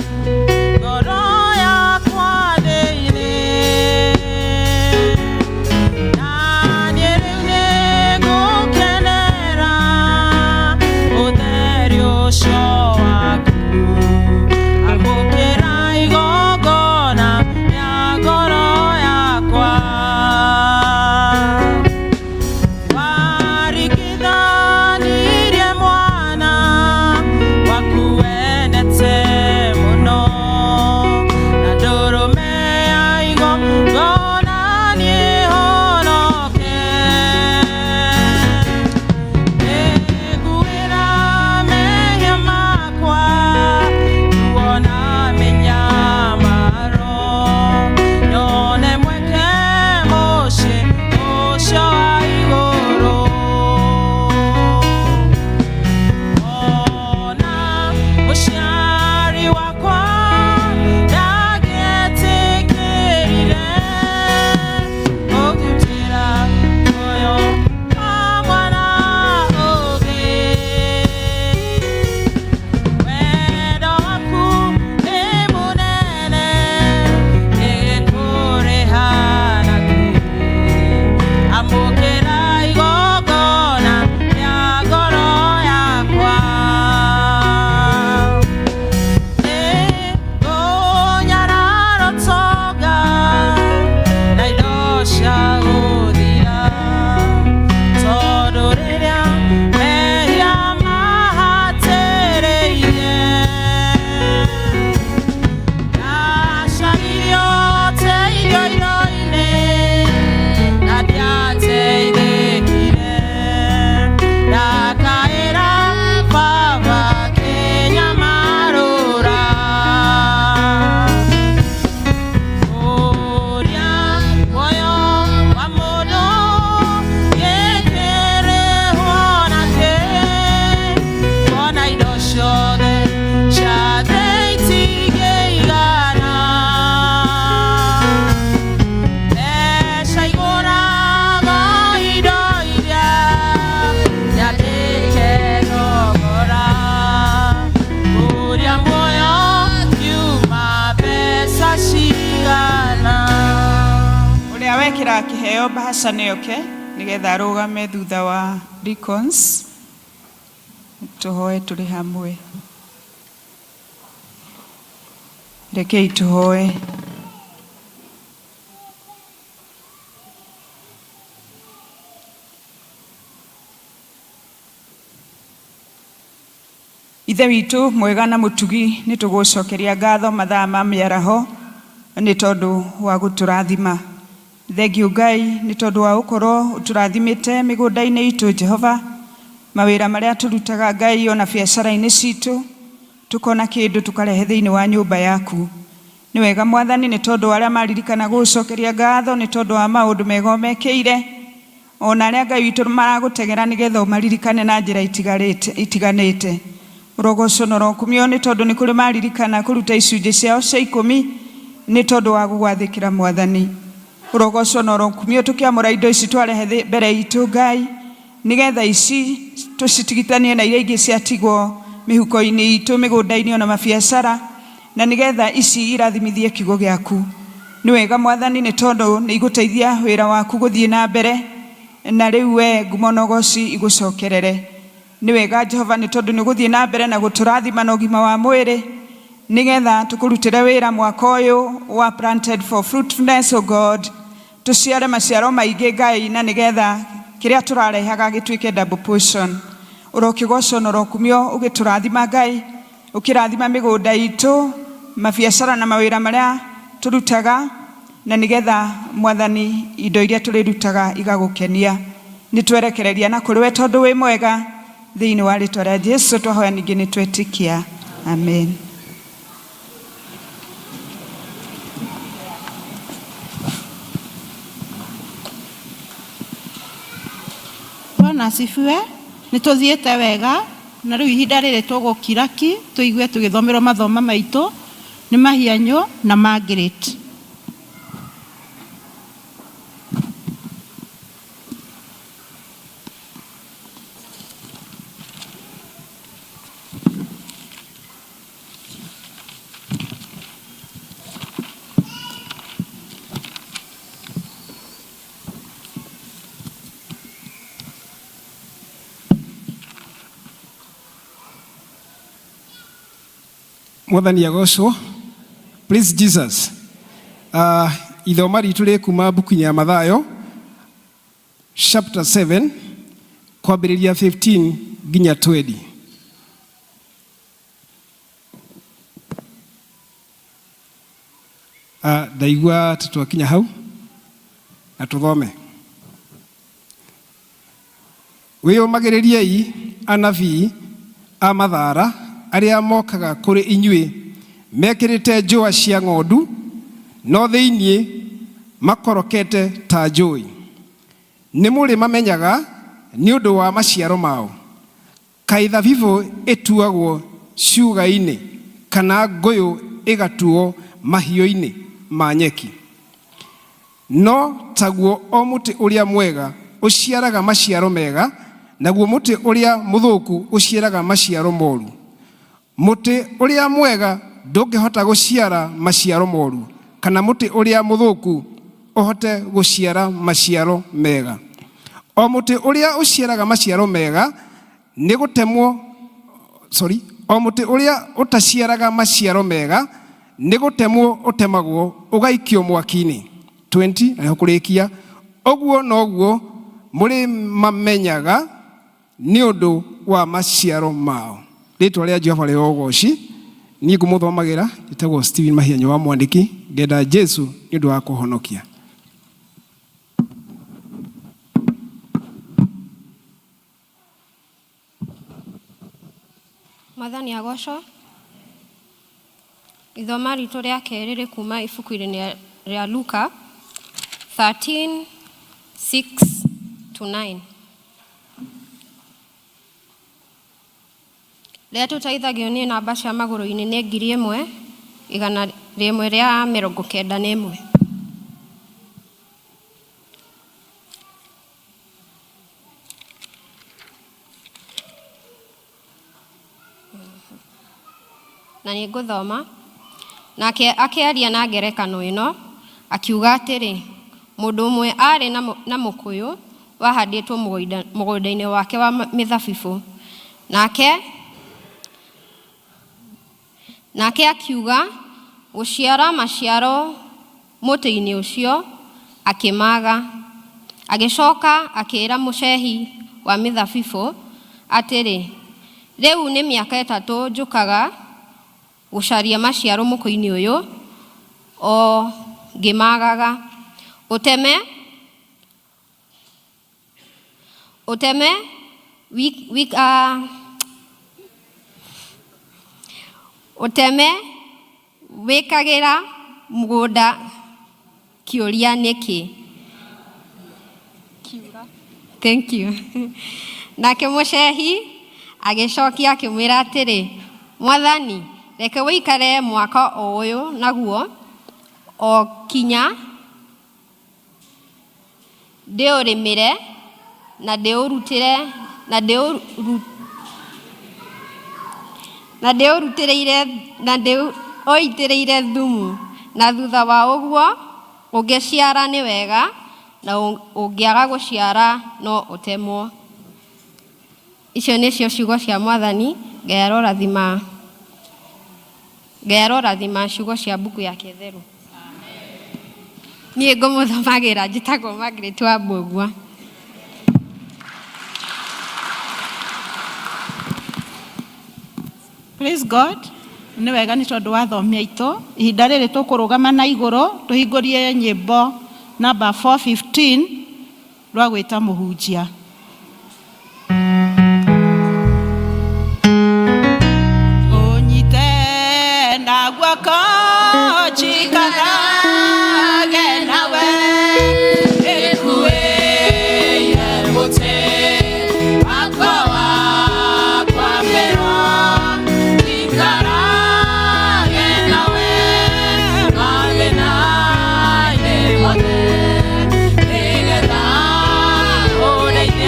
ngoro yakwa thĩinĩ. Na niĩ rĩu nĩngũkenera ũtheri ũcio. Ndaneo mbahaca nĩ oke nĩgetha arũgame thutha wa deacons, tũhoe tũrĩ hamwe. Rekei tũhoe. Ithe witũ mwega na mũtugi, nĩ tũgũcokeria ngatho mathaa ma mĩaraho nĩ tondũ wa gũtũrathima. Thengiũ Ngai nĩ tondũ wa gũkorwo ũtũrathimĩte mĩgũnda-inĩ itũ Jehova, mawĩra marĩa tũrutaga Ngai ona biacara-inĩ citũ, tũkona kĩndũ tũkarehe thĩinĩ wa nyũmba yaku. Nĩ wega Mwathani nĩ tondũ wa arĩa maririkana gũgũcokeria ngatho nĩ tondũ wa maũndũ mega ũmekĩire, ona arĩa Ngai witũ maragũtegera nĩgetha ũmaririkane na njĩra itiganĩte. Ũrogocwo na ũrokumio nĩ tondũ nĩ kũrĩ maririkana kũruta icunjĩ ciao cia ikũmi nĩ tondũ wa gũgwathĩkĩra Mwathani. Ũrogocwo na ũrokumio tũkĩamũra indo ici twarehe mbere itũ Ngai, nĩgetha ici tũcitigithanie na iria ingĩ ciatigwo mĩhuko-inĩ itũ, mĩgũnda-inĩ ona mabiacara, na nĩgetha ici irathimithie kiugo gĩaku. Nĩ wega Mwathani nĩ tondũ nĩ igũteithia wĩra waku gũthiĩ na mbere, na rĩu we ngumo na ũgoci igũcokerere. Nĩ wega Jehova nĩ tondũ nĩ ũgũthiĩ na mbere na gũtũrathima na ũgima wa mwĩrĩ, nĩgetha tũkũrutĩre wĩra mwaka ũyũ wa Planted for Fruitfulness, O God, tũciare maciaro maingĩ Ngai, na nĩgetha kĩrĩa tũrarehaga gĩtuĩke double portion. Ũrokĩgocwo na ũrokumio ũgĩtũrathima Ngai, ũkĩrathima mĩgũnda itũ, mabiacara na mawĩra marĩa tũrutaga, na nĩgetha Mwathani indo iria tũrĩrutaga igagũkenia. Nĩ twerekereria na kũrĩ we tondũ wĩ mwega, thĩinĩ wa rĩtwa rĩa Jesu twahoya ningĩ nĩ twetĩkia. Amen. Bwana asifiwe. Nĩ tũthiĩte wega na rĩu ihinda rĩrĩ tũgũkira ki tũigue tũgĩthomerwo mathoma maitũ nĩ Mahianyũ na Margaret. Mwathani agocwo. Praise Jesus. Ithoma ritũ rĩ kuma mbuku-inĩ ya Mathayo chapter 7 kwambĩrĩria 15 nginya 20. Ndaigua ta twakinya hau na tũthome. Wĩyũmagĩrĩriei anabii a mathaara arĩa mokaga kũrĩ inyuĩ mekĩrĩte njũa cia ng'ondu, no thĩinĩ makorokete ta njũi. Nĩmũrĩmamenyaga nĩ ũndũ wa maciaro mao. Kaĩ thabibũ ĩtuagwo ciũga-inĩ, kana ngũyũ ĩgatuo mahiũ-inĩ ma nyeki? No taguo o mũtĩ ũrĩa mwega ũciaraga maciaro mega, naguo mũtĩ ũrĩa mũthũku ũciaraga maciaro moru. Mũtĩ ũrĩa mwega ndũngĩhota gũciara maciaro moru, kana mũtĩ ũrĩa mũthũku ũhote gũciara maciaro mega. O mũtĩ ũrĩa ũciaraga maciaro mega nĩ gũtemwo, sorry, o mũtĩ ũrĩa ũtaciaraga maciaro mega nĩ gũtemwo ũtemagwo ũgaikio mwaki-inĩ. 20 na nĩho kũrĩkia, ũguo noguo mũrĩmamenyaga nĩ ũndũ wa maciaro mao. Rĩtwa rĩa Jehova rĩo ũgoci. Niĩ ngũmũthomagĩra njĩtagwo Stephen Mahianyo wa Mwandĩki, ngenda Jesu nĩ ũndũ wa kũhonokia. Mwathani agocwo. Ithoma ritũ rĩa kerĩ rĩ kuma ibuku-inĩ rĩa Luka 13 6 to 9. Rĩrĩa tũteithagio nĩ namba cia magũrũ-inĩ nĩ 1191. Na nĩ ngũthoma. Nake akĩaria na ngerekano ĩno, akiuga atĩrĩ, Mũndũ ũmwe aarĩ na mũkũyũ wahandĩtwo mũgũnda-inĩ wake wa mĩthabibũ, nake akiuga gũciara maciaro mũtĩ-inĩ ũcio, akĩmaaga. Agĩcoka akĩĩra mũcehi wa mĩthabibũ atĩrĩ, 'Rĩu nĩ mĩaka 3 njũkaga gũcaria maciaro mũkũyũ-inĩ ũyũ, o ngĩmaagaga. Ũteme, ũteme, ũteme wĩkagĩra mũgũnda kĩũria nĩkĩ?" Thank you. Nake mũcehi agĩcokia akĩmwĩra atĩrĩ, "Mwathani, reke ũikare mwaka o ũyũ naguo, o kinya ndĩũrĩmĩre na ndĩũrutĩre na ndĩũru na ndĩũrutĩrĩire na ndĩũitĩrĩire thumu, na thutha wa ũguo ũngĩciara nĩ wega, na ũngĩaga gũciara no ũtemwo." Icio nĩcio ciugo cia Mwathani. Ngai arorathima, Ngai arorathima ciugo cia mbuku yake theru. Niĩ ngũmũthomagĩra njĩtagwo Margaret wa Mbũgua. Praise God. Nĩ wega nĩ tondũ wa thomi aitũ. Ihinda rĩrĩ tũkũrũgama na igũrũ tũhingũrie nyĩmbo namba 415 rwa gwĩta mũhunjia. Ũnyite na guoko njikarage nawe, Ĩkuĩire mũtĩ wakwa wa kwambĩrwo, njikarage nawe mathĩna-inĩ mothe, nĩgetha ũndeithie.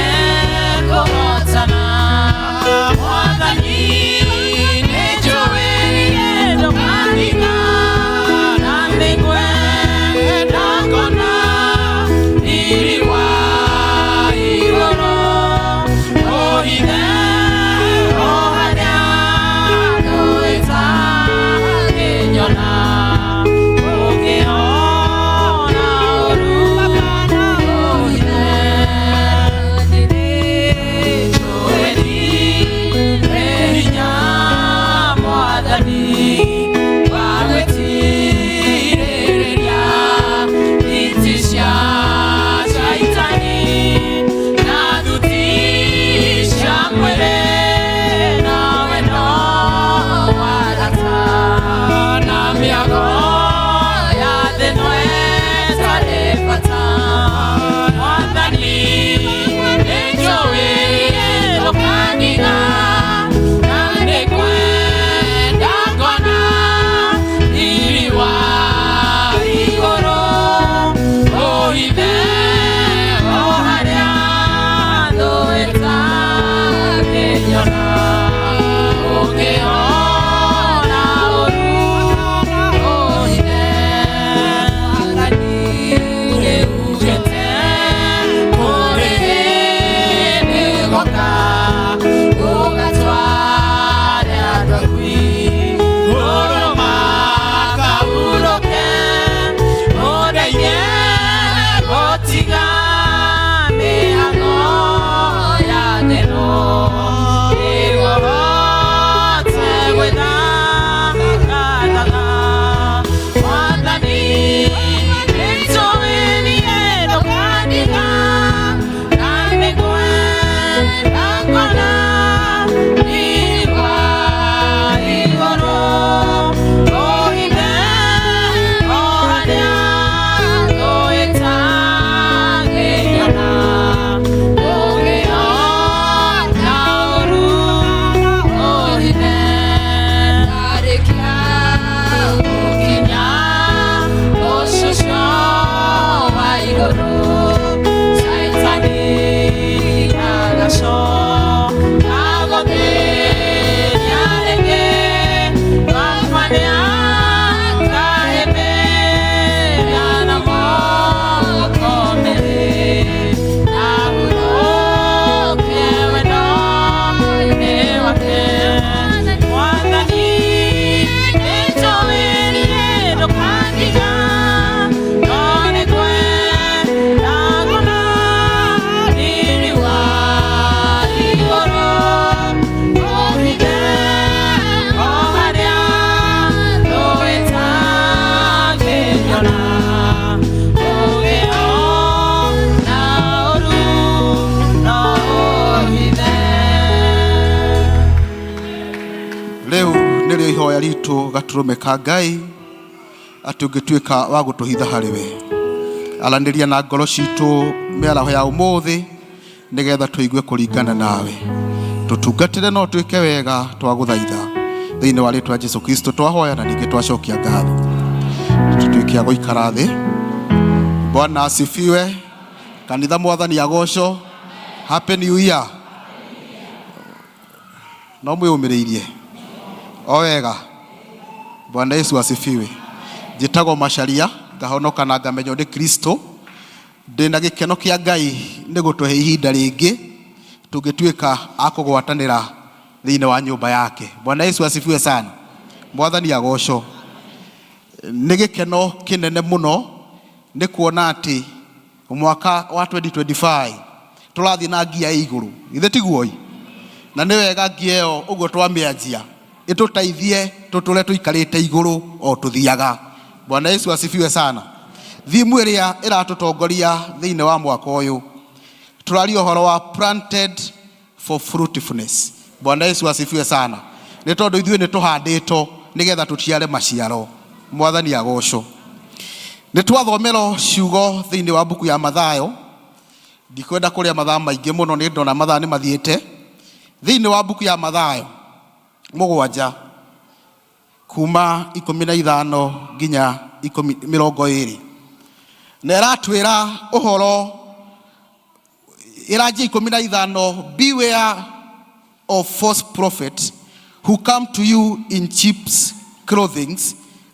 Rĩu nĩrĩo ihoya ritũ gatũrũme ka Ngai atĩ ũngĩtuĩka wa gũtũhitha harĩ we. Aranĩria na ngoro citũ mĩaraho ya ũmũthĩ nĩgetha tũigue kũringana nawe. Tũtungatĩre no twĩke wega twagũthaitha. Thĩinĩ wa rĩtwa Jesu Kristo twahoya na ningĩ twacokia ngatho. Tũtuĩke a gũikara thĩ. Bwana asifiwe. Kanitha mwathani agocwo. Happy New Year. No mwĩyũmĩrĩirie o wega. Bwana Yesu asifiwe. Njĩtagwo Macharia, ngahonoka na ngamenywo nĩ Kristo. Ndĩna gĩkeno kĩa Ngai nĩ gũtũhe ihinda rĩngĩ tũngĩtuĩka a kũgwatanĩra thĩinĩ wa nyũmba yake. Bwana Yesu asifiwe sana. Mwathani agocwo. Nĩ gĩkeno kĩnene mũno nĩ kuona atĩ mwaka wa 2025 tũrathiĩ na ngia ĩ igũrũ, githĩ tiguo? Na nĩ wega ngia ĩyo ũguo twamĩanjia ĩtũteithie tũtũre tũikarĩte igũrũ o tũthiaga. Bwana Yesu asifiwe sana. Thimu ĩrĩa ĩratũtongoria thĩinĩ wa mwaka ũyũ tũraria ũhoro wa planted for fruitfulness. Bwana Yesu asifiwe sana. Nĩ tondũ ithuĩ nĩ tũhandĩtwo nĩgetha tũciare maciaro. Mwathani agocwo. Nĩ twathomerwo ciugo thĩinĩ wa mbuku ya Mathayo. Ndikwenda kũrĩa mathaa maingĩ mũno nĩ ndona mathaa nĩ mathiĩte. Thĩinĩ wa mbuku ya Mathayo mũgwanja kuma 15 nginya 20, na ĩratwĩra ũhoro ĩranjia 15, beware of false prophets who come to you in sheep's clothing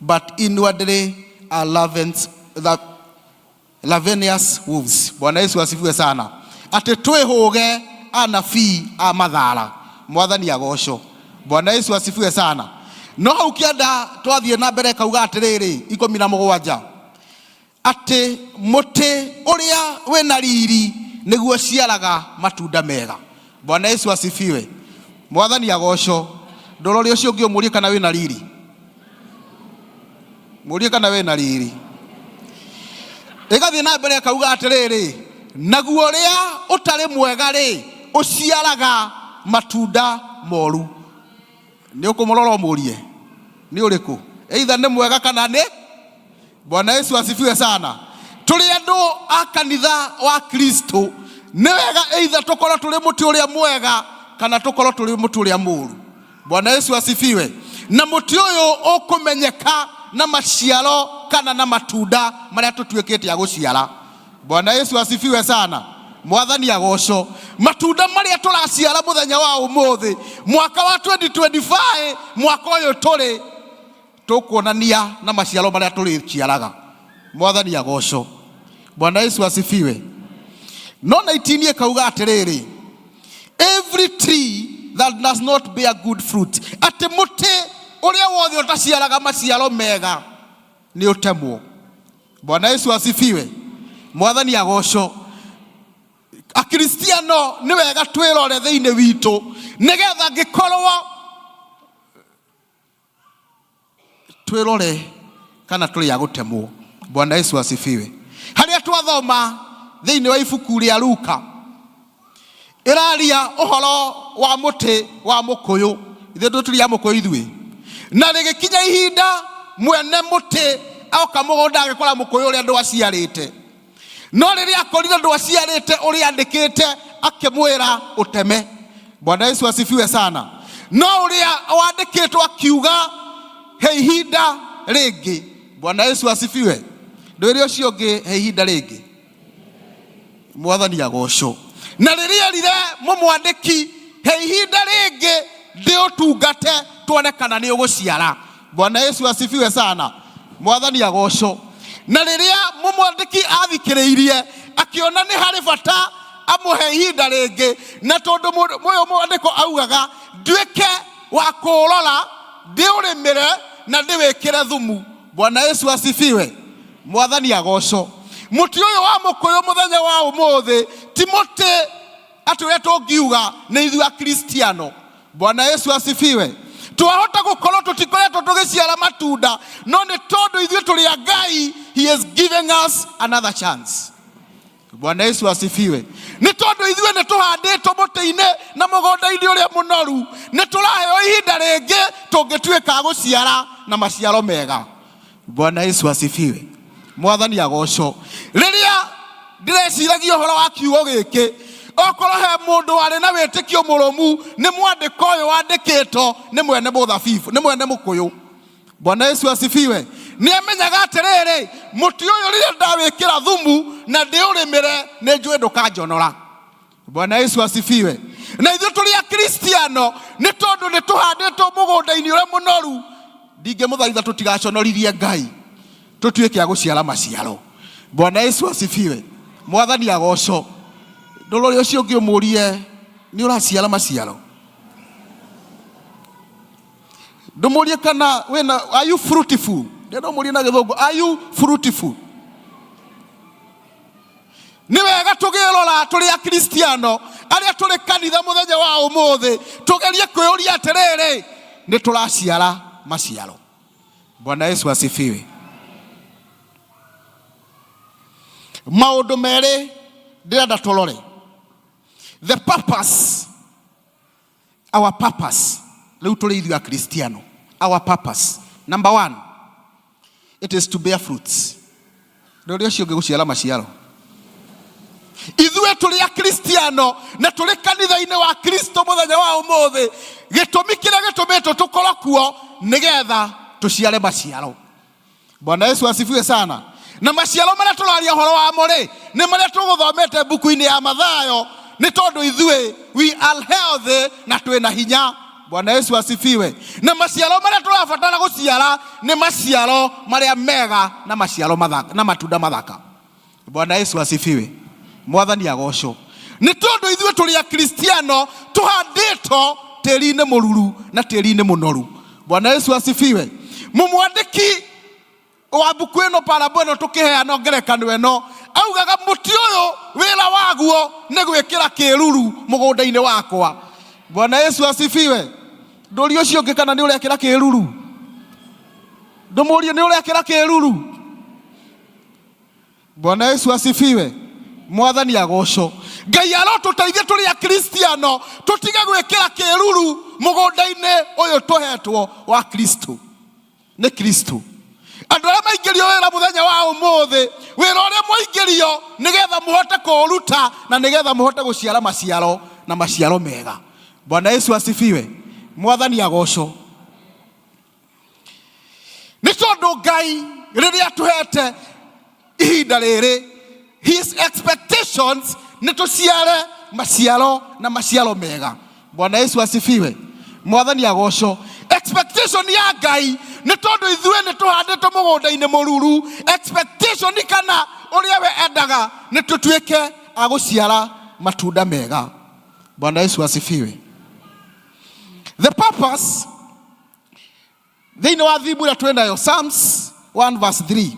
but inwardly are ravenous wolves. Bwana Yesu asifiwe sana. Atĩ twĩhũge anabii a mathara. Mwathani agocwo. Bwana Yesu asifiwe sana. No hau kĩanda twathiĩ na mbere kauga atĩrĩrĩ 17 atĩ mũtĩ ũrĩa wĩna riri nĩguo ciaraga matunda mega. Bwana Yesu asifiwe. Mwathani agocwo. Ndũrore ũcio ũngĩ ũmũrie kana wĩna riri. Mũrie kana wĩna riri. Ĩgathiĩ na mbere ĩkauga atĩrĩrĩ, naguo ũrĩa ũtarĩ mwega rĩ ũciaraga matunda moru. Nĩ ũkũmũrora ũmũrie nĩ ũrĩkũ, either nĩ mwega kana nĩ. Bwana Yesu asifiwe sana. Tũrĩ andũ a kanitha wa Kristo, nĩ wega either tũkorwo tũrĩ mũtĩ ũrĩa mwega kana tũkorwo tũrĩ mũtĩ ũrĩa mũru. Bwana Yesu asifiwe. Na mũtĩ ũyũ ũkũmenyeka na maciaro kana na matunda marĩa tũtuĩkĩte a gũciara. Bwana Yesu asifiwe sana. Mwathani agocwo. Matunda marĩa tũraciara mũthenya wa ũmũthĩ mwaka wa 2025, mwaka ũyũ tũrĩ, tũkuonania na maciaro marĩa tũrĩciaraga. Mwathani agocwo. Bwana Yesu asifiwe. No na itinie kauga atĩrĩrĩ, every tree that does not bear good fruit, atĩ mũtĩ ũrĩa wothe ũtaciaraga maciaro mega nĩ ũtemwo. Bwana Yesu asifiwe. Mwathani agocwo. Akristiano nĩ wega twĩrore thĩinĩ witũ nĩgetha ngĩkorwo twĩrore kana tũrĩ a gũtemwo. Bwana Yesu asifiwe. Harĩa twathoma thĩinĩ wa ibuku rĩa Luka ĩraria ũhoro wa mũtĩ wa mũkũyũ. Ithuĩ tũtũrĩ a mũkũyũ ithuĩ. Na rĩgĩkinya ihinda mwene mũtĩ oka mũgũnda agĩkora mũkũyũ ũrĩa ndwaciarĩte, no rĩrĩa akorire ndwaciarĩte ũrĩa andĩkĩte akĩmwĩra ũteme. Bwana Yesu asifiwe sana. No ũrĩa wandĩkĩtwo akiuga he ihinda rĩngĩ. Bwana Yesu asifiwe. Ndwĩre ũcio ũngĩ he ihinda rĩngĩ. Mwathani agocwo. Na rĩrĩa erire mũmwandĩki he ihinda rĩngĩ ndĩũtungate tuone kana nĩ ũgũciara. Bwana Yesu asifiwe sana. Mwathani agocwo. Na rĩrĩa mũmwandĩki athikĩrĩirie akĩona nĩ harĩ bata amũhe ihinda rĩngĩ, na tondũ ũyũ mwandĩko augaga nduĩke wa kũũrora ndĩũrĩmĩre na ndĩwĩkĩre thumu. Bwana Yesu asifiwe. Mwathani agocwo. Mũtĩ ũyũ wa mũkũyũ mũthenya wa ũmũthĩ ti mũtĩ atĩ ũrĩa tũngiuga nĩ ithuĩ Akristiano. Bwana Yesu asifiwe. Twahota gũkorwo tũtikoretwo tũgĩciara matunda, no nĩ tondũ ithuĩ tũrĩ a Ngai, he is giving us another chance. Bwana Yesu asifiwe. Nĩ tondũ ithuĩ nĩ tũhandĩtwo mũtĩ-inĩ na mũgũnda-inĩ ũrĩa mũnoru, nĩ tũraheo ihinda rĩngĩ tũngĩtuĩka a gũciara na maciaro mega. Bwana Yesu asifiwe. Mwathani agocwo. Rĩrĩa ndĩreciragia ũhoro wa kiugo gĩkĩ, okorwo he mũndũ warĩ na wĩtĩkio mũrũmu, nĩ mwandĩko ũyũ wandĩkĩtwo nĩ mwene mũthabibu, nĩ mwene mũkũyũ. Bwana Yesu asifiwe. Nĩ amenyaga atĩrĩrĩ, mũtĩ ũyũ rĩrĩa ndawĩkĩra thumu na ndĩũrĩmĩre, nĩ njũĩ ndũkanjonora. Bwana Yesu asifiwe. Na ithuĩ tũrĩ Akristiano nĩ tondũ nĩ tũhandĩtwo mũgũnda-inĩ ũrĩa mũnoru, ndingĩmũthaitha tũtigaconorithie Ngai, tũtuĩke a gũciara maciaro. Bwana Yesu asifiwe. Mwathani agocwo. Ndũrore ũcio ũngĩ ũmũrie nĩ ũraciara maciaro. Ndũmũrie kana wĩna, are you fruitful? Ndĩrenda ũmũrie na gĩthũngũ, are you fruitful? Nĩ wega tũgĩrora tũrĩ Akristiano arĩa tũrĩ kanitha mũthenya wa ũmũthĩ, tũgerie kwĩyũria atĩrĩrĩ, nĩ tũraciara maciaro? Bwana Yesu asifiwe. Maũndũ merĩ ndĩrenda tũrore, the purpose, our purpose. Rĩu tũrĩ ithuĩ Akristiano, our purpose number one, it is to bear fruits. Ndũrĩ ũcio ũngĩ gũciara maciaro. Ithuĩ tũrĩ Akristiano na tũrĩ kanitha-inĩ wa Kristo mũthenya wa ũmũthĩ, gĩtũmi kĩrĩa gĩtũmĩtwo tũkorwo kuo nĩgetha tũciare maciaro. Bwana Yesu asifiwe sana. Na maciaro marĩa tũraria ũhoro wamo rĩ, nĩ marĩa tũgũthomete mbuku-inĩ ya Mathayo, nĩ tondũ ithuĩ we are healthy na twĩna hinya. Bwana Yesu asifiwe. Na maciaro marĩa tũrabatara gũciara nĩ maciaro marĩa mega na maciaro mathaka, na matunda mathaka. Bwana Yesu asifiwe. Mwathani agocwo. Nĩ tondũ ithuĩ tũrĩ Akristiano tũhandĩtwo tĩri-inĩ mũruru na tĩri-inĩ mũnoru. Bwana Yesu asifiwe. Mũmwandĩki wa mbuku ĩno parable ĩno tũkĩheana ngerekano ĩno augaga mũtĩ ũyũ wĩra waguo nĩ gwĩkĩra kĩruru mũgũnda-inĩ wakwa. Bwana Yesu asifiwe. Ndũrie ũcio ũngĩ kana nĩ ũrekĩra kĩruru. Ndũmũrie nĩ ũrekĩra kĩruru. Bwana Yesu asifiwe. Mwathani agocwo. Ngai arotũteithie tũrĩ Akristiano tũtige gwĩkĩra kĩruru mũgũnda-inĩ ũyũ tũhetwo wa Kristo. Nĩ Kristo. Andũ arĩa maingĩrio wĩra mũthenya wa ũmũthĩ, wĩra ũrĩa mwaingĩrio nĩgetha mũhote kũũruta na nĩgetha mũhote gũciara maciaro na maciaro mega. Bwana Yesu asifiwe. Mwathani agocwo. Nĩ tondũ Ngai rĩrĩa atũhete ihinda rĩrĩ, his expectations nĩ tũciare maciaro na maciaro mega. Bwana Yesu asifiwe. Mwathani agocwo. Expectation ya Ngai nĩ tondũ ithuĩ nĩ tũhandĩtwo mũgũnda-inĩ mũruru, expectation kana ũrĩa we endaga nĩ tũtuĩke a gũciara matunda mega. Bwana Yesu asifiwe. The purpose thĩinĩ wa thimu ĩrĩa twĩ nayo Psalms 1 verse 3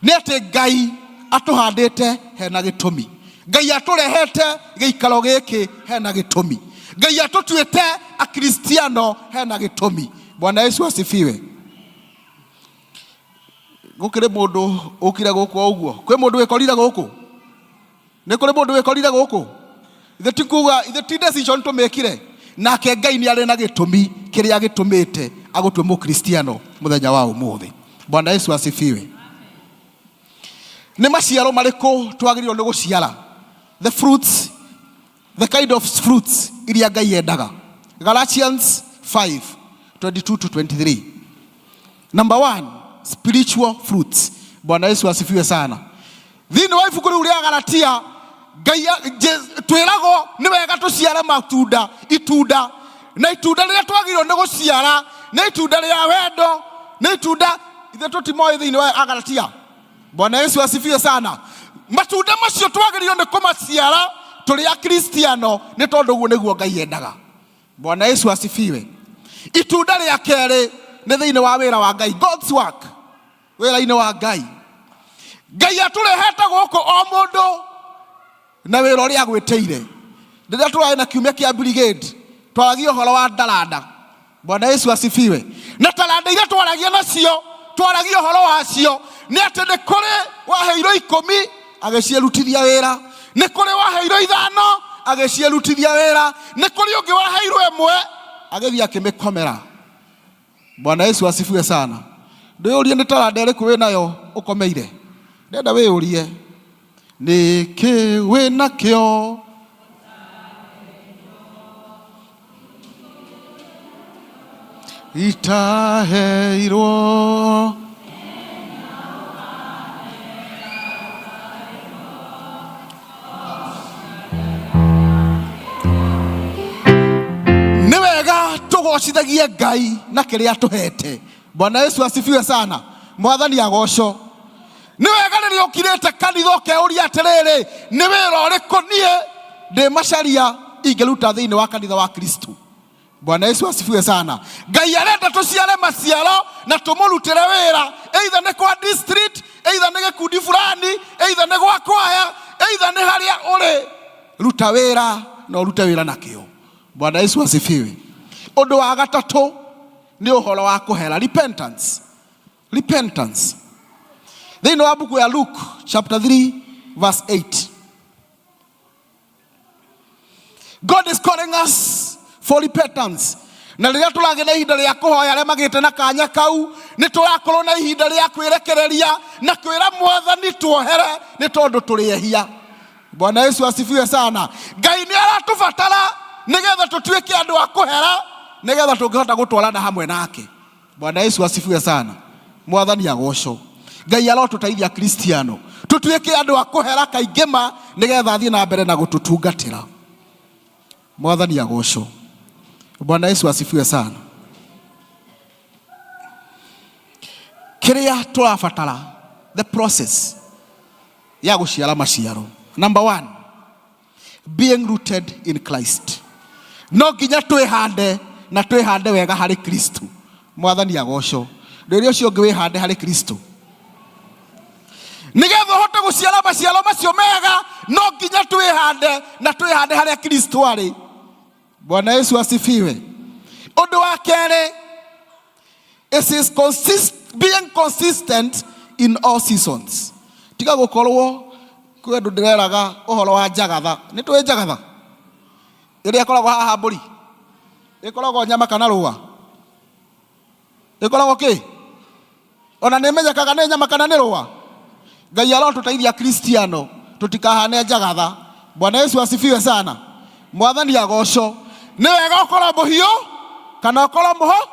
nĩ atĩ Ngai atũhandĩte hena gĩtũmi. Ngai atũrehete gĩikaro gĩkĩ hena gĩtũmi. Ngai atũtuĩte Akristiano hena gĩtũmi. Bwana Yesu asifiwe. Gũkĩrĩ mũndũ ũkire gũkũ o ũguo? Kwĩ mũndũ wĩkorire gũkũ? Nĩ kũrĩ mũndũ wĩkorire gũkũ? Ithe ti kuga, ithe ti decision tũmĩkire. Nake Ngai nĩ arĩ na gĩtũmi kĩrĩa gĩtũmĩte agũtue mũkristiano mũthenya wa ũmũthĩ. Bwana Yesu asifiwe. Nĩ maciaro marĩkũ twagĩrĩirwo nĩ gũciara? The fruits, the kind of fruits iria Ngai endaga. Galatians 5, 22 to 23. Number 1, spiritual fruits. Bwana Yesu asifiwe sana. Thĩinĩ wa ibuku rĩu rĩa Galatia, Ngai twĩragwo nĩ wega tũciare matunda, itunda. Na itunda rĩrĩa twagĩrĩirwo nĩ gũciara nĩ itunda rĩa wendo, nĩ itunda ithe tũtimoĩ thĩinĩ wa Galatia. Bwana Yesu asifiwe sana. Matunda macio twagĩrĩirwo nĩ kũmaciara tũrĩ Akristiano nĩ tondũ ũguo nĩguo Ngai endaga. Bwana Yesu asifiwe. Itunda rĩa kerĩ nĩ thĩinĩ wa wĩra wa Ngai, God's work, wĩra-inĩ wa Ngai. Ngai atũrehete gũkũ o mũndũ na wĩra ũrĩa agwĩtĩire. Rĩrĩa tũrarĩ na kiumia kĩa brigade, twaragia ũhoro wa ndaranda. Bwana Yesu asifiwe. Na taranda iria twaragia nacio, twaragia ũhoro wacio nĩ atĩ nĩ kũrĩ waheirwo 10 agĩciĩrutithia wĩra. Nĩ kũrĩ waheirwo ithano agĩciĩrutithia wĩra, nĩ kũrĩ ũngĩ waheirwo ĩmwe agĩthiĩ akĩmĩkomera. Bwana Yesu asifiwe sana. Ndĩyũrie nĩ taranda ĩrĩkũ wĩnayo ũkomeire? Ndenda wĩyũrie nĩkĩ wĩnakĩo. Itaheirwo nĩ wega tũgocithagie Ngai na kĩrĩa atũhete. Bwana Yesu asifiwe sana. Mwathani agocwo. Nĩ wega rĩrĩa ũkirĩte kanitha ũkeuria atĩrĩrĩ, nĩ wĩra ũrĩkũ niĩ ndĩ Macharia ingĩruta thĩinĩ wa kanitha wa Kristo? Bwana Yesu asifiwe sana. Ngai arenda tũciare maciaro na tũmũrutĩre wĩra, either nĩ kwa district, either nĩ gĩkundi fulani, either nĩ gwa kwaya, either nĩ harĩa ũrĩ. Ruta wĩra na ũrute wĩra na kĩo. Bwana Yesu asifiwe. Ũndũ wa gatatũ nĩ ũhoro wa kũhera, repentance. Repentance. Thĩinĩ wa mbuku ya Luke chapter 3 verse 8. God is calling us for repentance. Na rĩrĩa tũragĩa na ihinda rĩa kũhoya arĩa magĩte na kanya kau, nĩ tũrakorwo na ihinda rĩa kwĩrekereria na kwĩra Mwathani tuohere nĩ tondũ tũrĩ ehia. Bwana Yesu asifiwe sana. Ngai nĩ aratũbatara nĩgetha tũtuĩke andũ a kũhera nĩgetha tũngĩhota gũtwarana hamwe nake. Bwana Yesu asifiwe sana. Mwathani agocwo. Ngai arotũteithia Kristiano tũtuĩke andũ a kũhera kaingĩ ma nĩgetha athiĩ na mbere na gũtũtungatĩra. Mwathani agocwo. Bwana Yesu asifiwe sana. Kĩrĩa tũrabatara, the process ya gũciara maciaro. Number one, being rooted in Christ. No nginya twĩhande na twĩhande wega harĩ Kristo. Mwathani agocwo. Rĩrĩa ũcio ũngĩ wĩhande harĩ Kristo. Nĩgetha ũhote gũciara maciaro macio mega, no nginya twĩhande na twĩhande harĩa Kristo arĩ. Bwana Yesu asifiwe. Ũndũ wa kerĩ, it is consist, being consistent in all seasons. Tiga gũkorwo kwĩ andũ ndĩreraga ũhoro wa njagatha. Nĩ tũĩ njagatha ĩrĩa ĩkoragwo haha mbũri, ĩkoragwo nyama kana rũa, ĩkoragwo kĩ? Ona nĩ ĩmenyekaga nĩ nyama kana nĩ rũa. Ngai arotũteithia Kristiano tũtikahane njagatha. Bwana Yesu asifiwe sana. Mwathani agocwo. Nĩ wega ũkorwo mũhiũ kana ũkorwo mũho.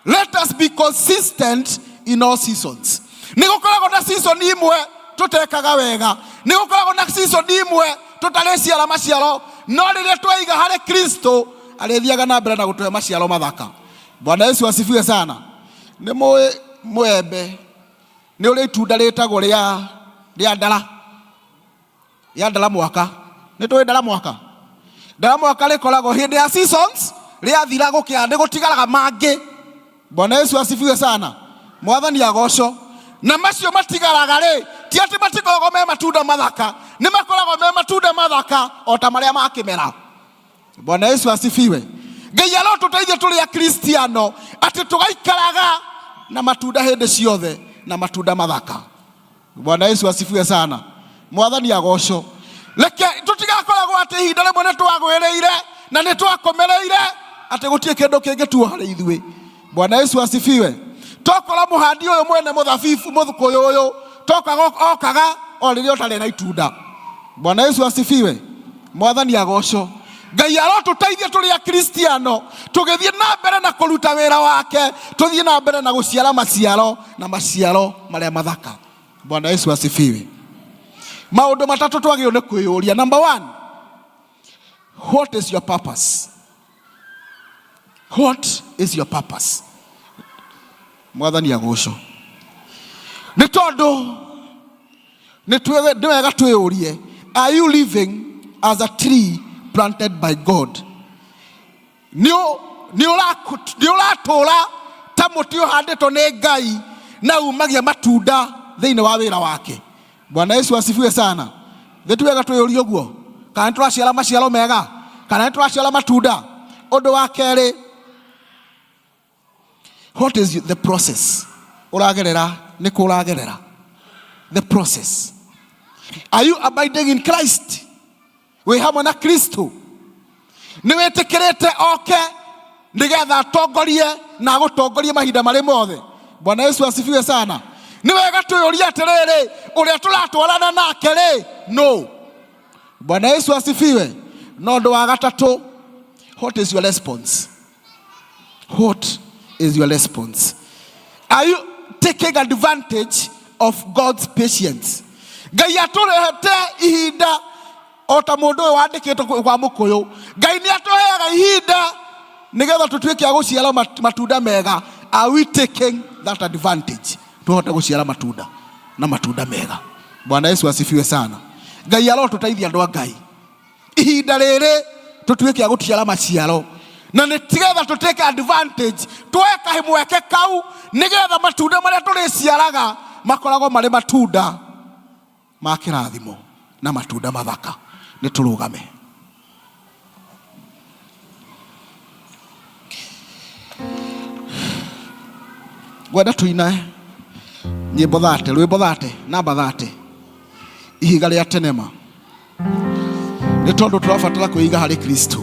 Let us be consistent in all seasons. Nĩ gũkoragwo na season imwe tũtekaga wega, nĩ gũkoragwo na season imwe tũtarĩciara maciaro, no rĩrĩa tweiga harĩ Kristo arĩthiaga na mbere na gũtũhe maciaro mathaka. Bwana Yesu asifiwe sana. Nĩ mũĩ mũembe nĩ ũrĩ itunda rĩtagwo rĩa rĩa ndara rĩa ndara mwaka. Nĩ tũĩ ndara mwaka? Ndara mwaka rĩkoragwo hĩndĩ ya seasons, rĩathira gũkĩa nĩ gũtigaraga mangĩ. Bwana Yesu asifiwe sana. Mwathani agocwo. Na macio matigaraga rĩ, ti atĩ matikoragwo me matunda mathaka, nĩ makoragwo me matunda mathaka o ta marĩa ma kĩmera. Bwana Yesu asifiwe. Ngai arotũteithia tũrĩ Akristiano atĩ tũgaikaraga na matunda hĩndĩ ciothe na matunda mathaka. Bwana Yesu asifiwe sana. Mwathani agocwo. Reke tũtigakoragwo atĩ ihinda rĩmwe nĩ twagwĩrĩire na nĩ twakomereire atĩ gũtirĩ kĩndũ kĩngĩtuo harĩ ithuĩ. Bwana Yesu asifiwe. Tokorwo mũhandi ũyũ mwene mũthabibu mũthũkũyũ ũyũ tokaga okaga o rĩrĩa ũtarĩ na itunda. Bwana Yesu asifiwe. Mwathani agocwo. Ngai arotũteithia tũrĩ Akristiano tũgĩthiĩ na mbere na kũruta wĩra wake, tũthiĩ na mbere na gũciara maciaro na maciaro marĩa mathaka. Bwana Yesu asifiwe. Maũndũ matatũ twagĩrĩirwo nĩ kwĩyũria. Number one, what is your purpose? What is your purpose? Mwathani agocwo. Nĩ tondũ nĩ wega twĩyũrie, are you living as a tree planted by God? Nĩ ũratũra ta mũtĩ ũhandĩtwo nĩ Ngai na umagia matunda thĩinĩ wa wĩra wake. Bwana Yesu asifiwe sana. Thĩ ti wega twĩyũrie ũguo, kana nĩ tũraciara maciaro mega, kana nĩ tũraciara matunda. Ũndũ wa kerĩ, what is the process ũragerera? Nĩ kũ ũragerera the process? Are you abiding in Christ? Wĩ hamwe na Kristo? Nĩ wĩtĩkĩrĩte oke nĩgetha atongorie na agũtongorie mahinda marĩ mothe? Bwana Yesu asifiwe sana. Nĩ wega twĩyũrie atĩrĩrĩ, ũrĩa tũratwarana nake rĩ no? Bwana Yesu asifiwe. No ũndũ wa gatatũ, what is your response? What is your response? Are you taking advantage of God's patience? Ngai atũrehete ihinda o ta mũndũ ũyũ wandĩkĩtwo kwa mũkũyũ. Ngai nĩ atũheaga ihinda nĩgetha tũtuĩke a gũciara matunda mega. Are we taking that advantage? Tũhote gũciara matunda na matunda mega. Bwana Yesu asifiwe sana. Ngai arotũteithia andũ a Ngai. Ihinda rĩrĩ tũtuĩke a gũciara maciaro na nĩ tigetha tũ take advantage, tuoe kahĩmweke kau nĩgetha matunda marĩa tũrĩciaraga makoragwo marĩ matunda ma kĩrathimo na matunda mathaka. Nĩ tũrũgame. Ngwenda tũine nyĩmbo 30, rwĩmbo 30, namba 30, ihiga rĩa tenema, nĩ tondũ tũrabatara kwĩiga harĩ Kristo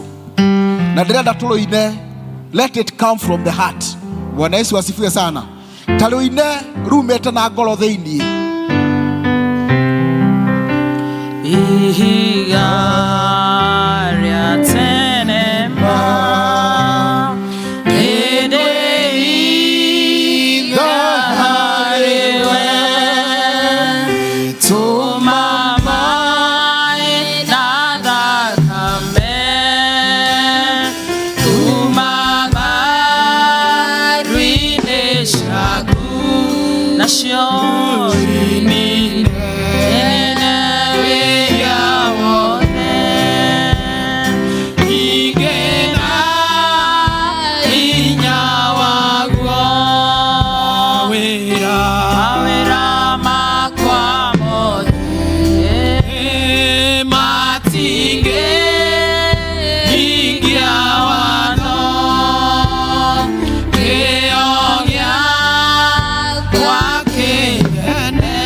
na ndĩrenda tũrũine. Let it come from the heart. Bwana Yesu asifiwe sana. Ta rũine rumĩte na ngoro thĩiniĩ. Ihiga rĩa tene ma hĩndĩ iga harĩ we tũma maĩ na thakame kuma mbaru-inĩ ciaku nacio inine wĩya wothe ingĩ na hinya waguo mawĩra makwa mothe matingĩhingia watho kĩo gĩakwa kĩnene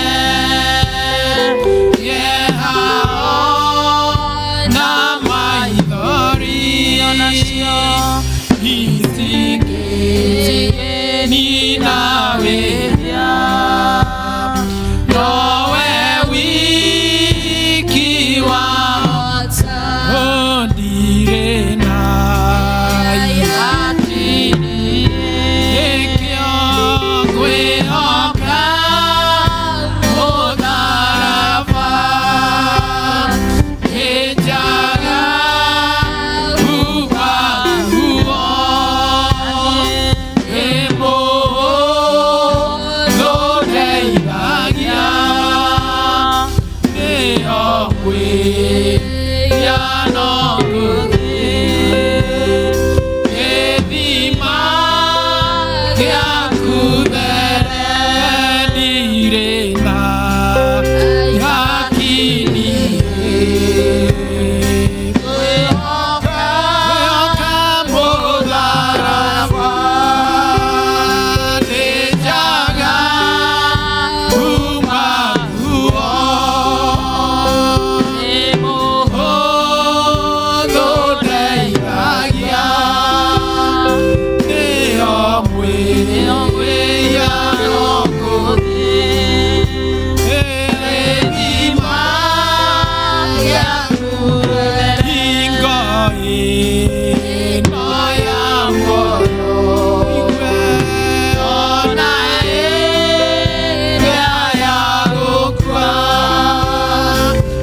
kĩeha na maithori onacio itingĩnina wĩhia nowe wiki wahota ndirĩ na nĩkĩo ngwĩhoka mũtharaba nĩnjaga kuma ruo nĩ mũhũthũ ndeithagia nĩyo ngwĩya no ngũthiĩ gĩthima gĩaku there ndirĩ na hakini ngwĩhoka mũtharaba nĩnjaga kuma ruo nĩ mũhũthũ ndeithagia nĩyo ngwĩya no ngũthiĩ gĩthima gĩaku hingo ĩno ya muoyo ona ĩrĩa ya gũkua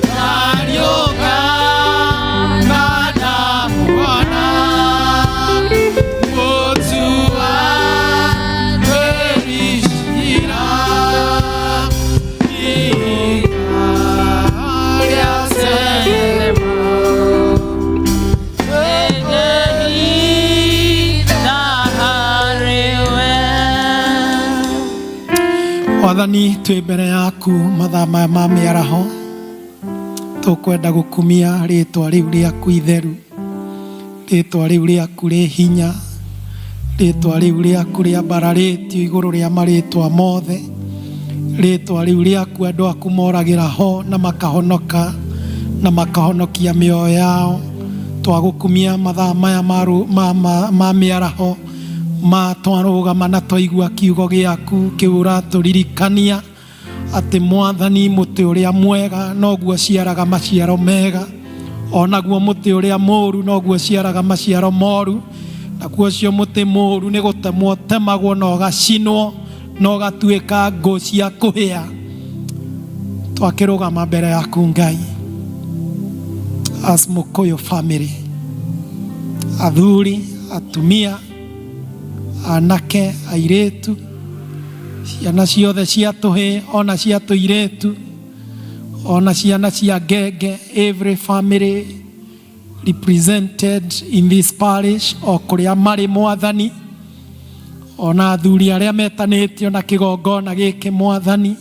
ndariũka na ndamuona mũtuanĩri ciira ihiga rĩa tene ma harĩwe. Mwathani, twĩ mbere yaku mathaa maya ma mĩaraho, tũkwenda gũkumia rĩtwa rĩu rĩaku itheru, rĩtwa rĩu rĩaku rĩ hinya, rĩtwa rĩu rĩaku rĩambararĩtio igũrũ rĩa marĩtwa mothe, Rĩtwa rĩu rĩaku andũ aku moragĩra ho na makahonoka na makahonokia mĩoyo yao. Twagũkumia mathaa maya ma, ma, ma, ma mĩaraho ma twarũgama na twaigua kiugo gĩaku kĩu ũratũririkania atĩ Mwathani mũtĩ ũrĩa mwega noguo ũciaraga maciaro mega, onaguo mũtĩ ũrĩa mũru noguo ũciaraga maciaro moru, naguo ũcio mũtĩ mũru nĩ gũtemwo ũtemagwo na ũgacinwo na ũgatuĩka ngũ cia kũhĩa. Twakĩrũgama mbere yaku Ngai as Mũkũyũ family, athuri, atumia, anake, airĩtu, ciana ciothe cia tũhĩĩ ona cia tũirĩtu, ona ciana cia ngenge, every family represented in this parish o kũrĩa marĩ Mwathani, ona athuri arĩa metanĩtio na kĩgongona gĩkĩ Mwathani,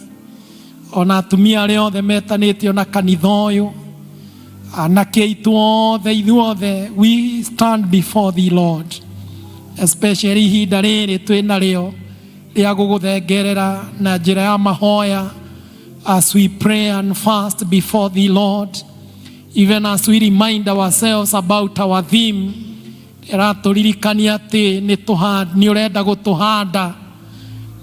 ona atumia arĩa othe metanĩtio na kanitha ũyũ, anake aitũ othe, ithuothe, we stand before thee Lord, especially ihinda rĩrĩ twĩ narĩo rĩa gũgũthengerera na njĩra ya mahoya, as we pray and fast before thee Lord, even as we remind ourselves about our theme ĩratũririkania atĩ nĩ ũrenda gũtũhanda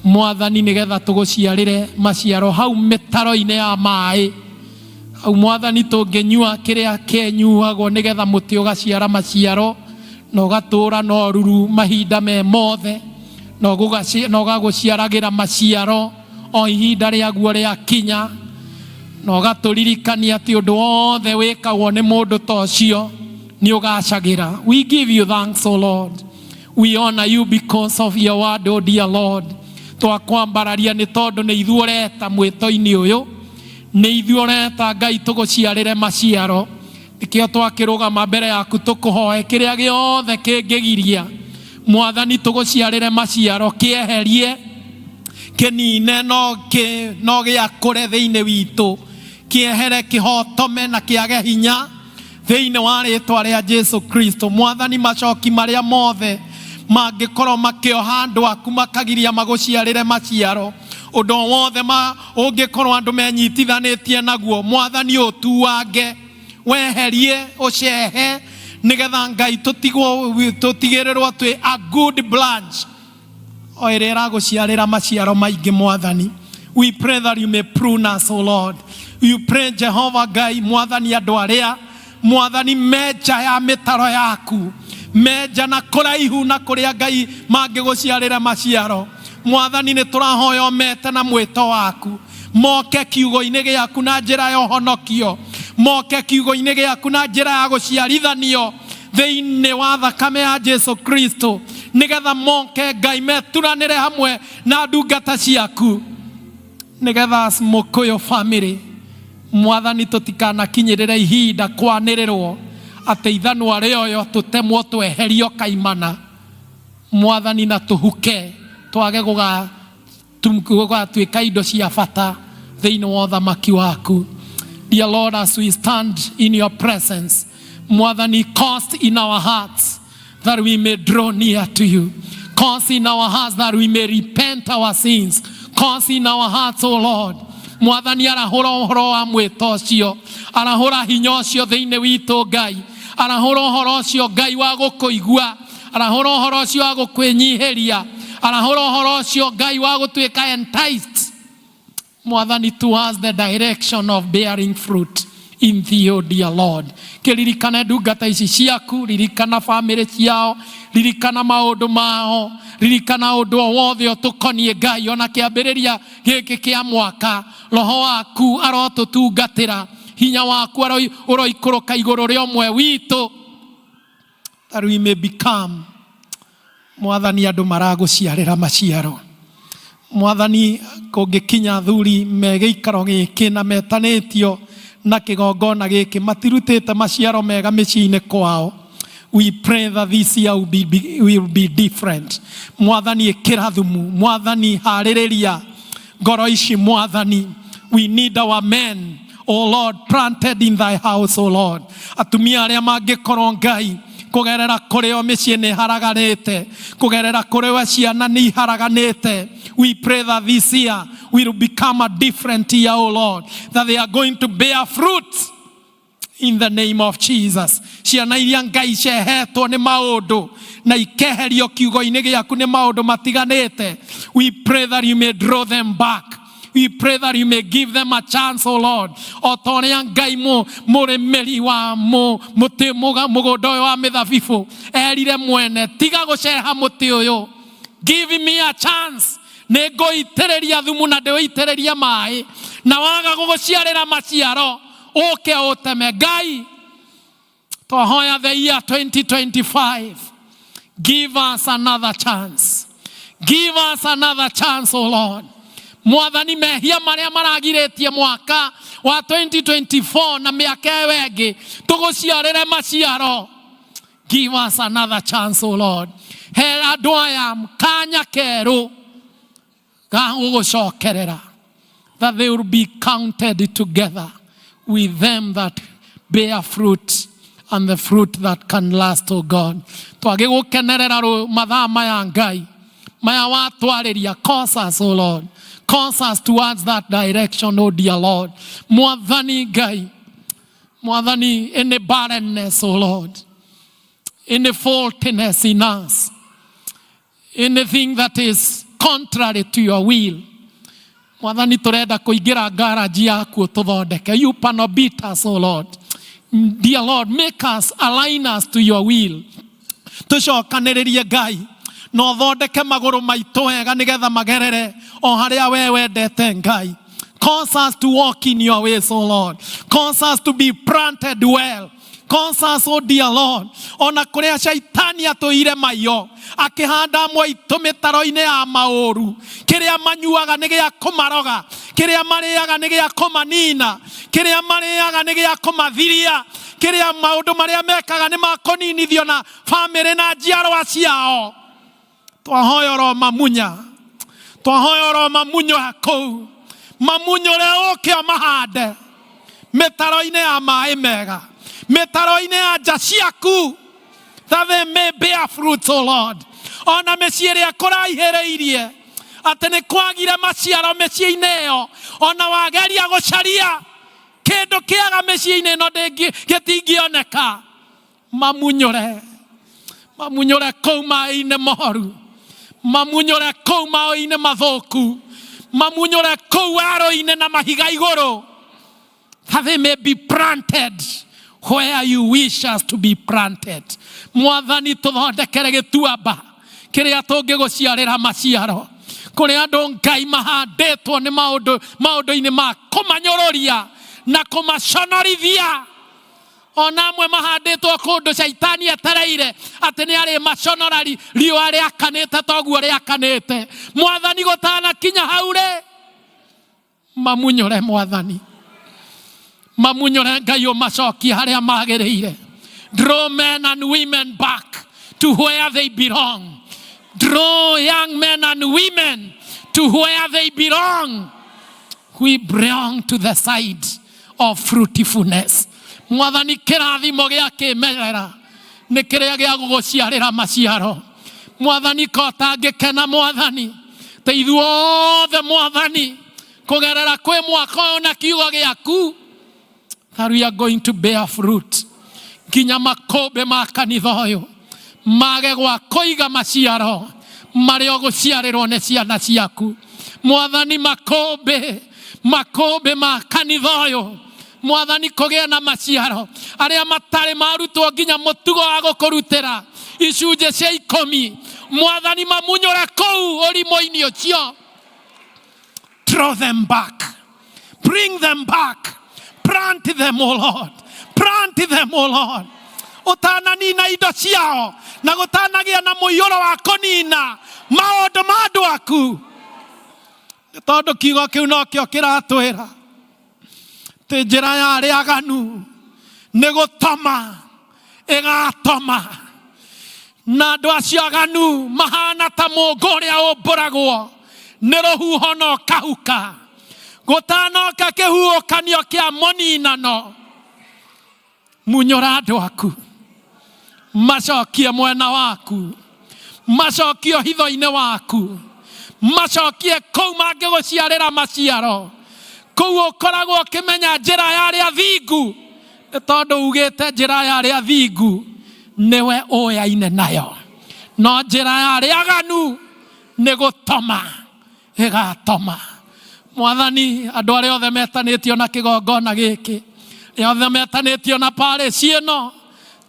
Mwathani nĩgetha tũgũciarĩre maciaro hau mĩtaro-inĩ ya maĩ hau Mwathani, tũngĩnyua kĩrĩa kĩnyuagwo nĩgetha mũtĩ ũgaciara maciaro na ũgatũũra na ũruru mahinda me mothe na ũgagũciaragĩra maciaro o ihinda rĩaguo rĩakinya, na ũgatũririkania atĩ ũndũ wothe wĩkagwo nĩ mũndũ ta ũcio nĩ ũgacagĩra. We give you thanks, O Lord. We honor you because of your word, O dear Lord. Twakwambararia nĩ tondũ nĩ ithuĩ ũreta mwĩto-inĩ ũyũ, nĩ ithuĩ ũreta Ngai tũgũciarĩre maciaro. Nĩkĩo twakĩrũgama mbere yaku tũkũhoe kĩrĩa gĩothe kĩngĩgiria Mwathani tũgũciarĩre maciaro kĩeherie, kĩnine, no gĩakũre thĩinĩ witũ, kĩehere, kĩhotome na kĩage hinya thĩinĩ wa rĩtwa rĩa Jesu Kristo. Mwathani, macoki marĩa mothe mangĩkorwo makĩoha andũ aku makagiria magũciarĩre maciaro, ũndũ o wothe ũngĩkorwo andũ menyitithanĩtie naguo, Mwathani ũtuange, weherie, ũcehe, nĩgetha Ngai tũtigĩrĩrwo twĩ a good branch o ĩrĩa ĩragũciarĩra maciaro maingĩ. Mwathani, we pray that you may prune us, O Lord. You pray, Jehovah Ngai, Mwathani, andũ arĩa Mwathani menja ya mĩtaro yaku, menja na kũraihu na kũrĩa Ngai mangĩgũciarĩra maciaro, Mwathani nĩ tũrahoya ũmete na mwĩto waku, moke kiugo-inĩ gĩaku na njĩra ya ũhonokio, moke kiugo-inĩ gĩaku na njĩra ya gũciarithanio thĩinĩ wa thakame ya Jesu Kristo, nĩgetha moke Ngai meturanĩre hamwe na ndungata ciaku, nĩgetha as Mũkũyũ family, Mwathani, tũtikanakinyĩrĩre ihinda kwanĩrĩrwo atĩ ithanwa rĩoyo tũtemwo tweherio kaimana, Mwathani, na tũhuke twage gũgatuĩka indo cia bata thĩinĩ wa ũthamaki waku. Dear Lord, as we stand in your presence, Mwathani, cause in our hearts that we may draw near to you. Cause in our hearts that we may repent our sins. Cause in our hearts, O Lord. Mwathani, arahũra ũhoro wa mwĩto ũcio, arahũra hinya ũcio thĩinĩ witũ Ngai, arahũra ũhoro ũcio Ngai wa gũkũigua, arahũra ũhoro ũcio wa gũkwĩnyihĩria, arahũra ũhoro ũcio Ngai wa gũtuĩka enticed, Mwathani, towards the direction of bearing fruit in thee, O dear Lord. Kĩririkane ndungata ici ciaku, ririkana bamĩrĩ ciao, ririkana maũndũ mao, ririkana ũndũ o wothe ũtũkoniĩ Ngai, ona kĩambĩrĩria gĩkĩ kĩa mwaka, roho waku arotũtungatĩra, hinya waku ũroikũrũka igũrũ rĩa ũmwe witũ, that we may become, Mwathani, andũ maragũciarĩra maciaro. Mwathani, kũngĩkinya athuri me gĩikaro gĩkĩ na metanĩtio na kĩgongona gĩkĩ matirutĩte maciaro mega mĩciĩ-inĩ kwao, we pray that this year will be different. Mwathani, ĩkĩra thumu. Mwathani, harĩrĩria ngoro ici. Mwathani, we need our men, O Lord, planted in thy house, O Lord. Atumia arĩa mangĩkorwo Ngai kũgerera kũrĩ o mĩciĩ nĩ haraganĩte, kũgerera kũrĩ o ciana nĩ iharaganĩte. We pray that this year will become a different year, O Lord, that they are going to bear fruit in the name of Jesus. Ciana iria Ngai cehetwo nĩ maũndũ na ikeherio kiugo-inĩ gĩaku nĩ maũndũ matiganĩte. We pray that you may draw them back. We pray that you may give them a chance, O Lord. O ta ũrĩa Ngai mũrĩmĩri wa mũtĩ mũgũnda ũyũ wa mĩthabibũ erire mwene, tiga gũceha mũtĩ ũyũ. Give me a chance. Nĩ ngũitĩrĩria thumu na ndĩũitĩrĩrie maĩ, na waga gũgũciarĩra maciaro ũke ũteme. Ngai, twahoya the year 2025, give us another chance. Give us another chance, O Lord. Mwathani, mehia marĩa maragirĩtie mwaka wa 2024 na mĩaka ĩyo ĩngĩ tũgũciarĩre maciaro, give us another chance, O Lord. He andũ aya kanya kerũ ga gũgũcokerera, that they will be counted together with them that bear fruit and the fruit that can last, O God. Twagĩgũkenerera mathaa maya, Ngai, maya watwarĩria. Cause us, O Lord, cause us towards that direction, O dear Lord. Mwathani Ngai, Mwathani, any barrenness, O Lord, any faultiness in us, anything that is contrary to your will, Mwathani, tũrenda kũingĩra ngaraji yaku ũtũthondeke. You panel-beat us, O Lord. Dear Lord, make us, align us to your will. Tũcokanĩrĩrie, Ngai, na ũthondeke magũrũ maitũ wega nĩgetha magerere o harĩa we wendete. Ngai, cause us to walk in your ways, O Lord. Cause us to be planted well. Cause us, oh dear Lord, ona kũrĩa caitani atũire maiyo akĩhanda amwe aitũ mĩtaro-inĩ ya maũru, kĩrĩa manyuaga nĩ gĩa kũmaroga, kĩrĩa marĩaga nĩ gĩa kũmanina, kĩrĩa marĩaga nĩ gĩa kũmathiria, kĩrĩa maũndũ marĩa mekaga nĩ makũninithio na bamĩrĩ na njiarwa ciao. Twahoya oro mamunya, twahoya oro mamunyũra kũu, mamunyũre ũke ũmahande mĩtaro-inĩ ya maĩ mega, mĩtaro-inĩ ya nja ciaku, that they may bear fruits, O Lord. Ona mĩciĩ ĩrĩa kũraihĩrĩirie atĩ nĩ kwagire maciaro mĩciĩ-inĩ ĩyo, ona wageria gũcaria kĩndũ kĩaga mĩciĩ-inĩ ĩno gĩtingĩoneka, mamunyũre, mamunyũre kũu maĩ-inĩ moru, mamunyũre kũu maĩ-inĩ mathũku, mamunyũre kũu werũ-inĩ na mahiga igũrũ, that they may be planted where you wish us to be planted. Mwathani, tũthondekere gĩtuamba kĩrĩa tũngĩgũciarĩra maciaro. Kũrĩ andũ, Ngai, mahandĩtwo nĩ maũndũ maũndũ-inĩ ma kũmanyũrũria na kũmaconorithia. Ona amwe mahandĩtwo kũndũ caitani etereire atĩ nĩ arĩ maconora riũa rĩakanĩte toguo rĩakanĩte. Mwathani, gũtanakinya hau rĩ, mamunyũre. Mwathani, mamunyũre. Ngai, ũmacokie harĩa magĩrĩire. Draw men and women back to where they belong. Draw young men and women to where they belong. We belong to the side of fruitfulness. Mwathani, kĩrathimo gĩa kĩmerera nĩ kĩrĩa gĩa gũgũciarĩra maciaro. Mwathani, ko tangĩkena, Mwathani, ta ithuothe, Mwathani, kũgerera kwĩ mwaka ũyũ na kiugo gĩaku, that we are going to bear fruit nginya makũmbĩ ma kanitha ũyũ mage gwa kũiga maciaro marĩa ũgũciarĩrwo nĩ ciana ciaku. Mwathani, makũmbĩ, makũmbĩ ma kanitha ũyũ, Mwathani, kũgĩa na maciaro. Arĩa matarĩ marutwo nginya mũtugo wa gũkũrutĩra icunjĩ cia 10, Mwathani, mamunyũre kũu ũrimũ-inĩ ũcio. Draw them back, bring them back, plant them, O Lord, plant them, O Lord, ũtananina indo ciao na gũtanagĩa na mũiyũro wa kũnina maũndũ ma andũ aku, nĩ tondũ kiugo kĩu nokĩo kĩratwĩra atĩ njĩra ya arĩa aganu nĩ gũtoma ĩgatoma, na andũ acio aganu mahana ta mũngũ ũrĩa ũmbũragwo nĩ rũhuho na ũkahuka. Gũtanoka kĩhuhũkanio kĩa mũninano, munyũra andũ aku, macokie mwena waku, macokie hitho-inĩ waku. Macokie kũu mangĩgũciarĩra maciaro. Kũu ũkoragwo ũkĩmenya njĩra ya arĩa thingu, nĩ tondũ ugĩte njĩra ya arĩa thingu nĩwe ũyaine nayo, no njĩra ya arĩa aganu nĩ gũtoma ĩgatoma. Mwathani, andũ arĩa othe metanĩtio na kĩgongona gĩkĩ, arĩa othe metanĩtio na parish ĩno,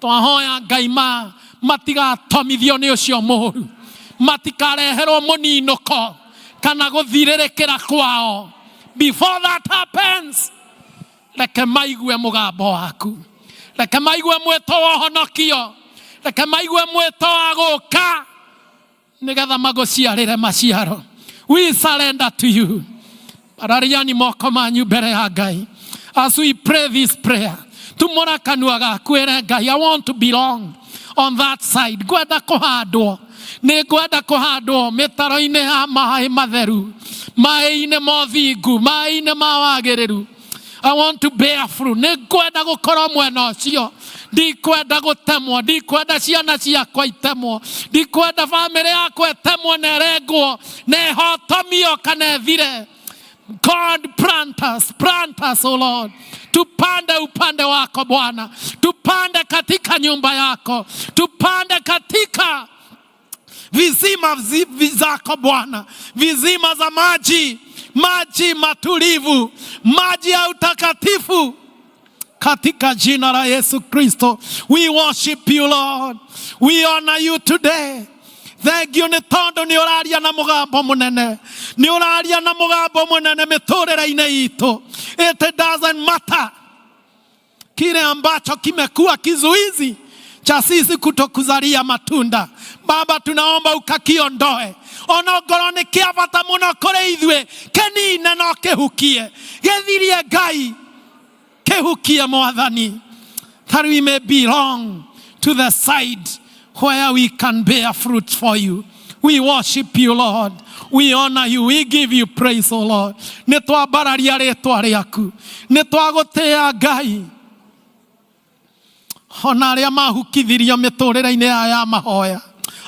twahoya Ngai ma matigatomithio nĩ ũcio mũru, matikareherwo mũninũko kana gũthirĩrĩkĩra kwao. Before that happens, reke maigue mũgambo waku, reke maigue mwĩto wa ũhonokio, reke maigue mwĩto wa gũka nĩgetha magũciarĩre maciaro. We surrender to you. Arariani moko manyu mbere ya Ngai as we pray this prayer. Tumũra kanua gaku ĩre Ngai, I want to belong on that side. Ngwenda kũhandwo, nĩ ngwenda kũhandwo mĩtaro-inĩ ya maĩ matheru, maĩ-inĩ ma ũthingu, maĩ-inĩ ma wagĩrĩru. I want to bear fruit. Nĩ ngwenda gũkorwo mwena ũcio, ndikwenda gũtemwo, ndikwenda ciana ciakwa itemwo, ndikwenda bamĩrĩ yakwa ĩtemwo na ĩrengwo na ĩhotomio kana ĩthire. God, plant us, plant us, O Lord. Tupande upande wako Bwana, tupande katika nyumba yako, tupande katika vizima zako Bwana, vizima za maji, maji matulivu, maji ya utakatifu, katika jina la Yesu Kristo. We worship you, Lord. We honor you today. Thengiũ nĩ tondũ nĩ ũraria na mũgambo mũnene, nĩ ũraria na mũgambo mũnene mĩtũrĩre-inĩ itũ. It doesn't matter kile ambacho kimekuwa kizuizi cha sisi kutokuzalia matunda. Baba, tunaomba ukakiondoe, ona ngorwo nĩ kĩa bata mũno kũrĩ ithuĩ, kĩnine no kĩhukie, gĩthirie Ngai, kĩhukie Mwathani, that we may belong to the side where we can bear fruit for you. We worship you, Lord. We honor you. We give you praise, O Lord. Nĩ twambararia rĩtwa rĩaku, nĩ twagũtĩĩa Ngai. Ona arĩa mahukithirio mĩtũrĩre-inĩ yao ya mahoya,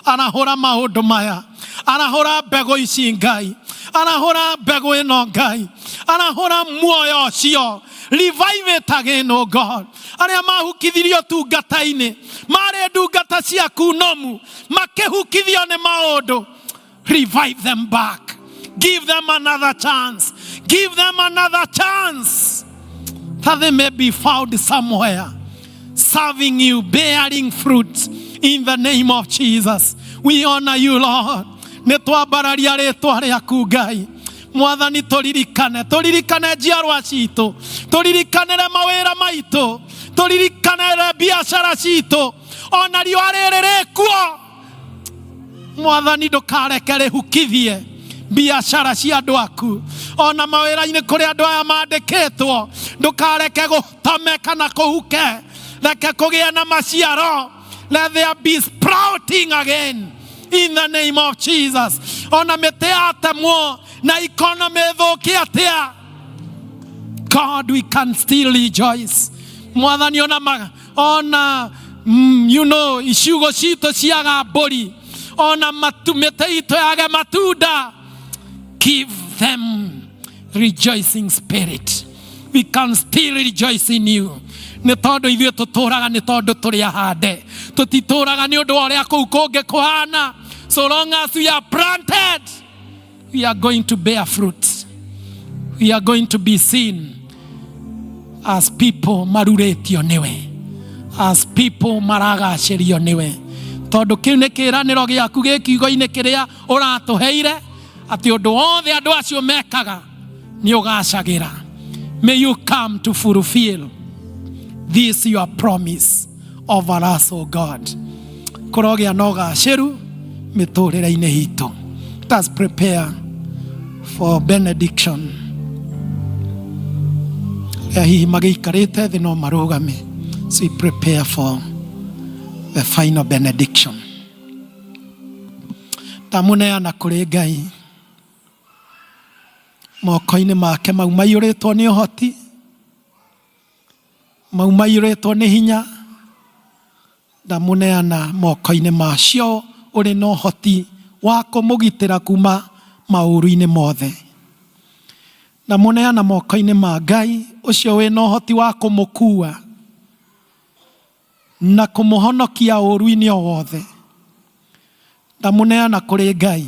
arahũra maũndũ maya, arahũra mbegũ ici Ngai, arahũra mbegũ ĩno Ngai, arahũra muoyo ũcio. Revive it again, O God. Arĩa mahukithirio tungata-inĩ, marĩ ndungata ciaku nomu, makĩhukithio nĩ maũndũ, revive them back. Give them another chance. Give them another chance that they may be found somewhere serving you, bearing fruit in the name of Jesus. We honor you, Lord. Nĩ twambararia rĩtwa rĩaku Ngai. Mwathani, tũririkane, tũririkane njiarwa citũ, tũririkanĩre mawĩra maitũ, tũririkanĩre biacara citũ, ona riũa rĩrĩ rĩkuo. Mwathani, ndũkareke rĩhukithie biacara cia andũ aku, ona mawĩra-inĩ kũrĩa andũ aya mandĩkĩtwo, ndũkareke gũtome kana kũhuke, reke kũgĩe na maciaro. Let there be sprouting again in the name of Jesus. Ona mĩtĩ yatemwo na economy ĩthũke atĩa, God, we can still rejoice. Mwathani, ona ma, ona iciugo citũ ciaga mbũri, ona matu, mĩtĩ itũ yage matunda, give them rejoicing spirit. We can still rejoice in you, nĩ tondũ ithuĩ tũtũraga nĩ tondũ tũrĩ ahande, tũtitũraga nĩ ũndũ wa ũrĩa kũu kũngĩ kũhana. So long as we are planted, we are going to bear fruit. We are going to be seen as people marurĩtio nĩwe, as people maragacĩrio nĩwe, tondũ kĩu nĩ kĩĩranĩro gĩaku gĩ kiugo-inĩ kĩrĩa ũratũheire, atĩ ũndũ wothe andũ acio mekaga nĩ ũgacagĩra. May you come to fulfill this your promise over us, O God. Kũrogĩa na ũgacĩru mĩtũrĩre-inĩ itũ. Let us prepare for benediction. Arĩa hihi magĩikarĩte thĩ no marũgame. So we prepare for the final benediction. Ndamũneana kũrĩ Ngai moko-inĩ make mau maiyũrĩtwo nĩ ũhoti, mau maiyũrĩtwo nĩ hinya. Ndamũneana moko-inĩ macio ũrĩ na ũhoti wa kũmũgitĩra kuma Maũru-inĩ mothe. Ndamũneana moko-inĩ ma Ngai ũcio wĩna ũhoti wa kũmũkuua na kũmũhonokia ũũru-inĩ o wothe. Ndamũneana kũrĩ Ngai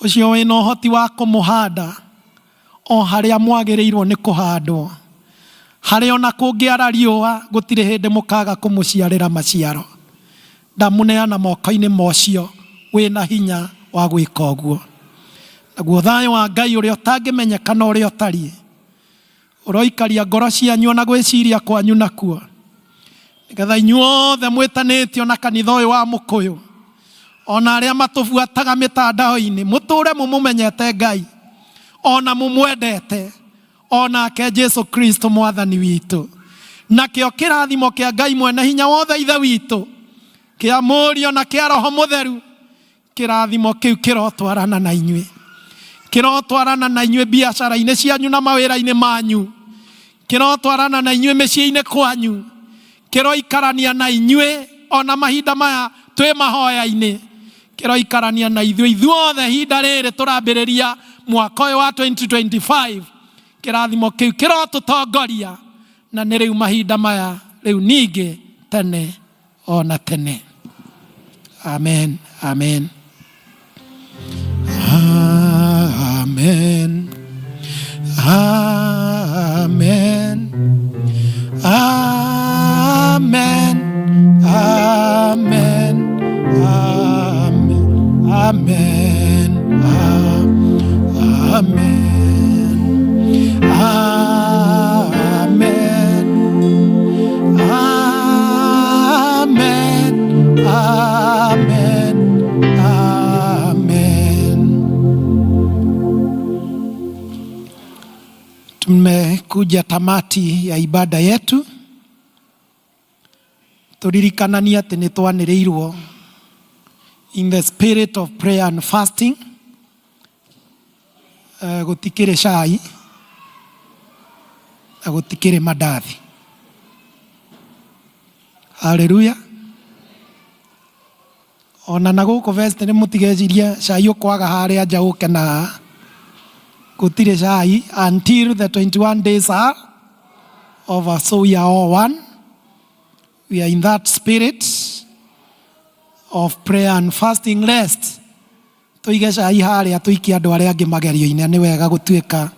ũcio wĩna ũhoti wa kũmũhanda o harĩa mwagĩrĩirwo nĩ kũhandwo, harĩa ona kũngĩara riũa gũtirĩ hĩndĩ mũkaga kũmũciarĩra maciaro. Ndamũneana moko-inĩ ma ũcio wĩna hinya wa gwĩka ũguo. Naguo thayũ wa Ngai ũrĩa ũtangĩmenyeka na ũrĩa ũtariĩ, ũroikaria ngoro cianyu ona gwĩciria kwanyu nakuo, nĩgetha inyuothe mwĩtanĩtio na kanitha ũyũ wa Mũkũyũ, ona arĩa matũbuataga mĩtandao-inĩ, mũtũre mũmũmenyete Ngai, ona mũmwendete, o nake Jesu Kristo mwathani witũ. Nakĩo kĩrathimo kĩa Ngai mwene hinya wothe Ithe witũ, kĩa Mũriũ na kĩa Roho Mũtheru, Kĩrathimo kĩu kĩrotwarana na inyuĩ. Kĩrotwarana na inyuĩ biacara-inĩ cianyu na mawĩra-inĩ manyu. Kĩrotwarana na inyuĩ mĩciĩ-inĩ kwanyu. Kĩroikarania na inyuĩ ona mahinda maya twĩ mahoya-inĩ. Kĩroikarania na ithuĩ ithuothe ihinda rĩrĩ tũrambĩrĩria mwaka ũyũ wa 2025. Kĩrathimo kĩu kĩrotũtongoria na nĩ rĩu mahinda maya rĩu ningĩ tene o na tene. Amen. Amen. Amen. Amen. Amen. Amen. Amen. Amen. Amen. Amen. Amen. Amen. Amen. Tumekuja tamati ya ibada yetu turirikananie atĩ nĩ twanĩrĩirwo in the spirit of prayer and fasting eh, gũtikĩrĩ cai na gũtikĩrĩ mandathi. Haleluya. Ona na gũkũ vest nĩ mũtigecirie cai ũkwaga harĩa nja ũke na haha. Gũtirĩ cai until the 21 days are over. So we are all one. We are in that spirit of prayer and fasting lest Tũige cai harĩa tũikie andũ arĩa angĩ magerio-inĩ. Nĩ wega gũtuĩka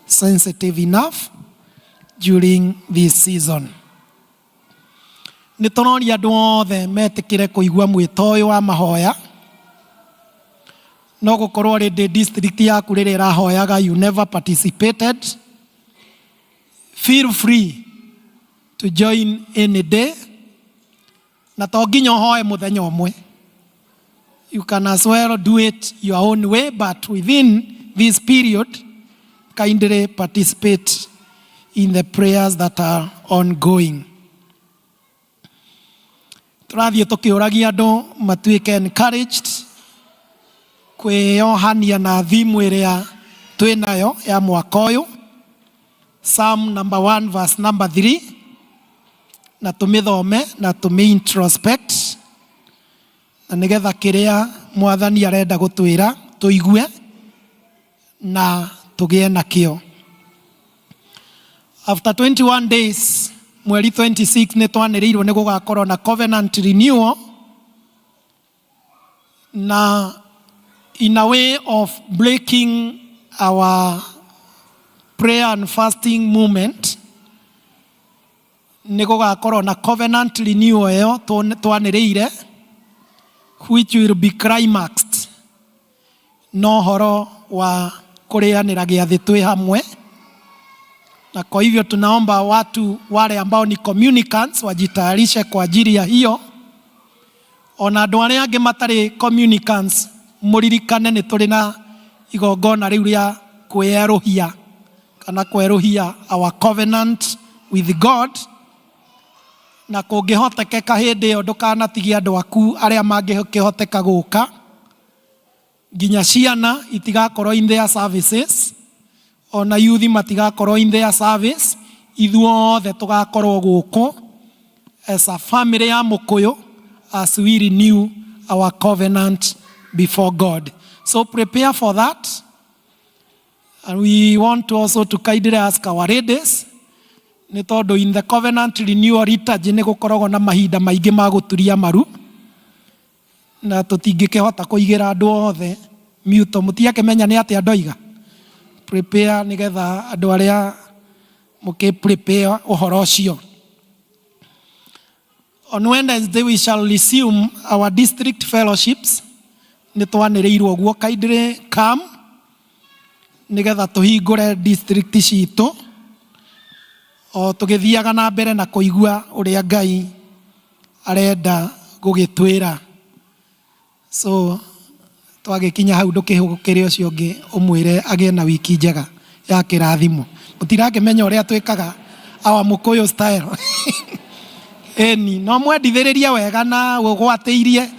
sensitive enough during this season. Nĩ tũroria andũ othe metĩkĩre kũigua mwĩto ũyũ wa mahoya. No gũkorwo already district yaku rĩrĩa ĩrahoyaga you never participated. Feel free to join any day. Na to nginya ũhoe mũthenya ũmwe. You can as well do it your own way, but within this period, kindly participate in the prayers that are ongoing. Tũrathiĩ tũkĩũragia andũ matuĩke encouraged kwĩyohania na thimu ĩrĩa twĩ nayo ya mwaka ũyũ. Psalm number 1 verse number 3 na tũmĩthome na tũmĩ introspect na nĩgetha kĩrĩa mwathani arenda gũtwĩra tũigue na tũgĩe nakĩo. After 21 days mweri 26 nĩ twanĩrĩirwo nĩ gũgakorwo na covenant renewal na in a way of breaking our prayer and fasting movement nĩ gũgakorwo na covenant renewal ĩyo twanĩrĩire which will be climaxed na ũhoro wa kũrĩanĩra gĩathĩ twĩ hamwe na kwa hivyo tunaomba watu wale ambao ni communicants wajitayarishe kwa ajili ya hiyo Ona andũ arĩa angĩ matarĩ communicants mũririkane nĩ tũrĩ na igongona rĩu rĩa kwĩerũhia kana kwerũhia our covenant with God, na kũngĩhotekeka hĩndĩ ĩyo ndũkanatigie andũ aku arĩa mangĩkĩhoteka gũka. Nginya ciana itigakorwo in their services, ona youth matigakorwo in their service, ithuothe tũgakorwo gũkũ as a family ya Mũkũyũ as we renew our covenant before God. So prepare for that. And we want to also to kindly ask our ladies, nĩ tondũ in the covenant renewal liturgy nĩ gũkoragwo na mahinda maingĩ ma gũturia maru na tũtingĩkĩhota kũigĩra andũ othe mute. Mũtiakĩmenya nĩ atĩa ndoiga? Prepare nĩgetha andũ arĩa mũkĩ prepare ũhoro ũcio. On Wednesday we shall resume our district fellowships. Nĩ twanĩrĩirwo ũguo, kindly come nĩgetha tũhingũre district citũ o tũgĩthiaga na mbere na kũigua ũrĩa Ngai arenda gũgĩtwĩra. So twagĩkinya hau, ndũkĩhũgũkĩre ũcio ũngĩ ũmwĩre agĩe na wiki njega ya kĩrathimo. Mũtirakĩmenya ũrĩa twĩkaga our Mũkũyũ style. Ĩni no mwendithĩrĩrie wega na ũgwatĩirie.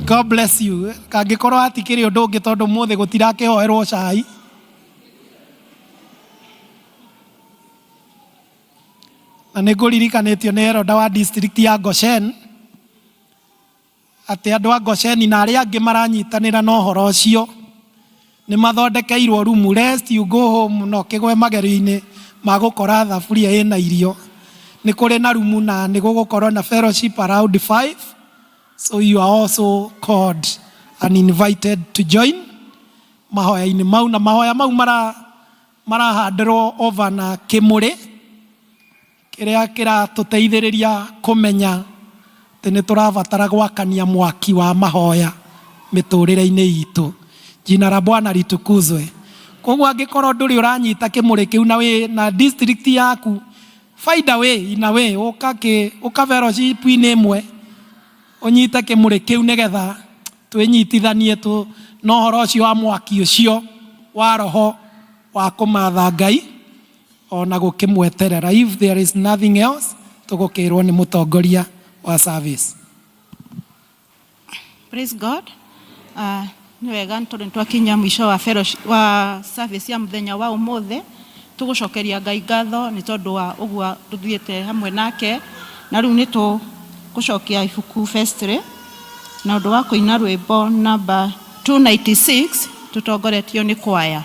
God bless you. Kangĩkorwo hatikĩrĩ ũndũ ũngĩ, tondũ mũthĩ gũtirakĩhoerwo cai. Na nĩ ngũririkanĩtio nĩ elder wa district ya Goshen atĩ andũ a Gosheni na arĩa angĩ maranyitanĩra na ũhoro ũcio nĩ mathondekeirwo rumu. Rest you go home na ũkĩgwe magerio-inĩ ma gũkora thaburia ĩna irio, nĩ kũrĩ na rumu na nĩ gũgũkorwo na fellowship around 5, so you are also called and invited to join mahoya-inĩ mau, na mahoya mau mara marahandĩrwo over na kĩmũrĩ kĩrĩa kĩratũteithĩrĩria kũmenya atĩ nĩ tũrabatara gwakania mwaki wa mahoya mĩtũrĩre-inĩ itũ. Jina la Bwana litukuzwe. Koguo angĩkorwo ndũrĩ ũranyita kĩmũrĩ kĩu na wĩ na district yaku, find a way in a way ũka kĩ ũka fellowship-inĩ ĩmwe ũnyite kĩmũrĩ kĩu nĩgetha twĩnyitithanie tu na ũhoro ũcio wa mwaki ũcio wa roho wa kũmatha Ngai ona gũkĩmweterera. If there is nothing else, tũgũkĩrwo nĩ mũtongoria wa service. Praise God. Nĩ wega nĩ tondũ nĩ twakinya mũico wa fellowship, wa service ya mũthenya wa ũmũthĩ. Tũgũcokeria Ngai ngatho nĩ tondũ wa ũguo tũthiĩte hamwe nake, na rĩu nĩ tũgũcokia ibuku vestry na ũndũ wa kũina rwĩmbo namba 296 tũtongoretio nĩ kwaya.